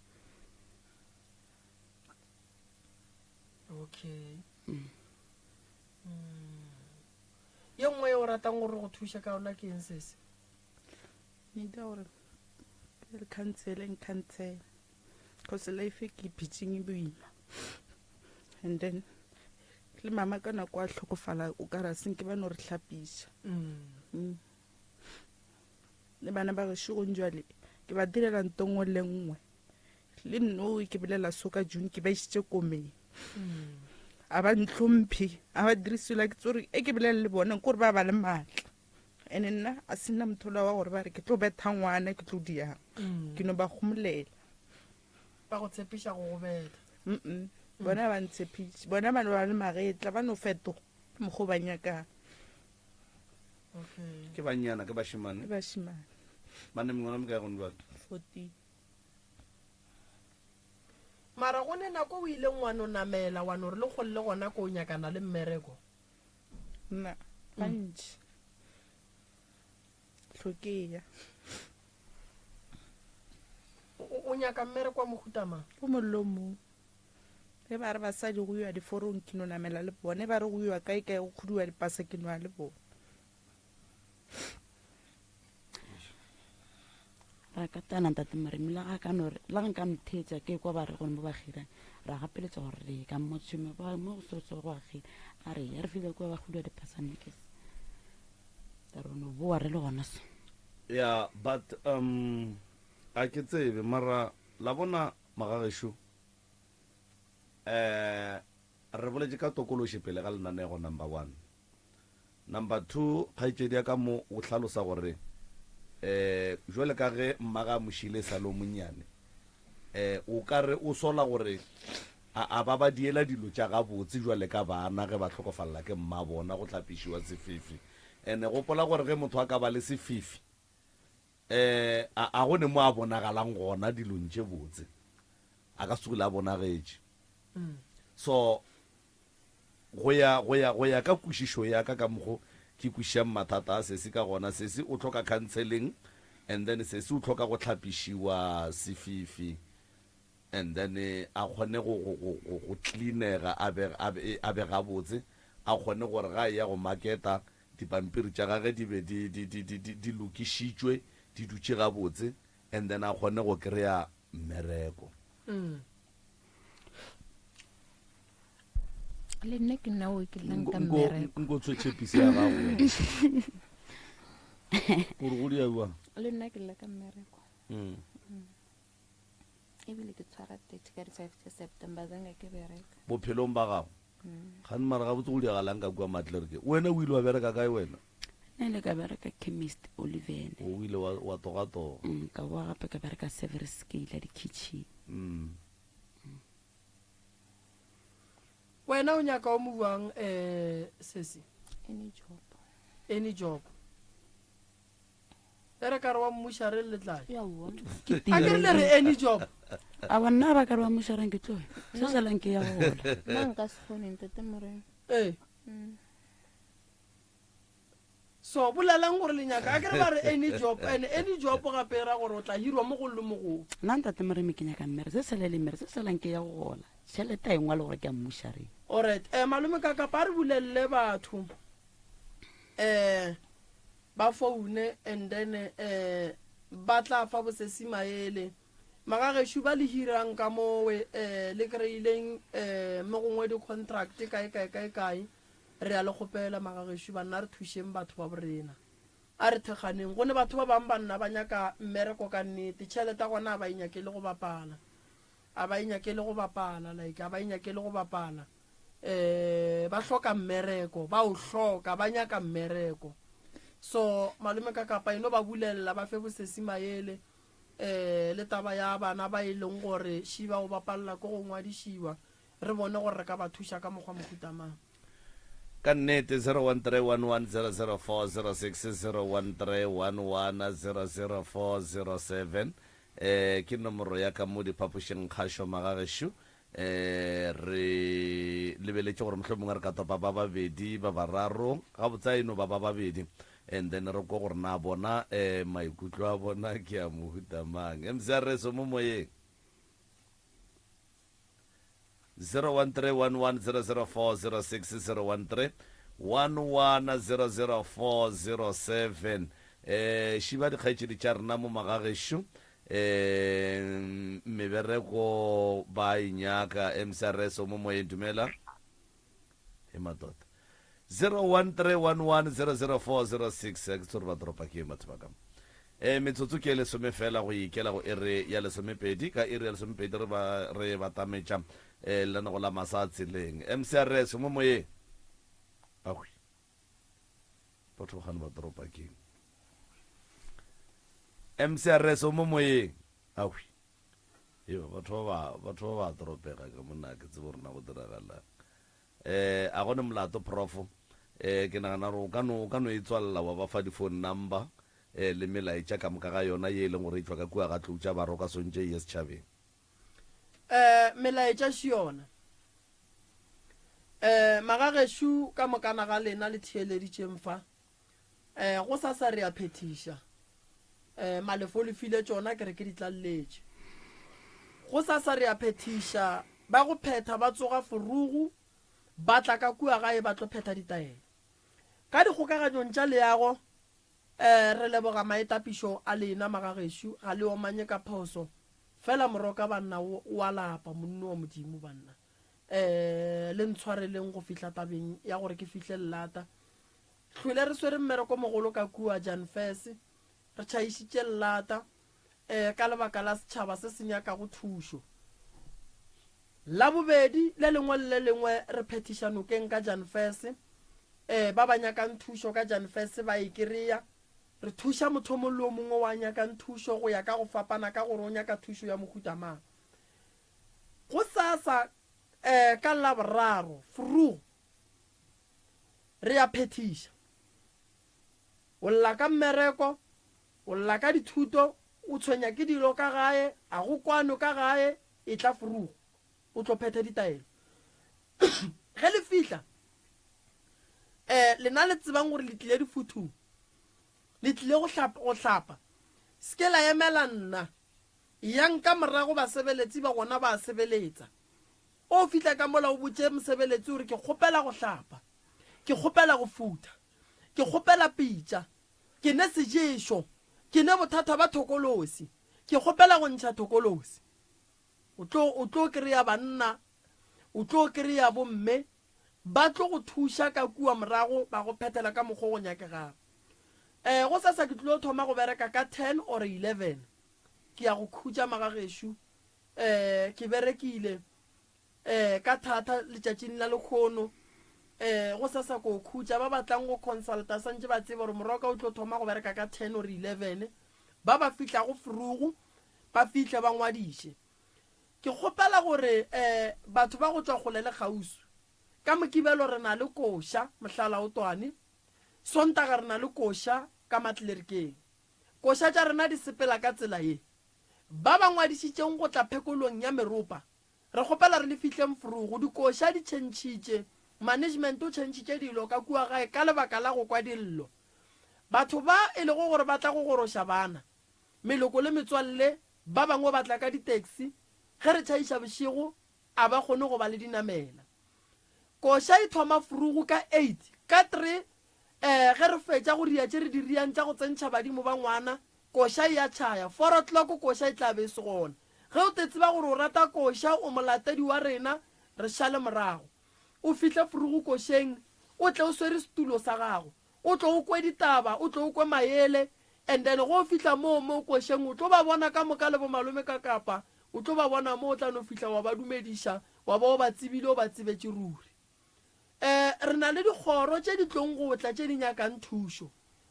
Okay. Mm. Ye nngwe ye o ratang gore go thuše ka yona ke eng sese? Nita gore ke re counseling counsel cause life e ke phetseng e boima and then le mama ka nako a tlhokofala o ka ra senke ba no re hlapiša mm. Le bana ba gešo gong jwale ke ba direla nto nngwe le nngwe le nno ke bolela so ka June ke ba išitše komeng a ba ntlhomphe a ba dire selo ke tsore e ke bolela le bona ke gore ba ba le maatla ene nna a se nna motho wa gore ba re ke tlo betha ngwana ke tlo diang ke no ba gomolela ba go tshepiša go go betha mm bona ba ntshepiše bona ba no ba le magetla ba no fetoga mokgo ba nyakang okay Ke bannyana ke bashimane ke bashimane ba ne mengwana mekae gone jwale 14 Mara go ne nako o ileng wa no namela wa no re le kgole le gona ko o nyakana le mmereko? Nna, gantši. Tlhokeya. O, o nyaka mmereko wa mohuta mang? O mong le o mong. Ge ba re basadi go iwa diforong ke no namela le bone, ba re go iwa kae kae go khuduwa dipasa ke no ya le bone. Ra katana ntate Moremi le ga ka no re le ga nka ntheetša ke kwa ba re gone mo ba kgirang ra gapeletša gore re ye ka mo tšhome ba mo go so go a kgira a re ya re file kwa ba khuduwa dipasa nekes ka re no boa re le gona so. Yeah but um a ke tsebe mara la bona magagešo eh re boletše ka tokološi pele ga lenanego number one. Number 2, kgaetšedi ya ka mo o hlalosa gore um jwale ka ge mmage a mo šile e sa le o monnyane, um o ka re o sola gore a a ba ba diela dilo tša gabotse jwale ka bana ge ba hlokofalela ke mmabona go hlapišiwa sefifi. Ene gopola gore ge motho a ka ba le sefifi um a a go ne mo a bonagalang gona dilong tše botse, a ka se tsogile a bonagetše. So Go ya, go ya, go ya ka kwešišo ya ka ka mokgo ke kwešišang mathata a sesi ka gona, sesi o hloka counseling and then sesi o hloka go hlapišiwa sefifi and then a kgone go, go, go, go, go cleanega a be, a be, a be gabotse, a kgone gore ga a eya go marketa dipampiri tša gage di be di, di, di, di, di, di lokišitšwe, di dutše gabotse and then a kgone go kry-a mmereko. Mm. Le nna ke nna o ke llang ka Nko, mmereko. nko tshwe tšhepisi ya gago wena. O re go dia bjang? Le nna ke lla ka mmereko. Mm. Ebile ke tshwara 30 ka di-five tša September zange ke bereka. Bophelong ba gago. Gane mara gabotse go diagalang ka kua Matlerke? Wena o ile wa bereka kae wena? Nna ile ka bereka chemist Olivene. O ile wa, wa togatoga. Ka boa gape ka bereka service scale ya di-kitchen. Wena o nyaka o mo buang eh sesi? Any job. Any job. E re ka re wa mmuša re le tlae. Ke A ke re le re any job. A wa nna ba ka re wa mmuša reng ke tloe. Se salang ke ya go gola. Nna nka se kgone ntate Morena. Ee. So bolelang gore le nyaka a ke re ba re any job and any job gape e ra gore o tla hirwa mo go le mo go. Nna ntate Moremi ke nyaka mmere se sele le mmere se salang ke ya go gola. Tšhelete a e ngwale gore ke ya mmušareng. Alright, eh malome ka kapa a re bulelele batho eh ba foune and then eh ba tla fa bosesi maele. Magagešo ba le hirang ka mowe eh le kry-ileng eh mo gongwe di-contract kae kae kae kae. Re a le kgopela magagešo banna re thušeng batho ba borena. A re thekganeng go ne batho ba bang banna ba nyaka mmereko ka nnete tšhelete ya gona a ba e nyakele go bapala. A ba e nyakele go bapala like a ba e nyakele go bapala. Eh ba hloka mmereko ba o hloka ba nyaka mmereko. So malome ka kapa e no ba bulelela ba fe bosesi maele eh le taba ya bana ba e leng gore shi ba o bapalela ko go ngwadišiwa re bone gore re ka ba thuša ka mokgwa mohuta mang. Ka nnete, 0131100406, 0131100407, eh, ke nomoro ya ka mo diphapošing kgašo magagešo. Eh, re lebeletše gore mohlomongwe re ka topa ba babedi, ba bararo, gabotse a e no ba ba babedi, and then re kwe gore na bona eh, maikutlo a bona ke a mohuta mang. MCRS o mo moyeng. 0131100406 0131100407 eh šiba dikgaetšedi tša rena mo magagešo eh mebereko ba e nyaka mcrs o mo moyeng dumela he matota 0131100406 ke tsore ba toropa ke batho ba ka e metsotso ke lesome fela go ikela go ere ya lesomepedi ka iri ya lesomepedi re ba re batametša um lenanego la masa a tseleng mcrs mo moyeng ahwi batho ba gane ba toropa ke mcrs o mo moyeng ahwi eo batho ba batho ba ba toropega ka monna ke tsebo rena go diragalang Eh, a gone molato prof. Eh, ke nagana gore o ka no o ka no e tswalela wa ba fa di-phone number eh, le melaetša ka moka ga yona ye e leng gore e tšwa ka kua ga tlou tša Baroka swantše e ye setšhabeng. Eh, melaetša še yona. Eh, magagešo ka mokana ga lena le theeleditšeng fa. Eh, gosasa re a phethiša. Eh, Malefo le file tšona ke re ke di tlalletše. Gosasa re a phethiša, ba go phetha ba tsoga forugu, ba tla ka kua gae ba tlo phetha ditaelo. Ka dikgokaganyong tša leago, eh, re leboga maetapišo a lena magagešo, ga le omanye ka phoso. Fela moroka banna o, o a lapa, monno wa Modimo banna. Eh, le ntshwareleng go fihla tabeng ya gore ke fihle lelata. Hlwele re swere mmereko mogolo ka kua Janfes, re tšhaišitše llata um ka lebaka la setšhaba se se nyakago thušo. Labobedi le lengwe le le lengwe re phethiša nokeng ka Janfes, um ba ba nyakang thušo ka Janfes ba e kereya. Re thuša motho o mongwe le o mongwe wa nyakang thušo go ya ka go fapana ka gore o nyaka thušo ya mohuta mang. Gosasa um ka Laboraro, vroeg, Re a phethiša. O lla ka mmereko, o lla ka dithuto, o tshwenya ke dilo ka gae, a go kwanwe ka gae, etla vroeg o tlo phetha ditaelo. Ge le fihla, Um lena le tsebang gore le tlile difuthung, le tlile go hlapa, go hlapa, se ke la emela nna. Eyang ka morago basebeletsi ba gona ba a sebeletsa. O fihla ka mola o botše mosebeletsi o re, Ke kgopela go hlapa. Ke kgopela go futha. Ke kgopela pitša. Ke ne seješo. Ke ne bothata ba thokolosi. Ke kgopela go ntšha thokolosi. O tlo, o tlo kry-a banna, o tlo kry-a bomme, ba tlo go thuša ka kua morago ba go phethela ka mokgo go nyakegago. Um gosasa ke tlilo thoma go bereka ka ten or 11. Ke ya go khutša magagešo. Um ke berekile um ka thata letšatšing la lekgono. Um gosasa ko khutša. Ba ba tlang go consulta santše ba tsebe gore morwa wa ka o tlo thoma go bereka ka ten or 11. Ba ba fihlago frugu ba fihle ba ngwadiše. Ke kgopela gore um batho ba go tšwa kgole le kgauswi, ka Mokibelo re na le koša Mohlalaotwane, Sontaga re na le koša ka Matlerikeng. Koša tša rena di sepela ka tsela ye. Ba ba ngwadišitšeng go tla phekolong ya meropa, re kgopela re le fihleng frugu. Dikoša di tšhentšhitše, management o tšhentšhitše dilo ka kua gae ka lebaka la go kwa dillo. Batho ba e lego gore ba tla go goroša bana, Meloko le metswalle ba bangwe ba tla ka di-taxi, ge re tšhaiša bošego a ba kgone go ba le dinamela. Koša e thoma frugu ka eight, ka three eh ge re fetša go ria tše re di riang tša go tsentšha badimo ba ngwana, koša e a tšhaya. Four o'clock koša e tla be e se gona. Ge o te tseba gore o rata koša, o molatedi wa rena, re šale morago. O fihle frugu košeng, o tle o swere setulo sa gago. O tlo o kwe ditaba, o tlo o kwe maele, and then go fihla moo mo košeng o tlo ba bona ka moka le bomalome ka kapa, o tlo ba bona mo o tla no fihla wa ba dumediša, wa ba o ba tsebile o ba tsebetše ruri. Um re na le dikgoro tše di tlong go tla tše di nyakang thušo.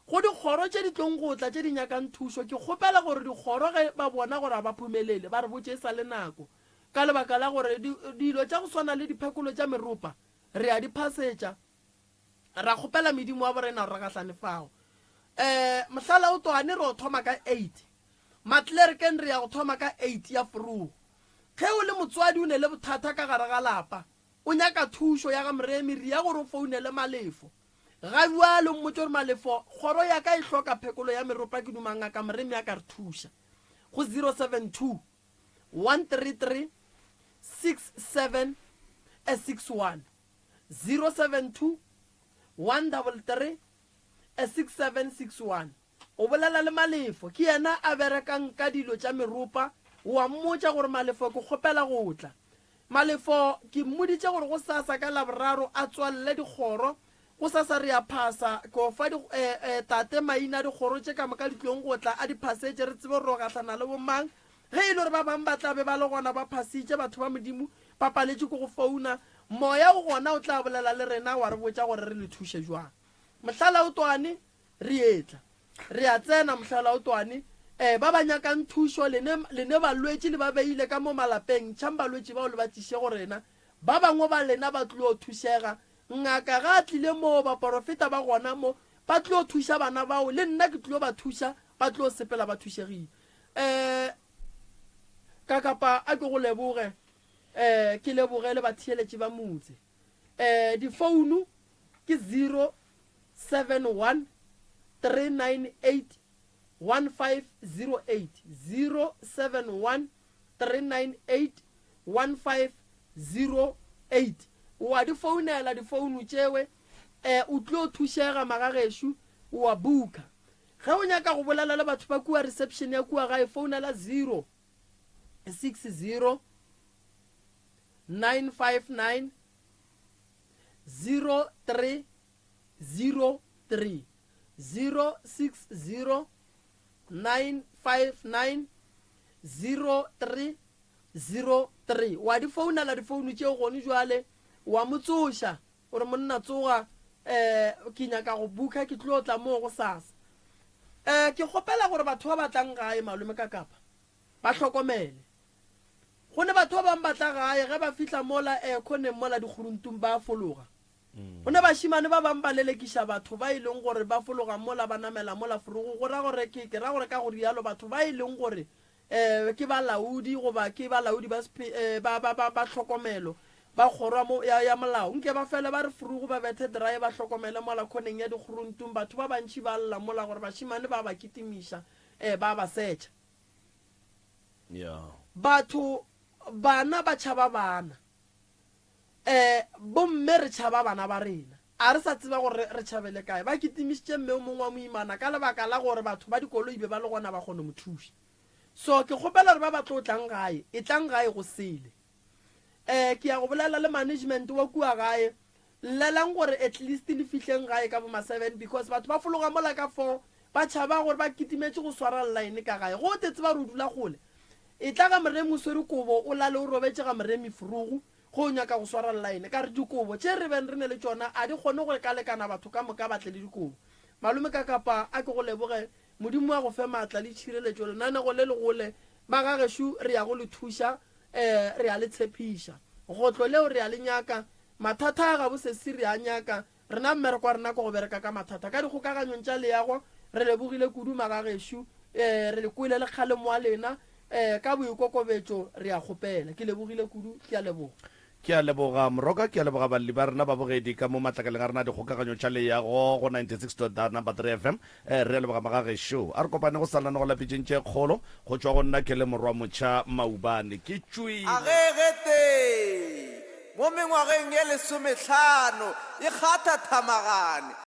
Go dikgoro tše di tlong go tla tše di nyakang thušo, ke kgopela gore dikgoro ge ba bona gore ga ba phumelele ba re botše e sa le nako, ka lebaka la gore dilo tša go swana le diphekolo tša meropa re a di phasetša, Ra kgopela medimo wa borena gore re gahlane fao. Um mohlala o twane re o thoma ka eight. Matlerkeng re ya go thoma ka eight ya forogo. Ge o le motswadi o ne le bothata ka gare ga lapa, o nyaka thušo ya ga Moremi, re ya gore o founele Malefo. Ga bjale o mmotše gore Malefo, kgoro ya ka e hloka phekolo ya meropa ke duma ngaka Moremi a ka re thuša. Go 072 133 6761. 072 133 6761. O bolela le Malefo, ke yena a berekang ka dilo tša meropa, o a mmotša gore Malefo ke kgopela go tla. Malefo ke mmoditše gore gosasa ka Laboraro a tswalele dikgoro, gosasa re a phasa, ke o fa di, eh, eh, tate maina a dikgoro tše ka moka di tlong go tla, a di phasetše re tsebe gore ro gahlana le bomang. Ge e le gore ba bang ba tla be ba le gona ba phasitše, batho ba Modimo ba paletšwe ke go founa, Moya o gona o tla bolela le rena wa re botša gore re le thuše jwang. Mohlalaotwane, re etla. Re a tsena, Mohlalaotwane. E, ba ba nyakang thušo, lene, lene balwetši le ba beile ka mo malapeng, ntšhang balwetši bao le ba tliše go rena. Ba bangwe ba lena ba tlilo thušega. Ngaka ga a tlile moo, baporofeta ba gona mo, ba tlilo thuša bana bao, le nna ke tlilo ba thuša, ba tlilo sepela ba thušegile. E, Kakapa, a ke go leboge. Eh, ke leboge le batheeletši ba motse. Eh, difounu ke 071 398 1508, 071 398 1508. O a di founela difounu tšewe, eh, o tlo thušega magagešo, o a booka. Ge o nyaka go bolela le batho ba kua reception ya kua gae, founela 0 60 959 03 03 060 959 03 03 wa di founela difounu tšeo gone jwale wa mo tsoša o re monna tsoga um ke nyaka go bukha ke tlo tla moo go sasa um ke kgopela gore batho ba batlang gae malome ka kapa Ba hlokomele. Go ne batho ba bang ba tla gae, ge ba fihla mola eh, khoneng mola dikguruntung ba a fologa. Go ne bašemane ba bang ba lelekiša batho ba e leng gore ba fologa mola ba namela mola forogo, go ra gore ke, ke ra gore ka go rialo batho ba e leng gore eh, ke balaodi goba ke balaodi ba, eh, ba, ba, ba, ba tlhokomelo. Ba kgoro ya mo, ya, ya molao, nke ba fele ba re frugu ba bethe drae ba hlokomele mola khoneng ya dikguruntung, batho ba bantši ba lla mola gore bašemane ba ba kitimiša, eh, ba ba setšha. Yeah. Batho, bana ba tšhaba bana. Eh, bomme re tšhaba bana ba rena. A re sa tseba gore re, re tšhabele kae. Ba kitimišitše mme o mongwe wa moimana ka lebaka la gore batho ba dikoloi be ba le gona ba kgone mo thuša. So ke kgopela gore ba ba tlo tlang gae, etlang gae go sele. Eh, ke ya go bolela le management wa kua gae, llelang gore at least le fihleng gae ka bo ma seven because batho ba fologa mola ka four ba tšhaba gore ba kitimetše go swara line ka gae. Go te tseba gore o dula kgole, etla ga Moremi o swere kobo o lale o robetše ga Moremi frugu ge o nyaka go swara line. Ka re dikobo tše re beng re ne le tšona a di kgone go lekalekana batho ka moka ba tle le dikobo. Malome Kakapa a ke go leboge, Modimo a go fe maatla le tšhireletšo lenanego le le gole. Ba ga gešo re ya go le thuša Ee, re a le tshepiša. Gotlo leo re a le nyaka. Mathata a gabo sesi re a nyaka. Rena mmereko wa rena ke go bereka ka mathata. Ka dikgokaganyong tša leago, re lebogile kudu magagešo. Ee, re le kwele le kgalemo wa lena. Ee, ka boikokobetšo re a kgopela. Ke lebogile kudu. Ke a leboga. Ke a leboga Moroka, ke a leboga balli ba rena babogedi ka mo matlakaleng a rena a dikgokaganyo tša leago go 96.3 FM. Eh, re a leboga magagešo. A re kopane go sa lenanego la pitšeng tše kgolo go tšwa go nna ke le morwa motšha Maubane. Ke tšwile. A ge ge tee mo mengwageng ye lesomehlano e kgatha thamagane.